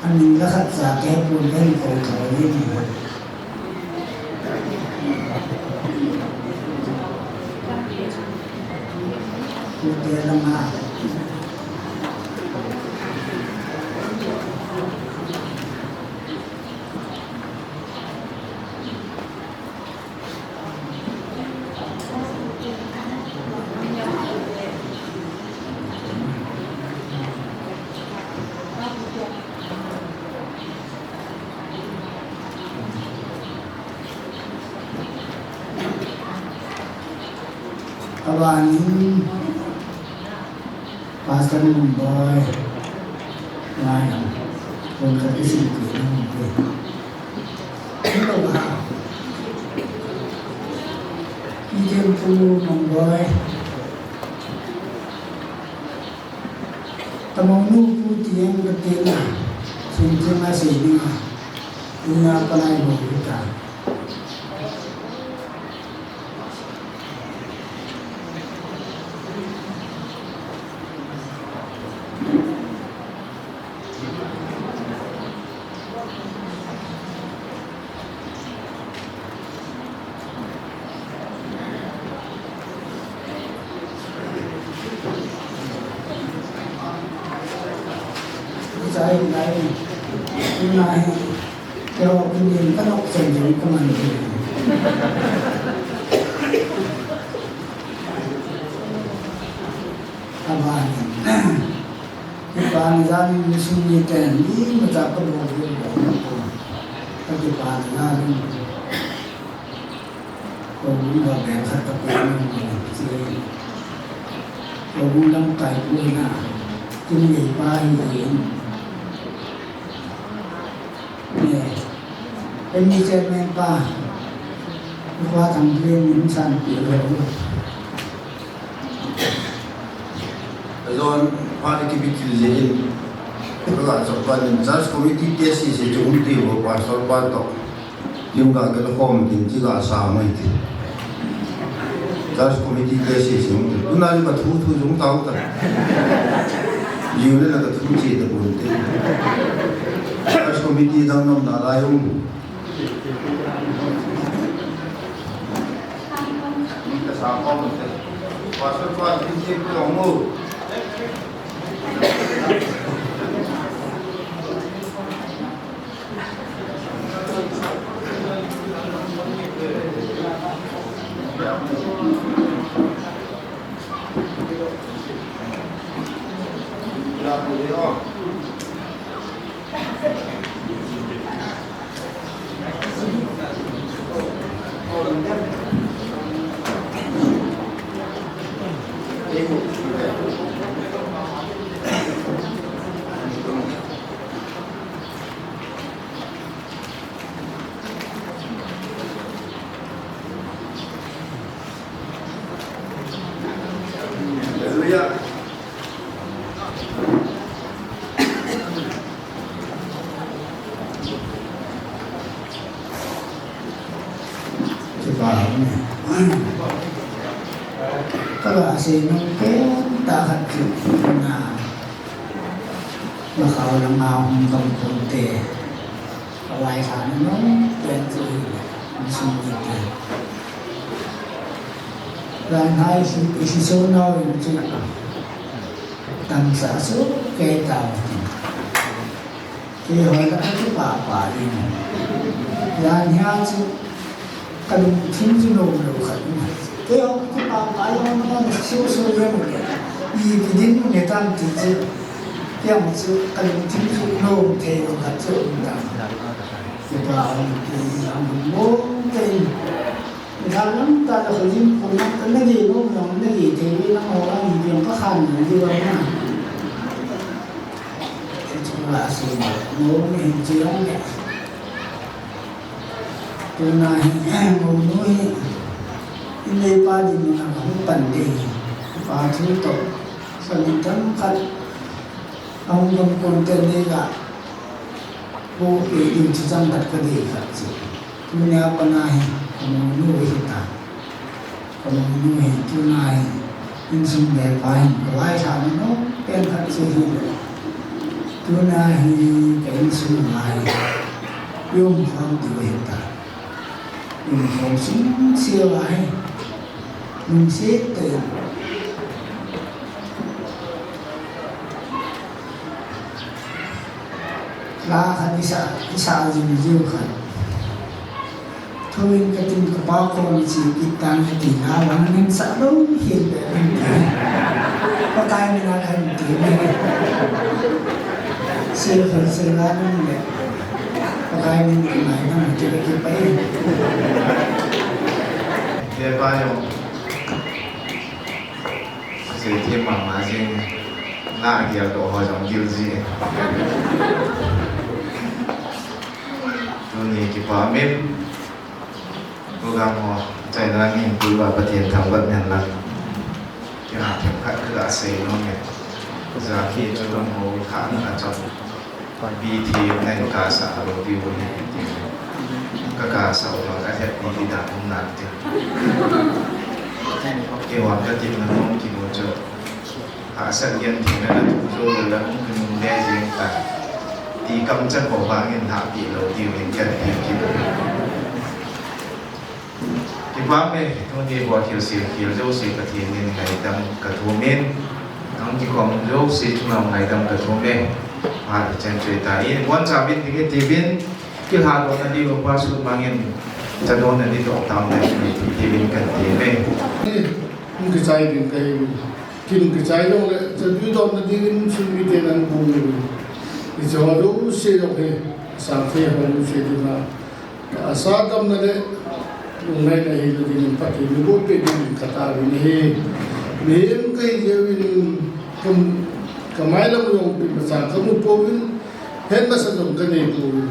Amin la khat cha kahepon kahin kou tho in. Tute lama. Abanin, Pastor Munboi, ngai lam, kon khat kisim peh nom uve. Hello, ha. Ijempu Munboi. Tamang nu pu ti em kati na, sin tin a sei ding a. Ina panai bo kita. Abanin, kipana jal in sum ni ten, imacha kabol diu lou. Kakipana jal in. Houbung ga beng khat kape nom uve. Houbung lamkai pu hina. Kin neipa hi hin. Emi chairman pa, Upa Thanglen min san pi lo. Ajon, pa de kibi kil le in. Ka ga chop pa nin church committee te si se chu um ti lo, pastor pa to. Yung ga ga khom tin chi ga sa mai ti. Church committee te si si hung te. Tuna ni ka thu thu jong tao ta. Liu le la ka thu chi ta bun te. Church committee dang nom na la yung. Ka sa ko mo te. Pastor pa tin chi ko mo. Kipa ume. Kala sei nom pen tah khat chu na. Makhao langa hung gamkon te. Kavailhahna nom pen chu hi. Insung mite. Jan hi isi, isi so nau in chu. Tamsa su kei tau. Keiho la kakipah pah in. Jan hia chu kalungthim chu nom lou khat um. Keiho kakipah pah in, nom siu siu le mu le. Ipi din mu le tam ti chu. Keiho chu kalungthim chu nom thei lou khat chu um ta. Kipa um ti, um nom te. Jan lam tah le khojin khom na, nagei nom jong nagei thei ve, nangho a ipi jong kakhan nom diu ahi na. Hichu la sei nom hin chu jong le. Tuna hi, mounu hi, in le pa dinmun a kahung pan ding hi. Pa thu toh, samin themkhat, ahung gamkon te ni la, po pe ding chu chang khat kadei khat chu. Tunia pat a hi, kamounu hi ta. Kamounu hi, tuna hi, insung le pa hin, kavailhahna nom pen khat chu hi. Tuna hi, ka insung a hi, i umkhom diu hi ta. I umkhom sung siu a hi, lungset tah in. La khat isa, isa jing jiu khat. Thu in katin kapa koma che kit tan kati na vang nin sa lou hin be nin. Pakai min a kan ti ne. Se khat se la nin be. Pakai min ki mai na ti ki pai. Ye pa yo. Sei thei mama jing, na gel doh ho jong gil ji. Tuni kipa min, program ho chaina ngin tua Pathen thangvah hen lang. Kei themkhat kaga sei nom e. Jaki chu lang ho kha na chom. Bi thi ngai kasa lou diu hi ti. Kakasa u ka het ni ti dan um nan ti. Kei wan katin na nom kimu chu. Hahsat gen thei na na thu jo le la um kinung le jing ta. Ti kam chan ho vangin hahpi lou diu hin kati kit. Kipa me, tuni bol thilse, thil jouse Pathen in ngaidam kathum in, nang kikhom jouse chunga ngaidam kathum e. Phat chen choi ta in, boncha vin ding in tivin, kilha dohna ding upa sut mangin, cha dohna ding doh tam le, tivin kan ti me. Hung kichai ding kahi, kin kichai jong le, cha dui dohna ding in sun mite nan bung in. Hiche ho jouse jong hi, sang thei ho jouse ding a. Asa damna le lungngaina hina dingin Pathen in eiboh peh dingin kataovin ahi. Mihem kahi jeh uvin ka, kamai lam jong imacha kamu pouvin, het masa jong kanei pouvin.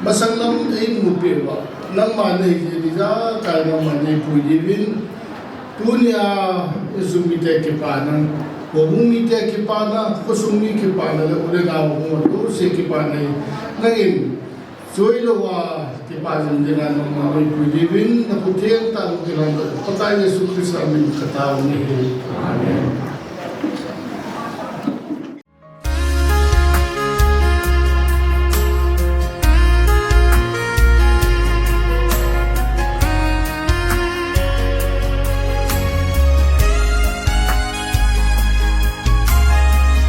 Masang lam eimu peh uva, nangma nahi jeh in ijakai nangma neipui diuvin. Tunia insung mite kipana, houbung mite kipana, khosung mi kipana le u le nao houbung jouse kipana hi. Nangin Choi louva, kipa jing dinga nangma neipui diuvin, na khut theng tah in kilang, Pakai Jesu Christa min kataovin ahi. Amen.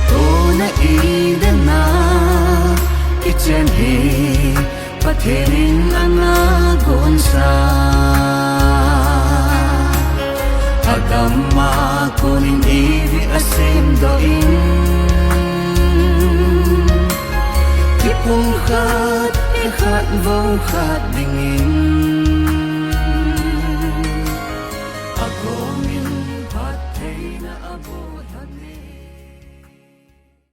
Tuna idana kichen hi Pathen in ana gonsa. Adam a konin Eve asemdoh in, kipung khat, kikhat vou khat dingin, akomin phattheina aboh lhon in.